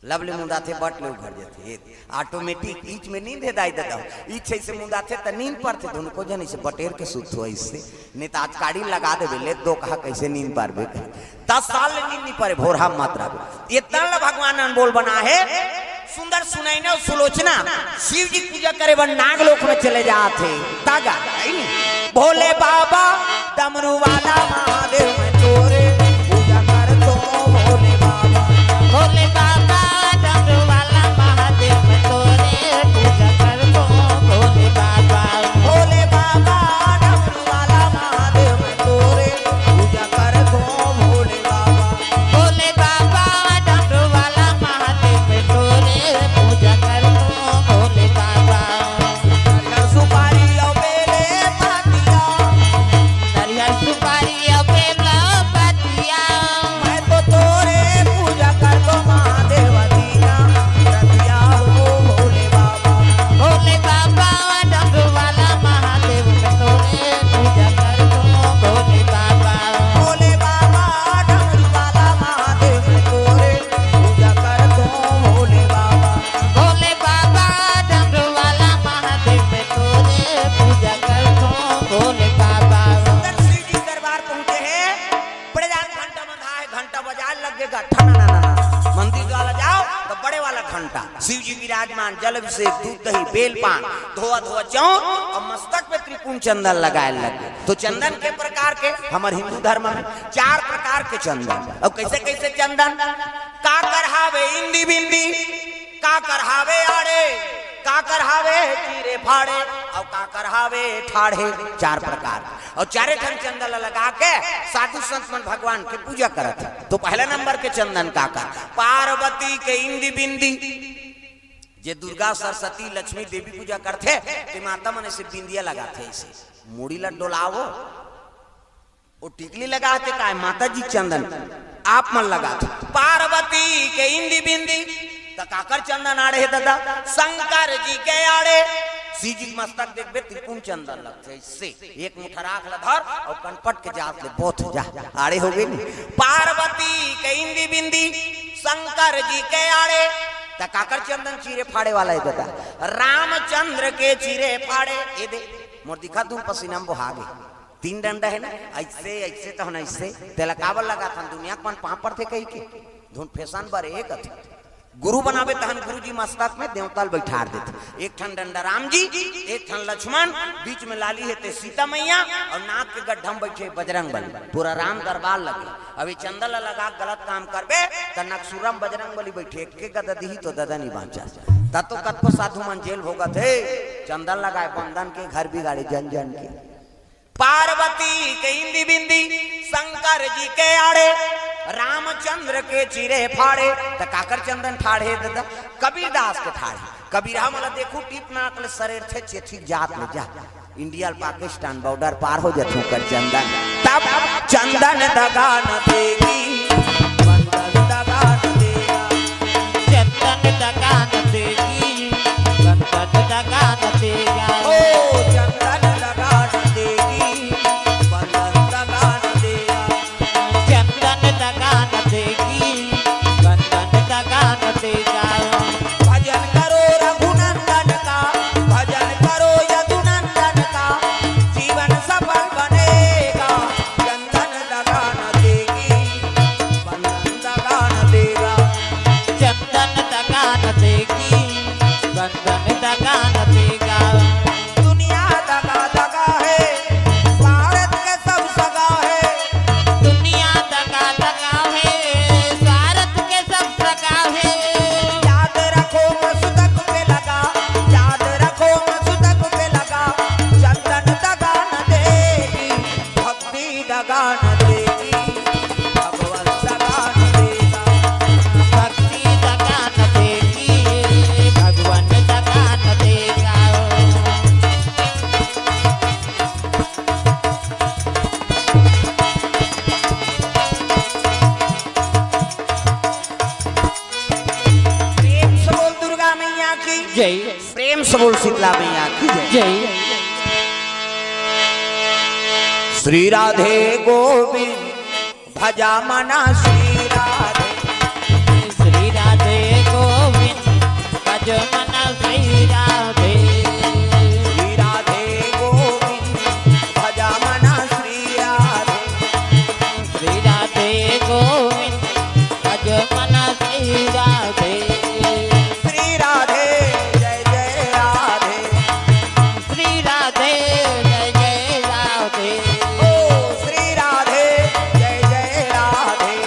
लब ले मुंदाथे, बट ले उघर जाथे, ये दे। Automatic, ईच में नींद हे दाई ददा। ईच अइसे मुंदाथे त नींद परथे, दोनों को जन अइसे बटेर के सुत हो अइसे। नहीं त आज काड़ी लगा देबे, ले दो कहा कइसे नींद पारबे कहे। दस साल ले नींद नहीं परे, भोरहा मत रहबे। ये तन ल भगवान अनमोल बना है। सुंदर सुनैना अउ सुलोचना शिव जी पूजा करे बर नागलोक में चले जात हे। तागा, है नी? भोले बाबा डमरू वाला महादेव मैं तोरे पूजा करथों भोले बाबा। भोले बाबा डमरू वाला महादेव मैं तोरे पूजा करथों भोले बाबा। भोले बाबा डमरू वाला महादेव मैं तोरे पूजा करथों भोले बाबा। भोले बाबा डमरू वाला महादेव मैं तोरे पूजा करथों भोले बाबा। सुपारी अउ बेले पाती शिव जी विराजमान, जल अभिषेक, दूध दही, बेल पान, धोआ धोआ चाउर अउ मस्तक पे त्रिपुंड चंदन लगाए लगे। तो चंदन के प्रकार के, हमर हिंदू धर्म में चार प्रकार के चंदन। अउ कैसे कैसे चंदन? काकर हावे इंदी बिंदी, काकर हावे आड़े, काकर हावे चीरे फाड़े, अउ काकर हावे ठाढ़े। चार प्रकार। अउ चारे ठन चंदन ल लगा के साधु संत मन भगवान के पूजा करत हे। तो पहला नंबर के चंदन काकर? पार्वती के इंदी बिंदी। जे दुर्गा, सरस्वती, लक्ष्मी, देवी पूजा करथे, ते माता मन ऐसे बिंदिया लगाथे, ऐसे मुड़ी ला डोलावो, वो टिकली लगाथे। काय? माता जी चंदन आप मन लगाथे। पार्वती के इंदी बिंदी, त काकर चंदन आड़े हे ददा? शंकर जी के आड़े। शिव जी के मस्तक देखबे, त्रिपुंड चंदन लगथे, ऐसे एक मुठा राख ला धर अउ कनपट के जात ले बोथ जा, आड़े हो गे नी। पार्वती के इंदी बिंदी, शंकर जी के आड़े, त काकर चंदन चीरे फाड़े वाला हे ददा? रामचंद्र के चीरे फाड़े। ए दे, मोर दिखा दूं, पसीना में बोहा गे। तीन डंडा हे ना, ऐसे, ऐसे तो होना, ऐसे। तेला काबर लगाथन? दुनिया के मन पांव पड़थे कहिके। धुन फैशन बर एक अथे। गुरु बनावे तहन गुरु जी मस्तक में देवता ल बैठार देथे। एक ठन डंडा राम जी, एक ठन लक्ष्मण, बीच में लाली हे ते सीता मैया, अउ नाक के गड्ढा में बैठे बजरंग बली। पूरा राम दरबार लगे। अब ये चंदन ल लगा के गलत काम करबे, त नकसुरम बजरंग बली बैठे, एक के गदा दिही तो ददा नी बांचस। त तो कतको साधु मन जेल भोगत हे, चंदन लगाए बंदन के, घर बिगाड़े जन जन के। पार्वती के इंदी बिंदी, शंकर जी के आड़े, रामचंद्र के चीरे फाड़े। त काकर चंदन ठाढ़े ददा? कबीरदास के ठाढ़े। कबीरहा मन ला देखू, टीप नाक ले सरेरथे, चेथिक जात ले जा। इंडिया ल पाकिस्तान बॉर्डर पार हो जाथे ओकर चंदन। तब चंदन दगा न देगी, बंदन दगा न देगा। चंदन दगा न देगी, बंदन दगा न देगा। ओ चंदन दगा न देगी, बंदन दगा न देगा। चंदन दगा न देगी, बंदन दगा न देगा। भजन करो रघुनंदन का, भजन करो यदुनंदन का, जीवन सफल बनेगा। चंदन दगा न देगी, बंदन दगा न देगा। चंदन दगा न देगी, बंदन दगा न देगा। दुनिया दगा दगा है, स्वार्थ के सब सगा है। दुनिया दगा दगा है, स्वार्थ के सब सगा है। याद रखो मस्तक पे लगा, याद रखो मस्तक पे लगा, चंदन दगा न देगी, भक्ति दगा न देगी, भगवत दगा न देगा। भक्ति दगा न देगी, भगवान दगा न देगा। प्रेम से बोल दुर्गा मैया की जय। प्रेम से बोल शीतला मैया की जय। जय। श्री राधे गोविंद भजा मना श्री राधे। श्री राधे गोविंद भज मना श्री राधे। श्री राधे गोविंद भजा मना श्री राधे। श्री राधे गोविंद भज मना श्री राधे। श्री राधे जय जय राधे। श्री राधे जय जय राधे। ओ श्री राधे जय जय राधे।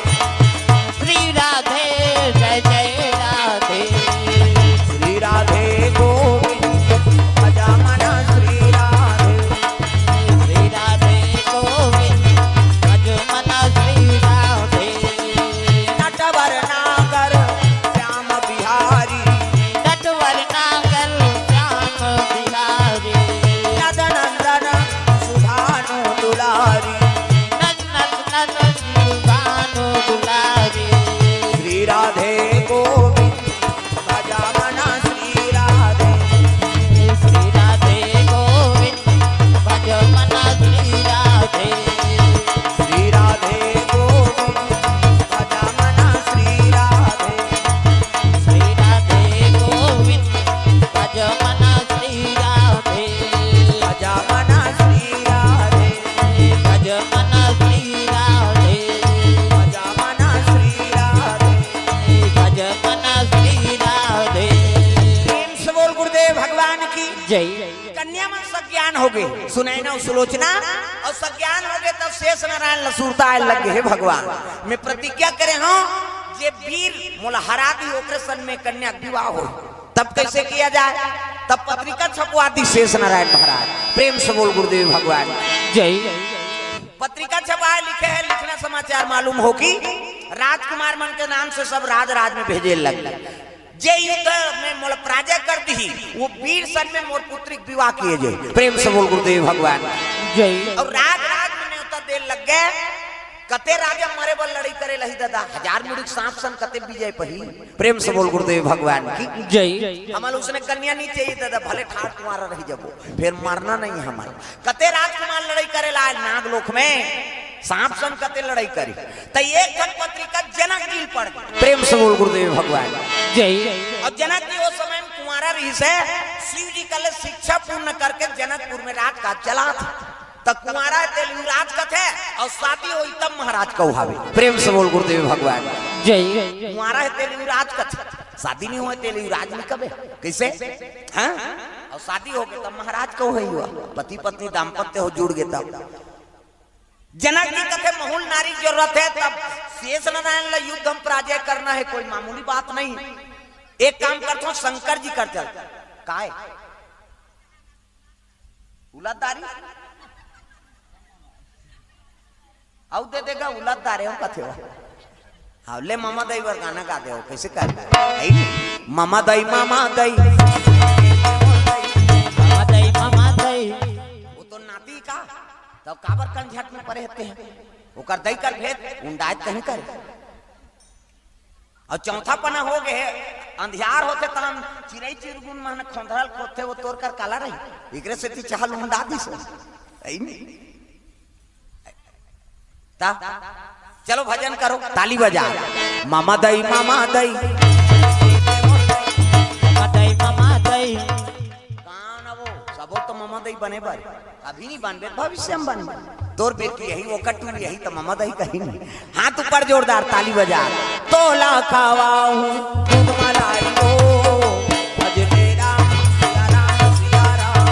श्री राधे जय जय राधे। श्री राधे भगवान की। जय। कन्या मन सज्ञान हो गए, सुनैना अउ सुलोचना, अउ सज्ञान हो गए, तब शेष नारायण ल सुरता आए लग गए, "हे भगवान, मैं प्रतिज्ञा करे हूँ, जे वीर मोला हरा दी, ओकरे सन में कन्या के विवाह हो।" तब कैसे किया जाए? तब पत्रिका छपवा दी शेष नारायण महाराज। प्रेम से बोल गुरुदेव भगवान। जय। पत्रिका छपाए, लिखे है, लिखना समाचार मालूम हो कि राजकुमार मन के नाम से सब राज राज में भेजे लग गए। "जे युद्ध में मोला पराजय कर दी, वो वीर सन में मोर पुत्री के विवाह किए जाए।" प्रेम से बोल गुरुदेव भगवान। जय। अउ राज राज में न्योता दे लग गए। कते राजा मरे बर लड़ाई करे लही दादा, हजार मुड़ी के सांप सन कते विजय पही। प्रेम से बोल गुरुदेव भगवान की। जय। हमला उसने कन्या नहीं चाहिए दादा, भले ठाढ़ कुंवारा रही जबो, फिर मरना नहीं हमला। कते राजकुमार लड़ाई करे लाए नागलोक में, सांप सन कते लड़ाई करी। त एक ठन पत्रिका जनक जी ल पड़ गई। प्रेम से बोल गुरुदेव भगवान। जय। अउ जनक जी वो समय में कुंवारा रहिस हे, शिव जी कहले शिक्षा पूर्ण करके जनकपुर में राजकाज चलात। त कुंवारा हे तेला युवराज कथे, अउ शादी होई तब महाराज कहावे। प्रेम से बोल गुरुदेव भगवान। जय। कुंवारा हे तेला युवराज कथे, शादी नहीं होए तेला युवराज नहीं कबे। कैसे? हाँ? अउ शादी हो गए तब महाराज कहावे हुआ। पति पत्नी दाम्पत्य हो जुड़ गए तब। जनक जी कथे महूँ ल नारी जरूरत हे, तब शेष नारायण ला युद्ध में पराजय करना हे, कोई मामूली बात नहीं। एक काम करथों, शंकर जी कर चल। काय? उलत दारी? अउ दे देगा उलत दारे हो कथे हो। हाँ, ले ममा दई बर गाना गा दे हो, कैसे कर? है नी? ममा दई, ममा दई। ममा दई, ममा दई। वो तो नाती का, तब काबर कंझट में परे हते हैं? ओकर दई कर भेद, उंडायत कहीं करे। अउ चौथा पना हो गए, अंधियार होथे तहन चिरई चिरगुन मन खोंधरल खोदथे, वो तोर कर काला रही। एकरे सेती चाह ल उंडा दिस। है नी? ता, चलो भजन करो, ताली बजा। ममा दई, ममा दई। ममा दई, ममा दई। कौन वो? सबो तो ममा दई बने बर। अभी नहीं बनबे, भविष्य में बनबे। तोर बेटी यही, वो कटू यही, तो ममा दई कहीं नहीं। हाथ ऊपर जोरदार, ताली बजा। तोला खवाऊं दूध मलाई हो, भजले राम सिया राम सिया राम।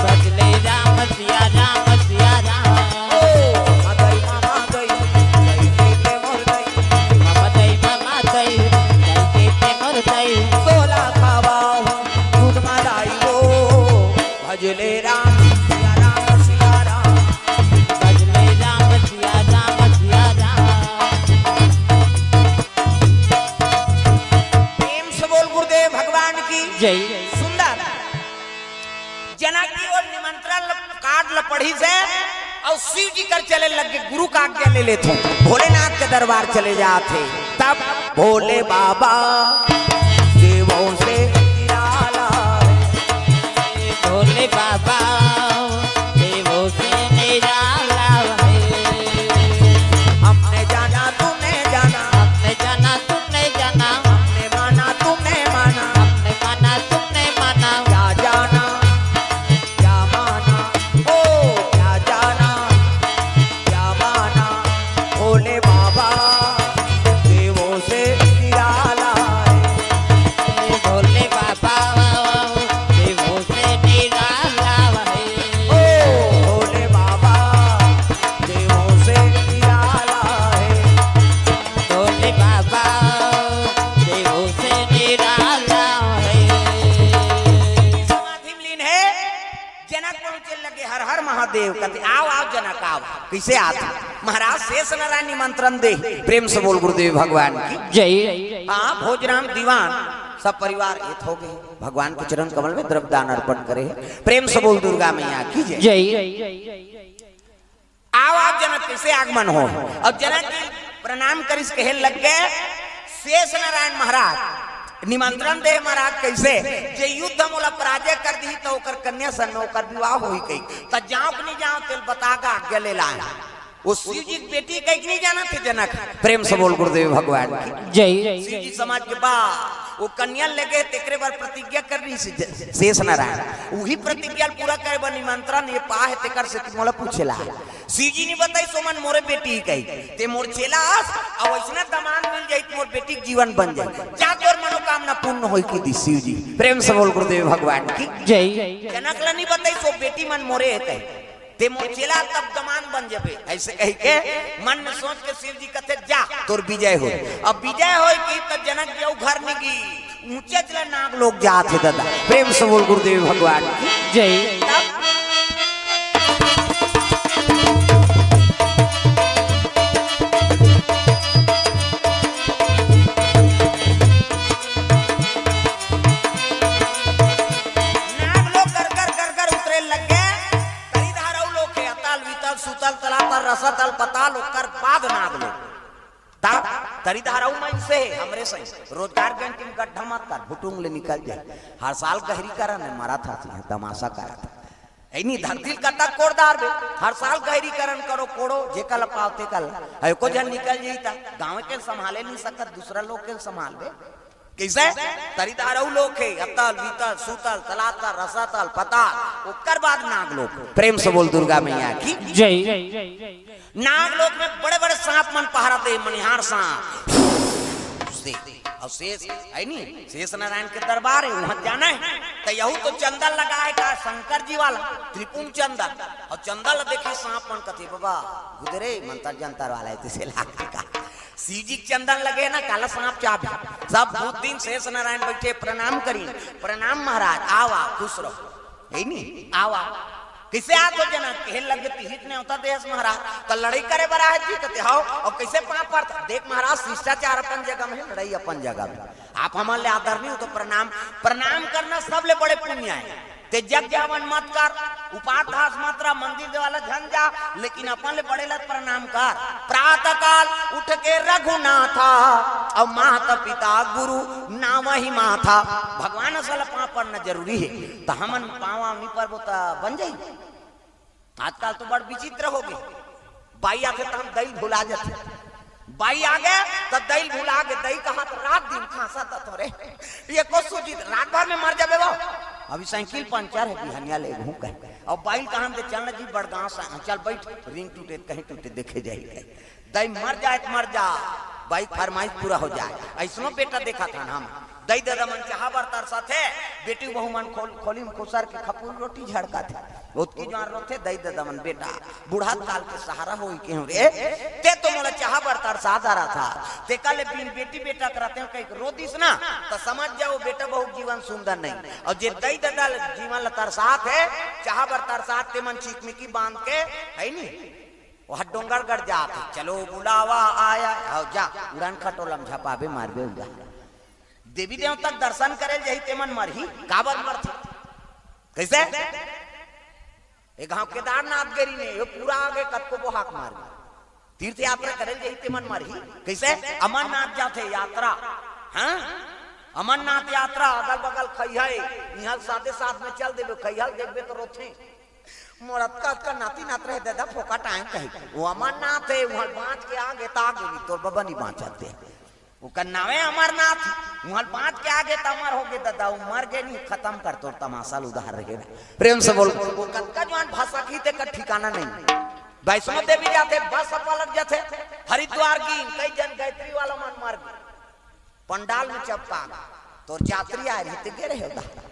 भजले राम सिया राम सिया राम। ओ, ममा दई, ममा दई, दई दे दे मोर दई। ममा दई, ममा दई, दई दे दे मोर दई। तोला खवाऊं दूध मलाई हो, भजले राम सिया राम सिया राम। भजले राम सिया राम सिया राम। प्रेम से बोल गुरुदेव भगवान की। जय। सुंदर। जनक जी वो निमंत्रण ल-, कार्ड ल पढ़िस हे अउ शिव जी कर चले लग गे, गुरु का आज्ञा ले लेथों, भोलेनाथ के दरबार चले जात हे। तब भोले बाबा देवों से निराला है। भोले बाबा देवों से निराला है। हमने जाना, तूने जाना। हमने जाना, तूने जाना। हमने माना, तूने माना। हमने माना, तूने माना। क्या जाना, क्या माना, ओ क्या जाना, क्या माना, भोले बाबा देवों से निराला है। भोले बाबा देवों से निराला है। ओ भोले बाबा देवों से निराला है। भोले बाबा देवों से निराला है। समाधि में लीन है। जनक पहुंचे लगे, "हर हर महादेव," कहते, "आओ, आओ जनक, आओ।" कैसे आते? महाराज शेष नारायण निमंत्रण दे। प्रेम से बोल गुरुदेव भगवान की। जय। हाँ, भोजराम दीवान सब परिवार एक हो गए, भगवान के चरण कमल में द्रव्य दान अर्पण करे। प्रेम से बोल दुर्गा मैया की जय। जय। आओ, आओ जनक, कैसे आगमन हो? अउ जनक जी प्रणाम करिस, कहे लग गए, "शेष नारायण महाराज निमंत्रण दे महाराज, कैसे जे युद्ध मोला पराजय कर दी तो ओकर कन्या सन में ओकर विवाह होही कही, त जाओ कि नहीं जाओ, तेल बता गा आज्ञा ले लाए।" वो शिव जी की बेटी कही कि नहीं जाना थे जनक? प्रेम से बोल गुरुदेव भगवान की। जय। शिव जी समाज के बा वो कन्या लेगे, तेकरे बर प्रतिज्ञा कर रही से, शेष नारायण। वही प्रतिज्ञा ल पूरा करे बर निमंत्रण ये पा हे, तेकर से मोला पूछे ला। शिव जी नहीं बताई, सोमन मोरे बेटी कही, ते मोर चेला अस, अउ वैसना दमांद मिल जाई, त मोर बेटी के जीवन बन जाई। जा तोर मनोकामना पूर्ण होई की दी शिव जी। प्रेम से बोल गुरुदेव भगवान की। जय। जनक ला नहीं बताई, सो बेटी मन मोरे हे कही। ते मोर चेला तब दमांद बन जबे, ऐसे कही के मन में सोच के शिव जी कथे, "जा, तोर विजय हो।" अब विजय होय की त जनक जऊ घर निगी, ऊंचे चला नाग लोग जात हे दादा। प्रेम से बोल गुरुदेव भगवान की। जय। तब नाग लोग गरगर गरगर उतरे लग गए। तरीधार अउ लोग हे, अतल, वितल, सुतल, तलातल, रसतल, पताल, ओकर बाद नाग लोग। तब तरीधार अउ मन से हमरे सही रोजगार गंज टीम गड्ढा मत कर, भुटुंग ले निकल जाए। हर साल गहरीकरण हे, मरा था, तमाशा करा था। ऐनी धरती ल कतक कोड़दार बे, हर साल गहरीकरण करो, कोड़ो, जेकर ल पाव तेकर ल। एको झन निकल जाई त गाँव के संभाले नहीं सकत, दूसरा लोग के संभाल बे। कैसे? तरीदार अउ लोग हे, अतल, बीतल, सूतल, तलातल, रसातल, पताल, ओकर बाद नाग लोग। प्रेम से बोल दुर्गा मैया की। जय। नाग लोग में बड़े-बड़े सांप मन पहरा दे, मनिहार सांप। से, अउ शेष, है नी? शेष नारायण के दरबार हे, उहाँ जाना हे। त यहू तो चंदन लगा हे का शंकर जी वाला, त्रिपुंड चंदन। अउ चंदन ल देखे सांप मन कथे, "बाबा, गुदरे मंतर जंतर वाला हे, तइसे लागथे का?" शिव जी के चंदन लगे ना, काला सांप चाबही। सब भूत दिन शेष नारायण बैठे, प्रणाम करी, "प्रणाम महाराज, आवा, खुश रहो।" हे नी? आवा। कइसे आत हो जनक? कहे लगे, "तिही त नेवता देस महाराज, त लड़ई करे बर आए जी?" कथे, "हव।" अउ कइसे पाँव परत? "देख महाराज, शिष्टाचार अपन जगह में, लड़ई अपन जगह में। आप हमन ले आदर नहीं हो तो प्रणाम, प्रणाम करना सबले बड़े पुण्य हे। ते जग जावन मत कर, उपास धास मत रह, मंदिर देवाला झन जा, लेकिन अपन ले बड़े ला प्रणाम कर।" प्रातः काल उठ के रघुनाथा, अउ माता पिता गुरु नावहि माथा। भगवान असन ला पाँव परना जरूरी हे। त हमन पाँव वाँव नी परबो त बन जाई? आजकल तो बड़ विचित्र हो गे। बाई आथे त हम दई ल भुला जाथे। बाई आगे त दई ल भुला गे। दई कहा त रात दिन खांसा त थोरे। ये को सूझी रात भर में मर जाबे वो। अभी साइकिल पंचर हे, बिहनिया लेगहूँ कहे। अउ बाई ल कहा हम दे चल न जी बड़गांव से, चल बैठ, रिंग टूटे त कहीं टूटे देखे जाही कहे। दई मर जाए त मर जा, बाई के फरमाइश पूरा हो जाए। अइसनो बेटा देखत हन हम, दई ददा मन चाहा बर तरसत हे, बेटी बहू मन खोल, खोली में खुसर के खपुरी रोटी झड़कत हे। ओतकी जुवार रोथे दई ददा मन, "बेटा, बुढ़त काल के सहारा होई के हूँ रे, ते तो मोला चाहा बर तरसा डरत हस, तेकर ले बिन बेटी बेटा के रहतेंव कहिके रो दिस ना, त समझ जाओ बेटा बहू के जीवन सुंदर नहीं।" अउ जे दई ददा ल जीवन ल तरसात हे, चाहा बर तरसात, ते मन चिकमिकी बांध के, है नी? वह डोंगरगढ़ जात हे, चलो बुलावा आया, हव जा, उड़न खटोला म झपाबे, मारबे उड़ा। देवी देवता के दर्शन करे ल जाही, ते मन मरही, काबर मरथे? कइसे? ए गांव केदारनाथ गे रिहिन, ये पूरा आगे कतको बोहाक मार गे। तीर्थ यात्रा करे ल जाही, ते मन मरही। कइसे? अमरनाथ जाथे यात्रा, हाँ? अमरनाथ यात्रा, अगल बगल खइहा हे, इहाँ साथे साथ में चल देबे, खइहा ल देखबे त रोथे। मोर अतका अतका नाती नात रहे ददा, फोकट आए कही। वो अमरनाथ हे, उहाँ बाँच के आगे त आगे नहीं, तोर बबा नहीं बाँचत हे। ओकर नावे अमरनाथ, उहाँ बाँच के आगे त अमर हो गे ददा, वो मर गे नहीं, खतम कर तोर तमाशा ल उधार रहे। प्रेम से बोल। वो कतका जुवार भसकही तेकर ठिकाना नहीं। वैष्णो देवी जाथे, बस पलट जाथे, हरिद्वार गिन, कई झन गायत्री वाला मन मर गे। पंडाल में चपका गे। तोर जात्री आए रही, ते गे रहे हो दा।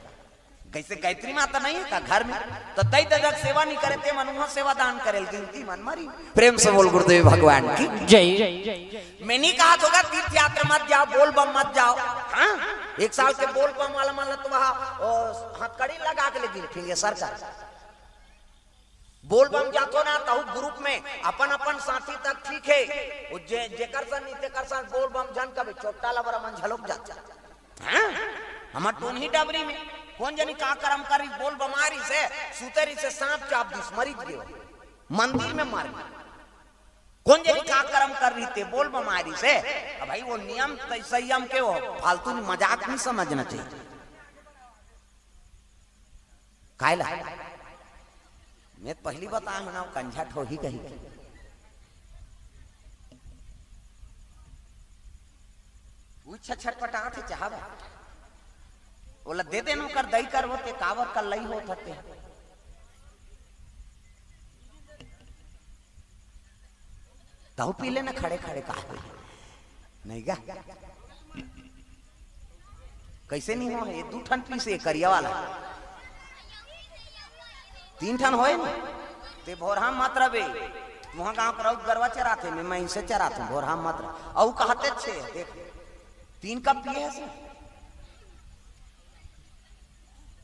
कइसे गायत्री माता नहीं हे का घर में? त दई ददा के सेवा नहीं करे, ते मन उहाँ सेवा दान करे ल गिनती मन मरी। प्रेम से बोल गुरुदेव भगवान की। जय। मैं नहीं कहा होगा तीर्थ यात्रा मत जाओ, बोल बम मत जाओ। हाँ, एक साल के बोल बम वाला मन ल तो वहाँ, ओ, हथकड़ी लगा के ले गिनती हे सरकार। बोल बम जाथो ना, तहू group में अपन अपन साथी तक ठीक हे, वो जे, जेकर सन नहीं तेकर सन बोल बम झन कबे, चोट्टा लबरा मन झलोक जाथे। हाँ? हमर टोनही डबरी में कोन जनी का करम करिस, बोल बम आए रिहिसे, सुते रिहिसे, सांप चाब दिस, मरिच गे। मंदिर में मर गे। कोन जनी का करम करे रिहिसे, बोल बम आए रिहिसे। अब भाई वो नियम त-, संयम के हो, फालतू में मजाक नहीं समझना चाहिए। कायला? मैं त पहिली बताए हूँ ना, वो कंझट होही कही। वो इच्छा छटपटात हे, चाहबे। ओला दे देन ओकर दई करबो ते काबर कर लई होत हते। तहु पी लेना खड़े खड़े का होई? नहीं गा? कैसे नहीं हो? ये दू ठन पीसे करिया वाला। तीन ठन होए ना? ते भोरहा मत रबे। तुहा गांव करौत गरवा चराथे, मैं, मैं इनसे चराथूं, भोरहा मत रह। अउ कहते छे, देख। तीन कप पिए हस ना?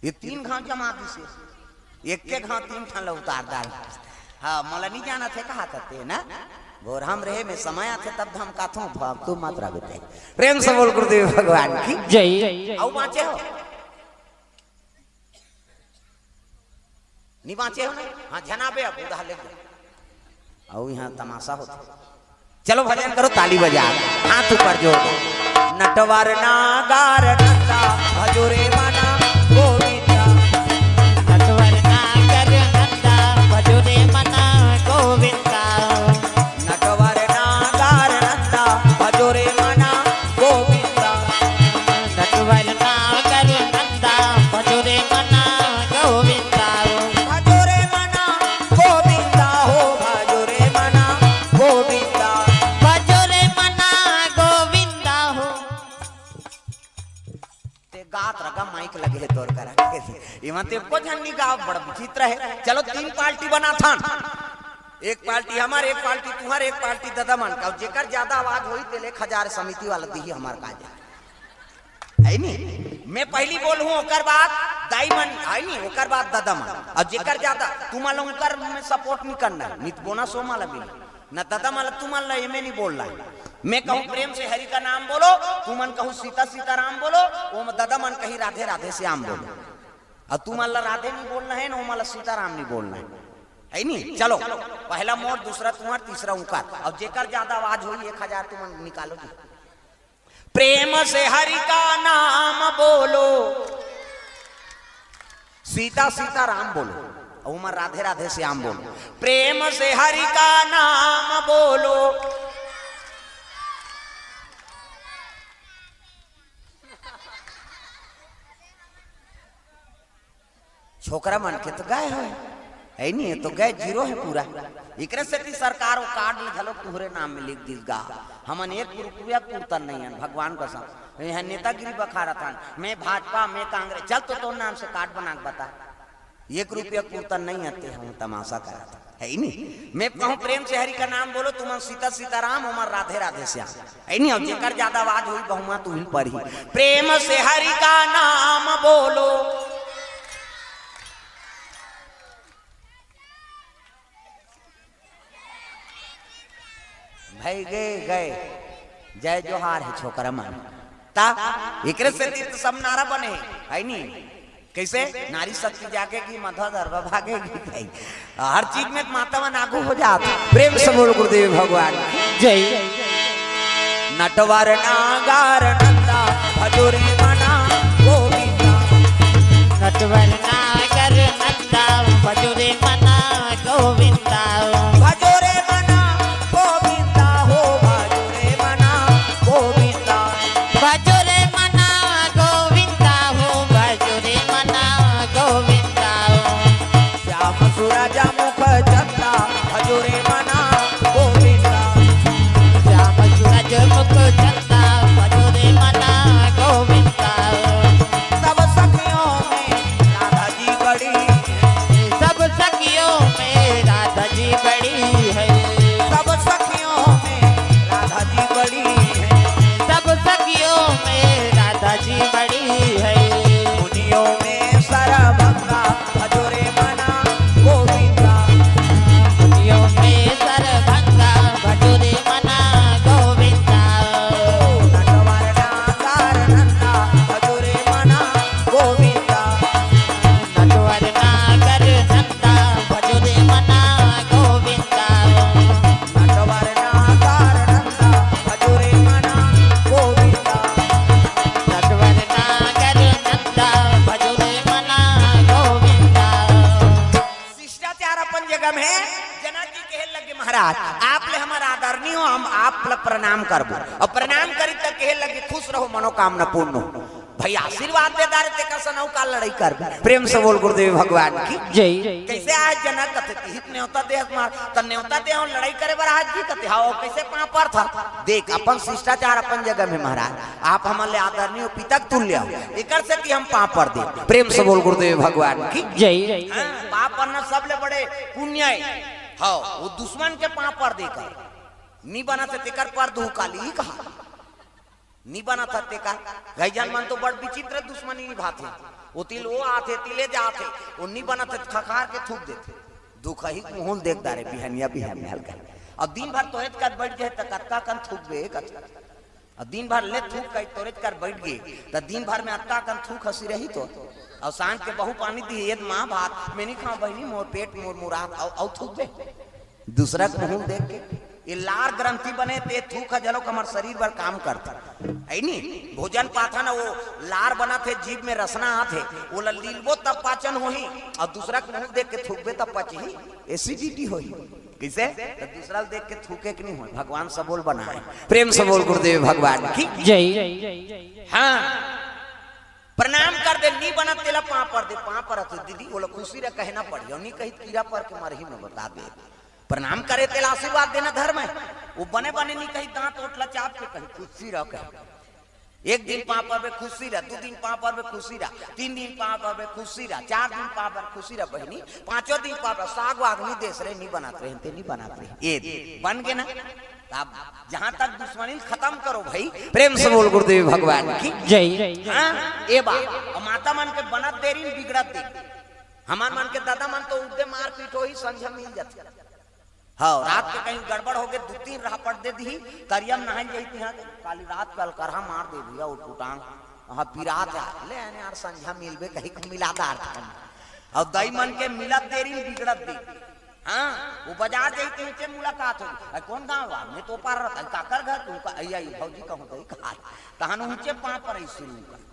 ये तीन घांव जमा दिसे, एक के घांव तीन ठन ला उतार डाल। हाँ, मोला नहीं जाना थे, कहा था ते ना, भोरहा म रहे में समय आथे तब धमकाथों, फालतू मत रह बेटे। प्रेम से बोल गुरुदेव भगवान की। जय। अउ बाँचे हो? नहीं बाँचे हो ना? हाँ, झनाबे अब उधार ले। अउ यहाँ तमाशा होता। चलो भजन करो, ताली बजा, हाथ ऊपर जोर दो। नटवर नागर नंदा, भजो रे मना गोविंदा। नटवर नागर नंदा, भजो रे मना गोविंदा। नटवर नागर नंदा, भजो रे मना गोविंदा। नटवर नागर नंदा, भजो रे मना गोविंदा। भजो रे मना गोविंदा हो, भजो रे मना गोविंदा। भजो रे मना गोविंदा हो। ते गात रगा माइक लगे हे तोर करा। इमा ते एको झन नी गाव, बड़ विचित्र हे। चलो तीन पार्टी बनाथन, एक पार्टी हमर, एक पार्टी तुहर, एक पार्टी ददा मन का। जेकर ज्यादा आवाज होई तेले एक हजार समिति वाला दिही हमर काजे। है नी? मैं पहली बोलहूँ, ओकर बाद दाई मन, है नी? ओकर बाद दादा मन। अउ जेकर ज्यादा, तुमन ला उनकर में सपोर्ट नहीं करना है, नहीं तो बोनस ओमा ला मिली। न दादा मन ला, तुमन ला एमे नहीं बोलना है। मैं कहूँ प्रेम से हरि का नाम बोलो, तुमन कहूँ सीता सीताराम बोलो, ओमा दादा मन कही राधे राधे श्याम बोलो। अउ तुमन ला राधे नहीं बोलना है, न ओमा ला सीताराम नहीं बोलना है। है नी? चलो, पहला मोर, दूसरा तुम्हर, तीसरा उनकर। अउ जेकर ज्यादा आवाज होई, एक हजार तुमन निकालो जी। प्रेम से हरि का नाम बोलो, सीता सीता राम बोलो, अउ ओमा राधे राधे श्याम बोलो। प्रेम से हरि का नाम बोलो। छोकरा मन के तो गए होय, है नी? ये तो गए, जीरो है पूरा। एकरे सेती सरकार वो कार्ड ल घलो तुहरे नाम में लिख दिस गा। हमन एक रुपया पुरतन नहीं हन, भगवान कसम। यहाँ नेतागिरी बखारत हन, मैं भाजपा, मैं कांग्रेस। चल तो तोर नाम से कार्ड बना के बता। एक रुपया पुरतन नहीं आते, हम तमाशा करत हन। है नी? मैं कहूँ प्रेम से हरि का नाम बोलो, तुमन सीता सीताराम, ओमन राधे राधे श्याम। है नी? अउ जेकर ज्यादा आवाज होई, बहुमत उही ल परही। प्रेम से हरि का नाम बोलो। भाई गए, गए। जय जोहार हे छोकरा मन। ता एकरे सेती तो सब नारा बने हे, है नी? कैसे? नारी शक्ति जागेगी, मधुआ गरबा भागेगी। हर चीज में माता मन आगू हो जात। प्रेम से बोल गुरुदेव भगवान की जय। नटवर नागर नंदा, भजो रे मना गोविंदा। नटवर नागर नंदा, भजो रे मना गोविंदा। भजो रे मना गोविंदा हो, भजो रे मना गोविंदा। भजो रे मना गोविंदा हो, भजो रे मना गोविंदा हो। श्याम सूरज मुख चंदा, भजो रे मना गोविंदा। श्याम सूरज मुख चंदा, भजो रे मना गोविंदा। सब सखियों में राधा जी बड़ी, सब सखियों में राधा जी बड़ी है। सब सखियों में राधा जी बड़ी है। सब सखियों में राधा जी बड़ी है। मुनियों में सरभंगा, भजो रे मना गोविंदा। मुनियों में सरभंगा, भजो रे मना गोविंदा। नटवर नागर नंदा, भजो रे मना गोविंदा। नटवर नागर नंदा, भजो रे मना गोविंदा। नटवर नागर नंदा, भजो रे मना गोविंदा। नटवर नागर नंदा, भजो रे मना गोविंदा। शिष्टाचार अपन जगह में हे। जनक जी कहे लगे, महाराज, आप ले हमर आदरणीय हो, हम आप ले प्रणाम करबो। अउ प्रणाम करी त कहे लगे, खुश रहो, मनोकामना पूर्ण हो। भाई आशीर्वाद दे डारे, तेकर से नौका लड़ाई करबे। प्रेम से बोल गुरुदेव भगवान की। जय। कैसे आए जनक? कथे तिहिक नेवता देहत मार, त नेवता देहूं लड़ाई करे बर आज जी। कथे हाव, कैसे पांव परथस? देख अपन शिष्टाचार अपन जगह में महाराज, आप हमन ले आदरणीय पिता के तुल्य हो, एकर से कि हम पांव पर दे। प्रेम से बोल गुरुदेव भगवान की। जय। हाँ, पांव परना सबले बड़े पुण्य हे। हाँ, वो दुश्मन के पांव पर देकर नी बनत हे तेकर पर दू काली कहा। नी बनत हे तेकर। गैजन मन तो बड़ विचित्र दुश्मनी निभाथे। वो तिल वो आथे, तिले जाथे, वो नी बनत हे, खखार के थूक देथे। दुखही मुहूं ल देख डारे, बिहनिया बिहनिया हल्का। अब दिन भर तोरेच कर बैठ जाए त कतका कन थूकबे, कतका। अब दिन भर ले थूक कही तोरेच कर बैठ गे, त दिन भर में अतका कन थूक हंसी रही तो। अब सांझ के बहू पानी दी, "ए माँ भात, मैं नी खांव बहिनी, मोर पेट मोर मुराद," अउ, अउ थूकबे। दूसरा के मुहूं देख के, ये लार ग्रंथि बने ते थूक ह जलोक हमर शरीर बर काम करथे। है नी? भोजन पाथन वो लार बनत हे, जीभ में रसना आत हे, ओला लीलबो तब पाचन होही, अउ दूसरा के मुहूं देख के थूकबे तब पचही, एसिडिटी होही। कइसे? त दूसरा ल देख के थूके के नी होय, भगवान सबो ल बनाए। प्रेम से बोल गुरुदेव भगवान की। जय। हाँ, प्रणाम कर दे, नी बनत तेला पांव पर दे, पांव परत हे दीदी, ओला खुशी रह कहना पड़ही, अउ नी कही त कीरा पर के मरही में बता दे। प्रणाम करे तेला आशीर्वाद देना धर्म हे। वो बने बने नी कही, दांत ओठ ला चाप के कही, खुशी रह कहे। एक दिन पांव परबे खुशी रह, दू दिन पांव परबे खुशी रह, तीन दिन पांव परबे खुशी रह, चार दिन पांव परबे खुशी रह बहिनी, पांचों दिन पांव परबे साग वाग नी देस रे, नी बनत रहे, ते नी बनत रहे। ए बन गे ना, तब जहां तक दुश्मनी खत्म करो भाई। प्रेम से बोल गुरुदेव भगवान की। जय। हाँ, ए बा, अउ माता मन के बनत देरी बिगड़त देरी। हमर मन के दादा मन तो उद्दे मारपीट होही, संझा मिल जाथे। हाँ, रात के कहीं गड़बड़ होगे, दू तीन राहपट दे दिही, तरिया म नहाय जाही तिहां, काली रात के अलकरहा मार दे भैया, वो टूटांग, हाँ, पिरात हे, ले आने यार, संझा मिलबे कही के मिला डार था। अउ दाई मन के मिलत देरी बिगड़त देरी। हाँ, वो बजा दे के नीचे मुलाकात हो। अरे कौन गांव बा? मैं तो पार रहता, काकर घर तू का, आई, आई, भौजी कहूं तो ही कहा। तहन ऊंचे पांव परई शुरू कर।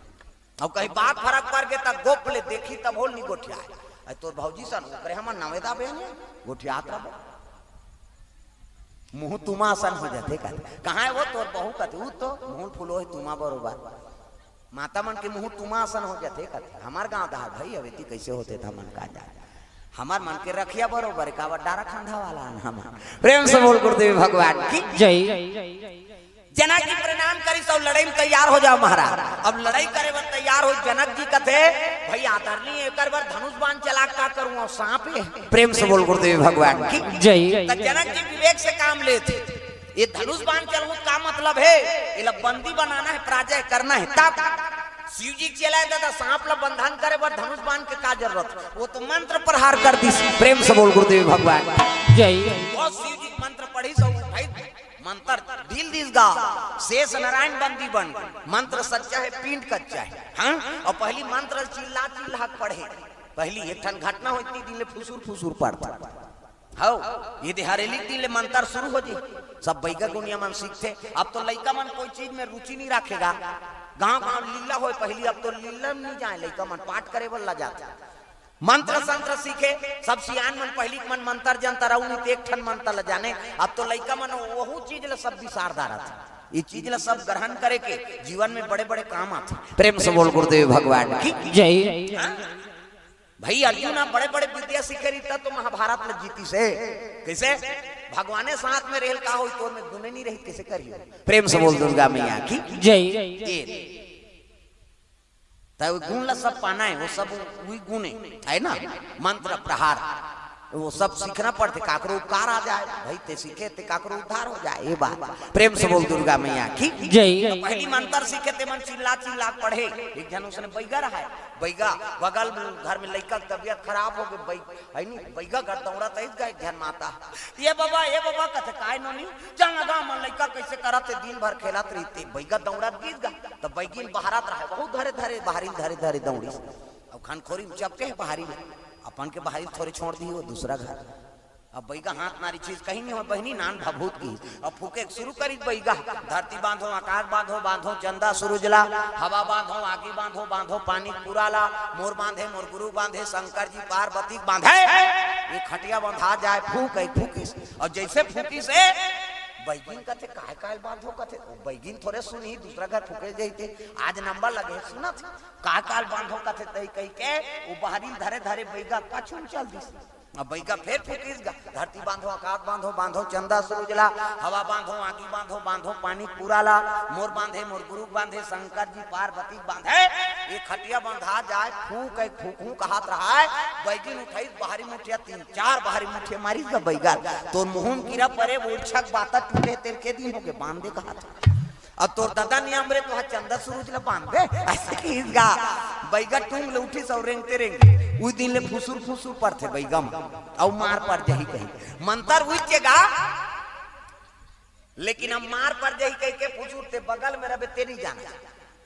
अउ कहीं बात फरक पर गे त गोप ले देखी तब होल नी गोठियाए। अरे तोर भौजी सन ओकरे हमर नवेदा बेंगे, गोठियात रहो। मुंह तुमा असन हो जाथे कथे। कहाँ हे वो तोर बहू कथे? ऊ तो मुंह फुलो हे तुमा बरोबर। माता मन के मुंह तुमा असन हो जाथे कथे। हमर गांव डहर भाई अवेती कैसे होथे त हमन का जाने। हमर मन के रखिया बरोबर हे, काबर डारा खांधा वाला हन हमन। प्रेम से बोल गुरुदेव भगवान की। जय। जनक जी प्रणाम करिस अउ लड़ई में तैयार हो जाव महाराज। अब लड़ई करे बर तैयार होय, जनक जी कथे, "भई आदरणीय, एकर बर धनुष बाण चला के का करूं? अउ सांप हे।" प्रेम से बोल गुरुदेव भगवान की। जय। त जनक जी विवेक से काम लेथे। ये धनुष बाण चलाहूं का मतलब हे? एला बंदी बनाना हे, पराजय करना हे। तब शिव जी के चेला हे दादा, सांप ला बंधन करे बर धनुष बाण के का जरूरत? वो तो मंत्र प्रहार कर दिस। प्रेम से बोल गुरुदेव भगवान की। जय। वो शिव जी मंत्र पढ़िस अउ उठाई मंत्र ढील दिस गा, शेष नारायण बंदी बन। मंत्र सच्चा हे, पिंड कच्चा हे। हाँ, अउ पहली मंत्र चिल्ला चिल्ला के पढ़े। पहली एक ठन घटना होय, इतनी दिन ले फुसुर फुसुर पढ़ता। हव, ये दे हरेली दिन ले मंत्र शुरू हो जी। सब बइगा गुनिया मन सीखथे। अब तो लइका मन कोई चीज में रुचि नी राखे गा। गांव गांव लीला होय पहली, अब तो लीला में नी जाय लइका मन, पाठ करे बर ला जाथे। मंत्र संत्र सीखे, सब सियान मन पहिली के मन मंत्र जंतर अउ नी ते एक ठन मंत्र ल जाने। अब तो लइका मन वहू चीज ल सब बिसार डारत हे। ये चीज ल सब ग्रहण करे के जीवन में बड़े बड़े काम आथे। प्रेम से बोल गुरुदेव भगवान की। जय। हाँ? भाई अर्जुन ह बड़े बड़े विद्या सीखे रहिता तो महाभारत ल जीतिस हे। कैसे? भगवाने साथ में रहेल का होई, तोर में गुणे नी रही, कैसे करियो? प्रेम से बोल दुर्गा मैया की। जय। ये त वो गुण ला सब पाना हे, वो सब वही गुण हे, है ना? मंत्र प्रहार, वो सब सीखना पड़थे, काकरो उपकार आ जाय, भाई ते सीखे ते काकरो उद्धार हो जाय, ये बात। प्रेम से बोल दुर्गा मैया की। जय। त पहली मंत्र सीखे ते मन चिल्ला चिल्ला के पढ़े, एक झन उसने बइगा रहा हे, बइगा बगल में घर में लइका के तबियत खराब हो गे, बइगा है नी, बइगा घर दौड़त आइस गा, एक झन माता, "ए बबा, ए बबा," कथे, "काय नोनी?" "चल ना गा, मन लइका कैसे करत हे, दिन भर खेलत रहिथे।" बइगा दौड़त गिस गा, त बइगिन बहारत रहे, बहुत धरे धरे, बहारी धरे धरे दौड़िस। अब खनखोरी में चपके हे बहारी में, अपन के बहारी थोरे छोड़ दिही, वो दूसरा घर। अब बइगा हाथ नारी चीज कहीं नी होय, बहिनी नान भभूत की। अब फूके के शुरू करिस बइगा, "धरती बांधो, आकाश बांधो, बांधो चंदा सूरज ला, हवा बांधो, आगी बांधो, बांधो पानी पूरा ला, मोर बांधे, मोर गुरु बांधे, शंकर जी पार्वती के बांधे।" ये खटिया बंधा जाय, फूक, एक फूकिस। अउ जैसे फूकिस हे, बैगिन कथे, "काय काल बांधो?" कथे, "ओ बैगिन थोरे सुनही, दूसरा घर फूके जइते, आज नंबर लगे हे, सुनत हे, काय काल बांधो?" कथे, तई कहि के ओ बहरी धरे धरे बैगा पाछू म चल दिस। अब बैगा फेर फूकिस गा, "धरती बांधो, आकाश बांधो, बांधो चंदा सूरज ला, हवा बांधो, आगी बांधो, बांधो पानी पूरा ला, मोर बांधे, मोर गुरु बांधे, शंकर जी पार्वती बांधे, ये खटिया बंधा जाए, फूक एक फूकहूं" कहत रहय, बैगिन उठइस बहरी मुठिया, तीन चार बहरी मुठिया मारिस गा बैगा, तोर मुहूं म कीरा परे, वो इच्छक बाता टूटे, तेल के दिन होगे, बांध दे कहत। अब तोर ददा नियम रे, तो चंदा सूरज ला बांध दे, अइसे किहिस गा। बैगा टूंग ले उठिस अउ रेंगते रेंगे, उही दिन ले फुसुर फुसुर परथे बैगा म, अउ मार पर जही कही। मंतर उइच गा, लेकिन अब मार पर जही कहि के फुसुर ते बगल में रबे ते नहीं जाना।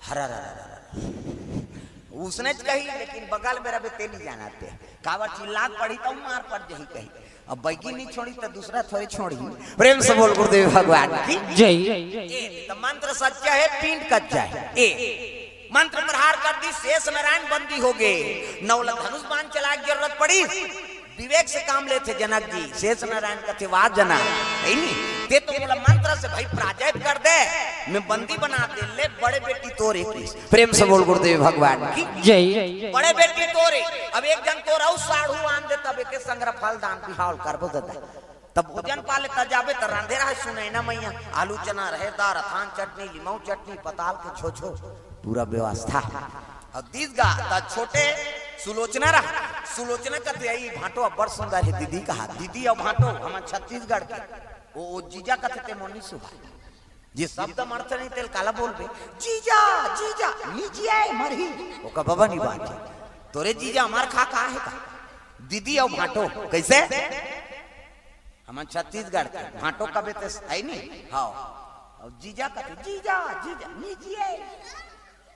हरा रा रा रा रा। उसने च कही, लेकिन बगल में रबे ते नहीं जाना ते। काबर चिल्ला के पढ़ी त मार पर जही कही। अब बैगी नहीं छोड़ी त दूसरा थोरे छोड़ी। प्रेम से बोल गुरुदेव भगवान की। जय। ए, त मंत्र सच्चा हे, पिंड कच्चा हे। ए, मंत्र प्रहार कर दिस, शेष नारायण बंदी होगे। नवला धनुष बाण चलाय के जरूरत पड़ी। विवेक से काम लेथे जनक जी। शेष नारायण कथे, "वाह जनक, हे नी, ते तो मोला मंत्र से भाई पराजय कर दे, मैं बंदी बना दे, ले बड़े बेटी तोरे किस।" प्रेम से बोल गुरुदेव भगवान की। जय। बड़े बेटी तोरे, अब एक झन तोर अउ साढ़ू आन दे, तब एके संग फल दान बिहाव ल करबो ददा। तब भोजन पाले त जाबे त रांधे रहय सुनैना मैया, आलू चना, रहेर दार, अथान चटनी, लिमऊ चटनी, पताल के छोछो, पूरा व्यवस्था। अउ दिस गा त छोटे सुलोचना रहा, सुलोचना कथे, "अई भांटो अब्बड़ सुंदर हे दीदी," कहा, "दीदी अउ भांटो हमन छत्तीसगढ़ के।" ओ, ओ जीजा कथे, "ते मोर नी सुहाय।" जे शब्द म अर्थ नहीं तेला काला बोलबे? जीजा, जीजा, नी जियाय, मरही। ओकर बबा नी बांचे। तोरे जीजा हमार खा का हे का? दीदी अउ भांटो, कइसे? हमन छत्तीसगढ़ के, भांटो कबे ते हे नी? हव। अउ जीजा कथे, जीजा, जीजा, नी जियाय।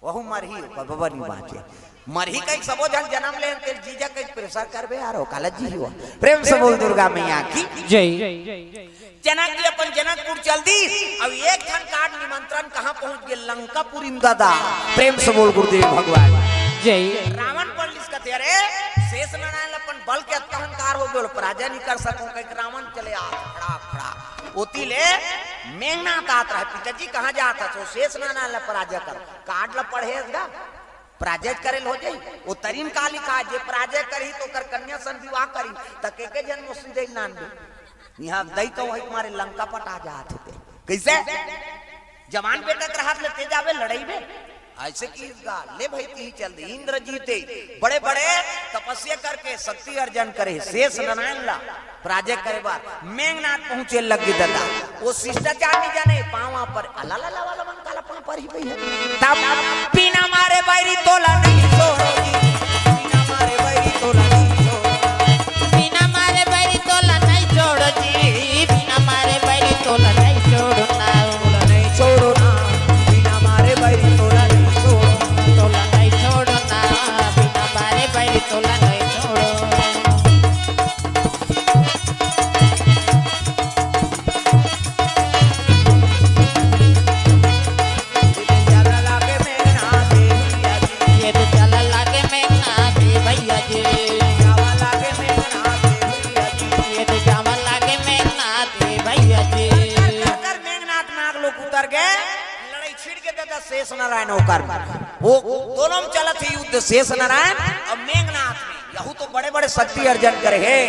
वहू मरही, ओकर बबा नी बांचे। मरही कहि सबो झन जनम ले, तेला जीजा कहि प्रेशर करबे यार, ओ काला जी हुआ। प्रेम से बोल दुर्गा मैया की। जय। जनक जी अपन जनकपुर चल दिस, अब एक ठन काट निमंत्रण कहां पहुंच गे? लंकापुरी म ददा। प्रेम से बोल गुरुदेव भगवान। जय। रावण पलटिस कथे, "अरे, शेष नारायण ल अपन बल के अतका अहंकार होगे, ओला पराजय नहीं कर सकंव," कहिके रावण चले आत, फड़ाक, फड़ाक। ओती ले मेघनाथ आत रहय, "पिताजी कहां जात हस?" "ओ शेष नारायण ल पराजय कर।" काट ल पढ़े हस गा? पराजय करे ल हो जाही। ओ तरी म का लिखा हे, "जे पराजय करही त ओकर कन्या सन विवाह करही।" त के के झन मोसी दई ल नानबे। इहां दई तो वही तुम्हारे लंका पटा जात होते। कइसे? जवान बेटा के रहत ले ते जाबे लड़ई में। अइसे किहिस गा, ले भाई तिही चल दे। इंद्रजीत बड़े-बड़े तपस्या करके शक्ति अर्जन करे, शेष नारायण ला पराजय करे बर मेघनाथ पहुंचे लग गे ददा। ओ शिष्टाचार नहीं जाने, पांव पर अला ला ला वाला मन काला पांव पर ही भैया। तब बिना मारे बैरी तोला नहीं छोड़ो जी, बिना मारे बैरी तोला नहीं छोड़ो। बिना मारे बैरी तोला नहीं छोड़ो जी, बिना मारे बैरी तोला नहीं छोड़ो ना। तोला नहीं छोड़ो ना, बिना मारे बैरी तोला नहीं छोड़ो। तोला नहीं छोड़ो ना, बिना मारे बैरी तोला नहीं छोड़ो। ये तो चला लागे मेघनाथ भैया जी। ये तो जावा लागे मेघनाथ भैया जी। कर, कर, कर, मेघनाथ नाग लोक उतर गए, लड़ाई छिड़ के देता शेष नारायण होकर। वो दोनों में चलत हे युद्ध शेष नारायण अउ मेघनाथ में। यहू तो बड़े-बड़े शक्ति अर्जन करे हे।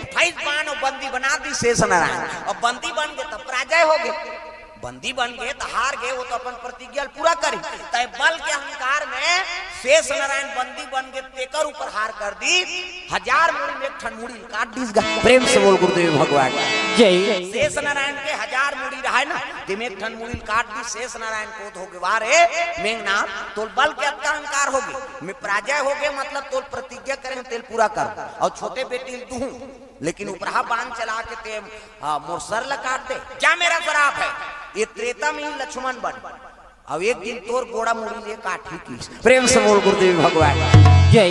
अट्ठाईस बाण अउ बंदी बना दिस शेष नारायण। अब बंदी बन गे त पराजय होगे। बंदी बन गे त हार गे, वो तो अपन प्रतिज्ञा ल पूरा करी। तय बल के अहंकार में शेष नारायण बंदी बन गे, तेकर ऊपर हार कर दिस। हजार मुड़ी में एक ठन मुड़ी ल काट दिस गा। प्रेम से बोल गुरुदेव भगवान। जय। शेष नारायण के हजार मुड़ी रहय ना, तेमे एक ठन मुड़ी ल काट दिस। शेष नारायण क्रोध होगे, "वाह रे मेघनाथ, तोर बल के अतका अहंकार होगे, मैं पराजय होगे, मतलब तोर प्रतिज्ञा करे हंव तेला पूरा कर, अउ छोटे बेटी ल दूहूं, लेकिन उपरहा बाण चला के ते, आ, मोर सर ल काट दे, जा मेरा श्राप हे।" ये त्रेता में ही लक्ष्मण बन, अउ एक दिन तोर गोड़ा मुड़ी ले काटही किहिस। प्रेम से बोल गुरुदेव भगवान। जय।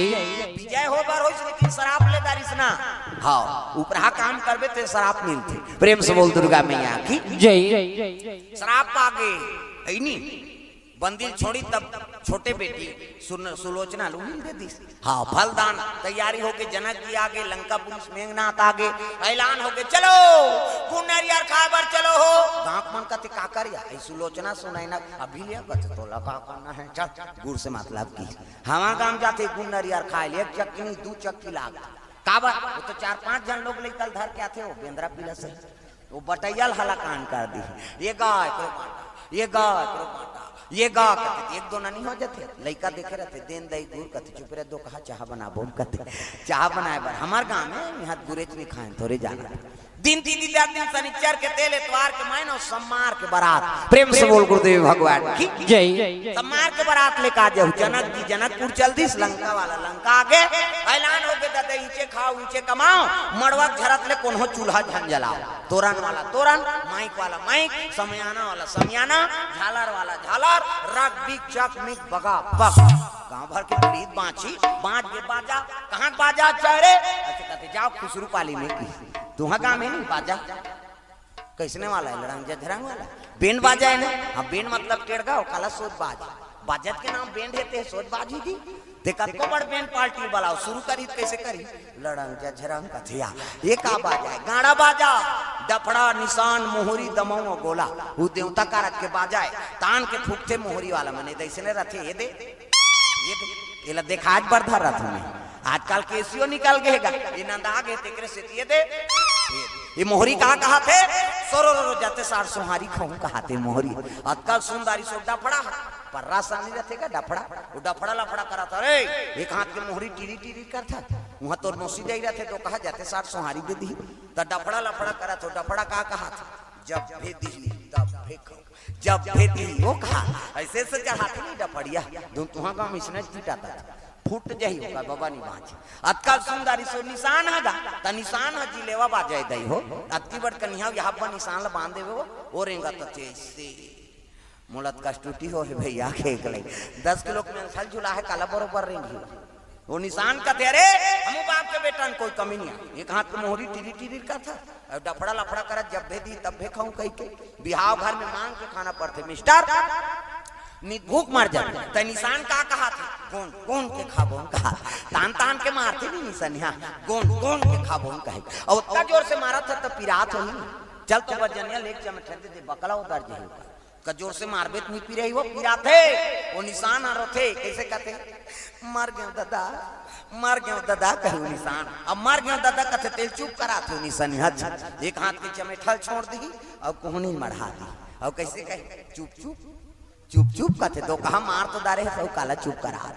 विजय हो बर होइस, लेकिन श्राप ले डारिस ना। हव, उपरहा काम करबे ते श्राप मिलथे। प्रेम से बोल दुर्गा मैया की। जय। श्राप पागे, हे नी? बंदी ल छोड़ी तब छोटे बेटी सुन-, सुलोचना ल उही ल दे दिस। हाँ, फलदान तैयारी होगे, जनक जी आगे, लंकापुरी से मेघनाथ आगे, ऐलान होगे, चलो गुड़ नरियर खाए बर चलो हो। गाँव के मन कथे का कर या, ए सुलोचना सुनैना अभी ले कथे तोला का करना हे, चल गुड़ से मतलब की। हमार गाँव जाथे गुड़ नरियर खाए ले, एक चक्की नहीं, दू चक्की लाग। काबर? वो तो चार पांच झन लोग लइका ल धर के आथे, वो बेंदरा पीला से। वो बटैया ल हलाकान कर दी। ये गा एकरो बांटा, ये गा एकरो बांटा, ये गा कथे, एक दो ननी हो जाथे। लइका देखे रहथे, देन दई गुर कथे, चुप रह दो कहा चाह बना बोल कथे। चाह बनाए बर हमार गाँव में यहाँ गुरेच नहीं खाए, थोड़े जाना। दिन दीदी दार दिन शनिचर के तेल एतवार के मायनो सम्मार के बारात। प्रेम से बोल गुरुदेव भगवान की जय। सम्मार के बारात लेका जाहू। जनक जी जनकपुर चल दिस, लंका वाला लंका आगे। ऐलान होगे, ददा ईचे खाओ ईचे कमाओ, मड़वा झरत ले कोनो चूल्हा झन जलाओ। तोरन वाला तोरन, माइक वाला माइक, समियाना वाला समियाना, झालर वाला झालर, रग बिग चक मिग बगा बग। गांव भर के पीड़ित बांची, बांच के बाजा, कहाँ बाजा चाहे रे? ऐसे कहते जाओ खुसरू पाली में की। तुहा गांव में नहीं बाजा। कैसने वाला है? लड़ंग जझरंग वाला। बैंड बाजा है ना? हाँ, बैंड मतलब टेड़गा, काला सोच बाज। बाजत के नाम बैंड है, ते सोच बाज ही दी। ते कतको बड़ बैंड पार्टी वाला हो, शुरू करी त कैसे करी? लड़ंग जझरंग कथिया। ये का बाजा है? गाड़ा बाजा, डफड़ा, निशान, मोहरी, दमऊ, गोला। वो देवता कारक के बाजा है। तान के फूकथे मोहरी वाला मने, दैसने रथे, ये दे, ये दे, ये ला देखा आज बरधा रथ में। आजकल केसियो निकल गए गा, ये नंदा गए तेकरे से ये दे, ये, ये मोहरी का कहा थे? सोरो रो रो जाते सार सोहारी खाऊं कहा थे मोहरी। आजकल सुंदरी सो डफड़ा, पर्रा सानी रहते का डफड़ा, वो डफड़ा लफड़ा करा था रे। एक हाथ के मोहरी टीरी टीरी करता, वहां तोर नोसी जाई रहते तो कहा जाते सार सोहारी दे दी। तो डफड़ा लफड़ा करा तो डफड़ा का कहा था? जब भी दी तब भी खाऊं, जब भी दी वो कहा। ऐसे से चढ़ाते नहीं डफड़िया, तुम तुहा गांव में इसने पीटा था। फूट जाही ओकर बबा नी बाँच। अतका सुंदर इसो निशान ह गा, त निशान ह जिलेवा बाजे दई हो। अतकी बड़ कनिहा यहाँ पर निशान ल बांध देवे हो, ओ रेंगा त तेज से। मोला त कष्टुटी हो हे भैया के एक लई। दस किलो के मेंथल झुला हे, काला बरोबर रेंगी। वो निशान कथे, "अरे, हमू बाप के बेटा न कोई कमी नहीं है।" एक हाथ के मोहरी टिरी टिरी करत ह, अउ डफड़ा लफड़ा करत, "जब भे दी, तब भे खाऊं," कहि के। बिहाव घर में मांग के खाना पड़थे, मिस्टर। नित भूख मर जाथे। त निशान का कहा थे? गोंद, गोंद के खाबोन कहा। तान, तान के मारथे नी निशान, हाँ, गोंद, गोंद के खाबोन कहे। अउ ओतका जोर से मारत ह त पिरात होही। चल तो बजनिया लेके चमठे दे दे, बकला उतर जाही ओकर। का जोर से मारबे त नी पिराही, वो पिराथे। वो निशान ह रोथे, कैसे कहते? "मर गयो दादा, मर गयो दादा," कहे वो निशान। अब "मर गयो दादा" कथे तेल चुप कराथे वो निशान। हच, एक हाथ के चमेठल छोड़ दी, अउ कोहनी मढ़ा दी। अउ कैसे कहे? चुप चुप। चुप चुप कथे, तो कहा मार तो डारे हे, सब काला चुप करा।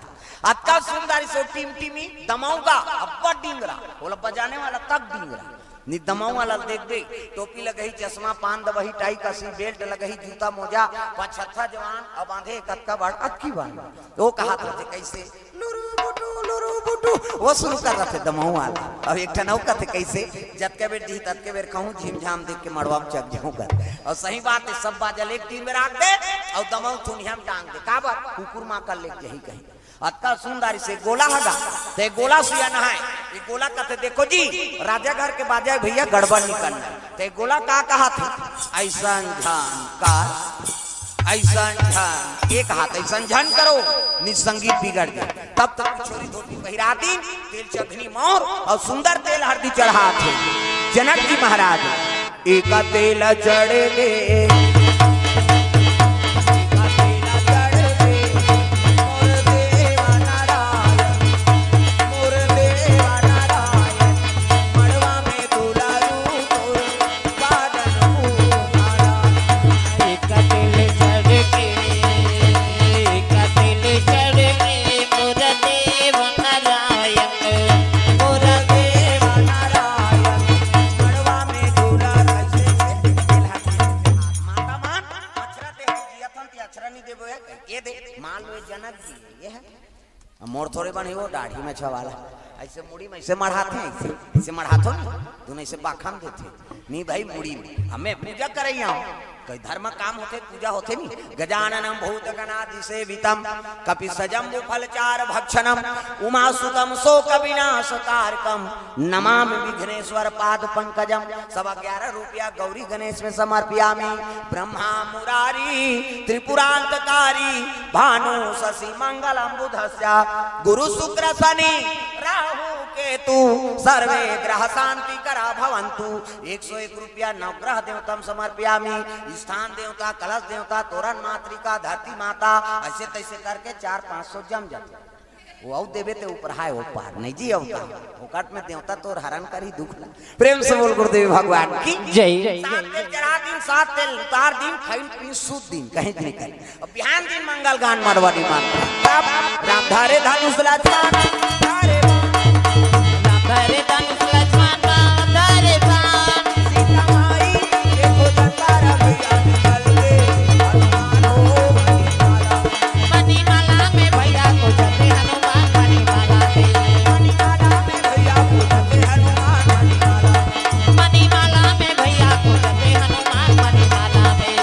अतका सुंदर सो टिमटिमी दमऊ गा, अब्बड़ डिंगरा, ओला बजाने वाला तक डिंगरा। नी दमऊ वाला देखबे, टोपी लगही, चश्मा, पान दबही, टाई कसी, बेल्ट लगही, जूता मोजा, पछत्था जवान, अब बांधे कतका बड़ अतकी बड़। वो कहा था कैसे? लुरु बुटु, लुरु बुटु, वो शुरू कर रहे थे दमऊ वाला। अब एक ठन अउ कथे कैसे? "जतके बेर दिही ततके बेर खाऊं, झिमझाम देख के मड़वा में चक जाऊं" कर। अउ सही बात हे, सब बाजा ल एक दिन में राख दे, अउ दमऊ थुनिया में टांग दे। काबर? कुकुर मां कर लेके जही कहीं। अतका सुंदर से गोला ह गा, ते गोला सुया नहाय। ये गोला कथे, "देखो जी, राजा घर के बाजा हे भैया, गड़बड़ निकलना।" ते गोला का कहा थे? "ऐसन झन कर, ऐसन झन, एक हाथ ऐसन झन करो, नी संगीत बिगड़ जाय।" तब तक छोरी धोती पहिरा दीन, तेल चघनी मौर अउ सुंदर तेल हरदी चढ़ाथे जनक जी महाराज। एक तेल चढ़ गे, एक तेल चढ़ गे, मोर देवा नारायण, मोर देवा नारायण, मड़वा में दुलारू तोर बादन मुहारा। एक तेल चढ़ गे, एक तेल चढ़ गे, मोर देवा नारायण, मोर देवा नारायण, मड़वा में दुलारू। माता मान, अक्षरा दे जिया थन, ते अक्षरा नहीं देबो है, ये दे, मान लो ये जनक जी, ये है। अब मोर थोड़े बने वो दाढ़ी में छवाला, ऐसे मुड़ी में ऐसे मढ़ाथे, ऐसे, ऐसे मढ़ाथो नहीं, तूने ऐसे बाखम देथे, नहीं भाई मुड़ी में, हमें पूजा करैया हूँ। कोई धर्म काम होथे, पूजा होथे नी। गजाननम भूतगणादिसेवितम कपिसजम्बुफलचार भक्षणम उमासुतम शोक विनाश कारकम नमामि विघ्नेश्वर पाद पंकजम। सब ग्यारह रुपया गौरी गणेश में समर्पयामी। ब्रह्मा मुरारी त्रिपुरांतकारी भानु शशि मंगलम बुधस्य गुरु शुक्र शनि राहु केतु सर्वे ग्रह शांति करा भवंतु। एक सौ एक रुपया नवग्रह देवतम समर्पयामी। स्थान देवता, कलश देवता, तोरण मातृका, धरती माता, ऐसे तैसे करके चार पाँच सौ जम जाते। वो अउ देवे ते ऊपर हाय, वो पार नहीं जी अवता। फोकट में देवता तोर हरण करी दुख ला। प्रेम से बोल गुरुदेव भगवान की जय। सात तेल चढ़ा दिन, सात तेल उतार दिन, खाइन पीन सूत दिन, कहीं नहीं कर। अब बिहान दिन मंगल गान मरवानी मान। तब राम धारे धनुष लक्ष्मण धारे बाण। राम धारे धनुष लक्ष्मण धारे बाण। सीता माई के खोजन तारा भैया निकल के हनुमान हो मणिमाला। मणिमाला में भैया खोजते हनुमान मणिमाला में। मणिमाला में भैया खोजते हनुमान मणिमाला। मणिमाला में भैया खोजते हनुमान मणिमाला में।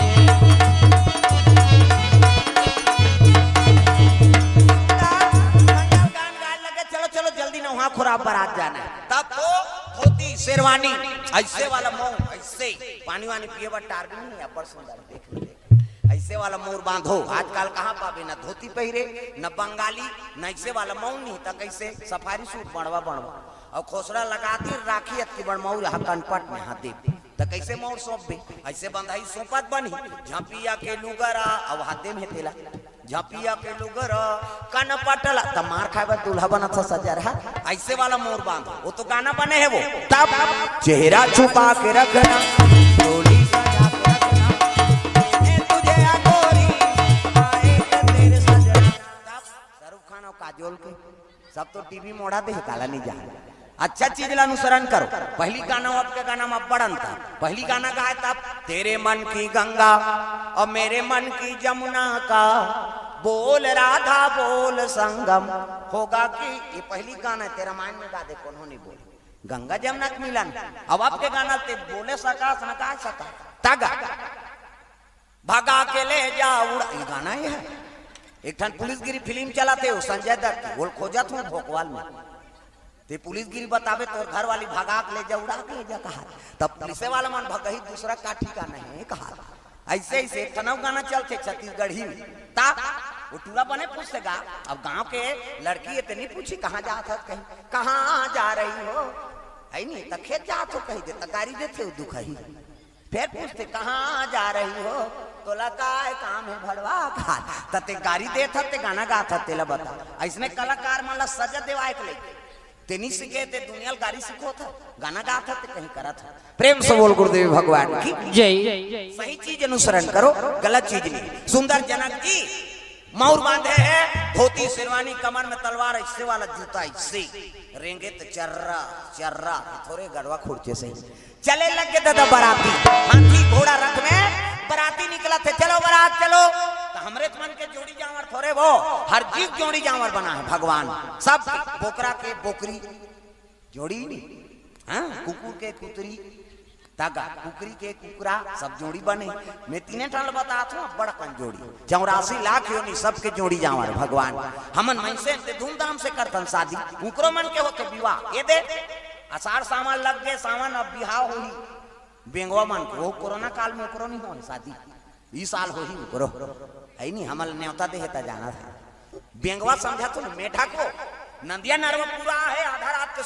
मंगल गान गाए लगे, चलो, चलो, जल्दी नहा खोरा बरात जाना है। तब वो धोती, शेरवानी, ऐसे वाला मऊ, ऐसे पानी वानी पिए बर टार भी नहीं है, बड़ सुंदर, देख लो, देख। ऐसे वाला मऊर बांधो, आजकल कहाँ पाबे, ना धोती पहिरे, ना बंगाली, ना ऐसे वाला मऊ नहीं, त कैसे सफारी सूट बनवा, बनवा, और खोसड़ा लगा दी, राखी अतकी बड़ मऊर हा कनपट में, हाँ देव, त कैसे मऊर सौंपबे? ऐसे बंधाई सौंपत बनी, झपिया के लुगरा, अब हाथे में तेला, झपिया के लुगरा, कनपटला, त मार खाए बर दूल्हा बनत ह सजा रहा, ऐसे वाला मऊर बांध, वो तो गाना बने है वो। तब चेहरा छुपा के रखना, डोली सजा के रखना, ए तुझे अगोरी, आए न तेरे सजना। तब शाहरुख खान और काजोल के सब तो टीवी मोड़ा दे, काला नहीं जाए। अच्छा चीज ला अनुसरण करो। पहली गाना और अब के गाना में बड़ अंतर। पहली गाना गाए तब तेरे मन की गंगा और मेरे मन की जमुना का बोल राधा बोल संगम होगा कि, ये पहली गाना है, तेरा माइंड में गा दे, कोनो नहीं बोल। गंगा जमुना के मिलन। अब अब के गाना ते बोले सका, सका, सका। तगा। भगा के ले जा उड़ा, ये गाना ही है। एक ठन पुलिस गिरी फिल्म चलाथे, वो संजय दत्त, वो खोजत हूँ भोकवाल में। ते पुलिस गिरी बताबे, तोर घर वाली भगा के ले जा, उड़ा के ले जा कहा। तब पुलिस वाला मन भगही, दूसरा का ठिकाना है कहा। ऐसे, ऐसे एक ठन अउ गाना चलथे छत्तीसगढ़ी में। ता वो टूरा बने पूछथे गा। अब गांव के लड़की है, ते नहीं पूछी कहाँ जात हस, कहीं कहाँ जा रही हो, है नहीं, त खेत जात हो कही दे, त गारी देथे वो दुखही। फिर पूछथे, "कहाँ जा रही हो? तोला काय काम है भड़वा खात?" त ते गारी देत हस, ते गाना गात हस, तेला बता। अइसने कलाकार मन ला सजा देवाए के लइके। ते नी सीखे, ते दुनिया ल गारी सिखोत हस, गाना गात हस, ते कहीं करत हस। प्रेम से बोल गुरुदेव भगवान की जय। सही चीज अनुसरण करो, गलत चीज नहीं। सुंदर जनक जी मऊर बांधे है, धोती शेरवानी, कमर में तलवार, ऐसे वाला जूता, ऐसे रेंगे त चर्रा चर्रा, थोरे गड़वा खुर्चे से चले लग गे दादा बराती। हाथी घोड़ा रथ में बराती निकलत हे, चलो बरात चलो। त हमरे मन के जोड़ी जांवर थोरे वो, हर जीव जोड़ी जांवर बना है भगवान। सब बोकरा के बोकरी जोड़ी नी, हाँ, कुकुर के कुतरी, तगा, कुकरी के कुकरा, सब जोड़ी बने। मैं तीने ठन ल बतात हूँ, बड़ अकन जोड़ी। चौरासी लाख योनि सबके जोड़ी जांवर भगवान। हमन मनसे ते धूमधाम से करथन शादी, उकरो मन के होथे विवाह। ये दे, अषाढ़ सावन लग गे, सावन अब बिहाव होही। बेंगवा मन के, वो कोरोना काल में ओकरो नहीं होय शादी। ई साल होही ओकरो। है नी, हमन ल नेवता देहे त जाना था। बेंगवा समझा तो मेढा को, नंदिया नरवा पूरा है, आधा रात के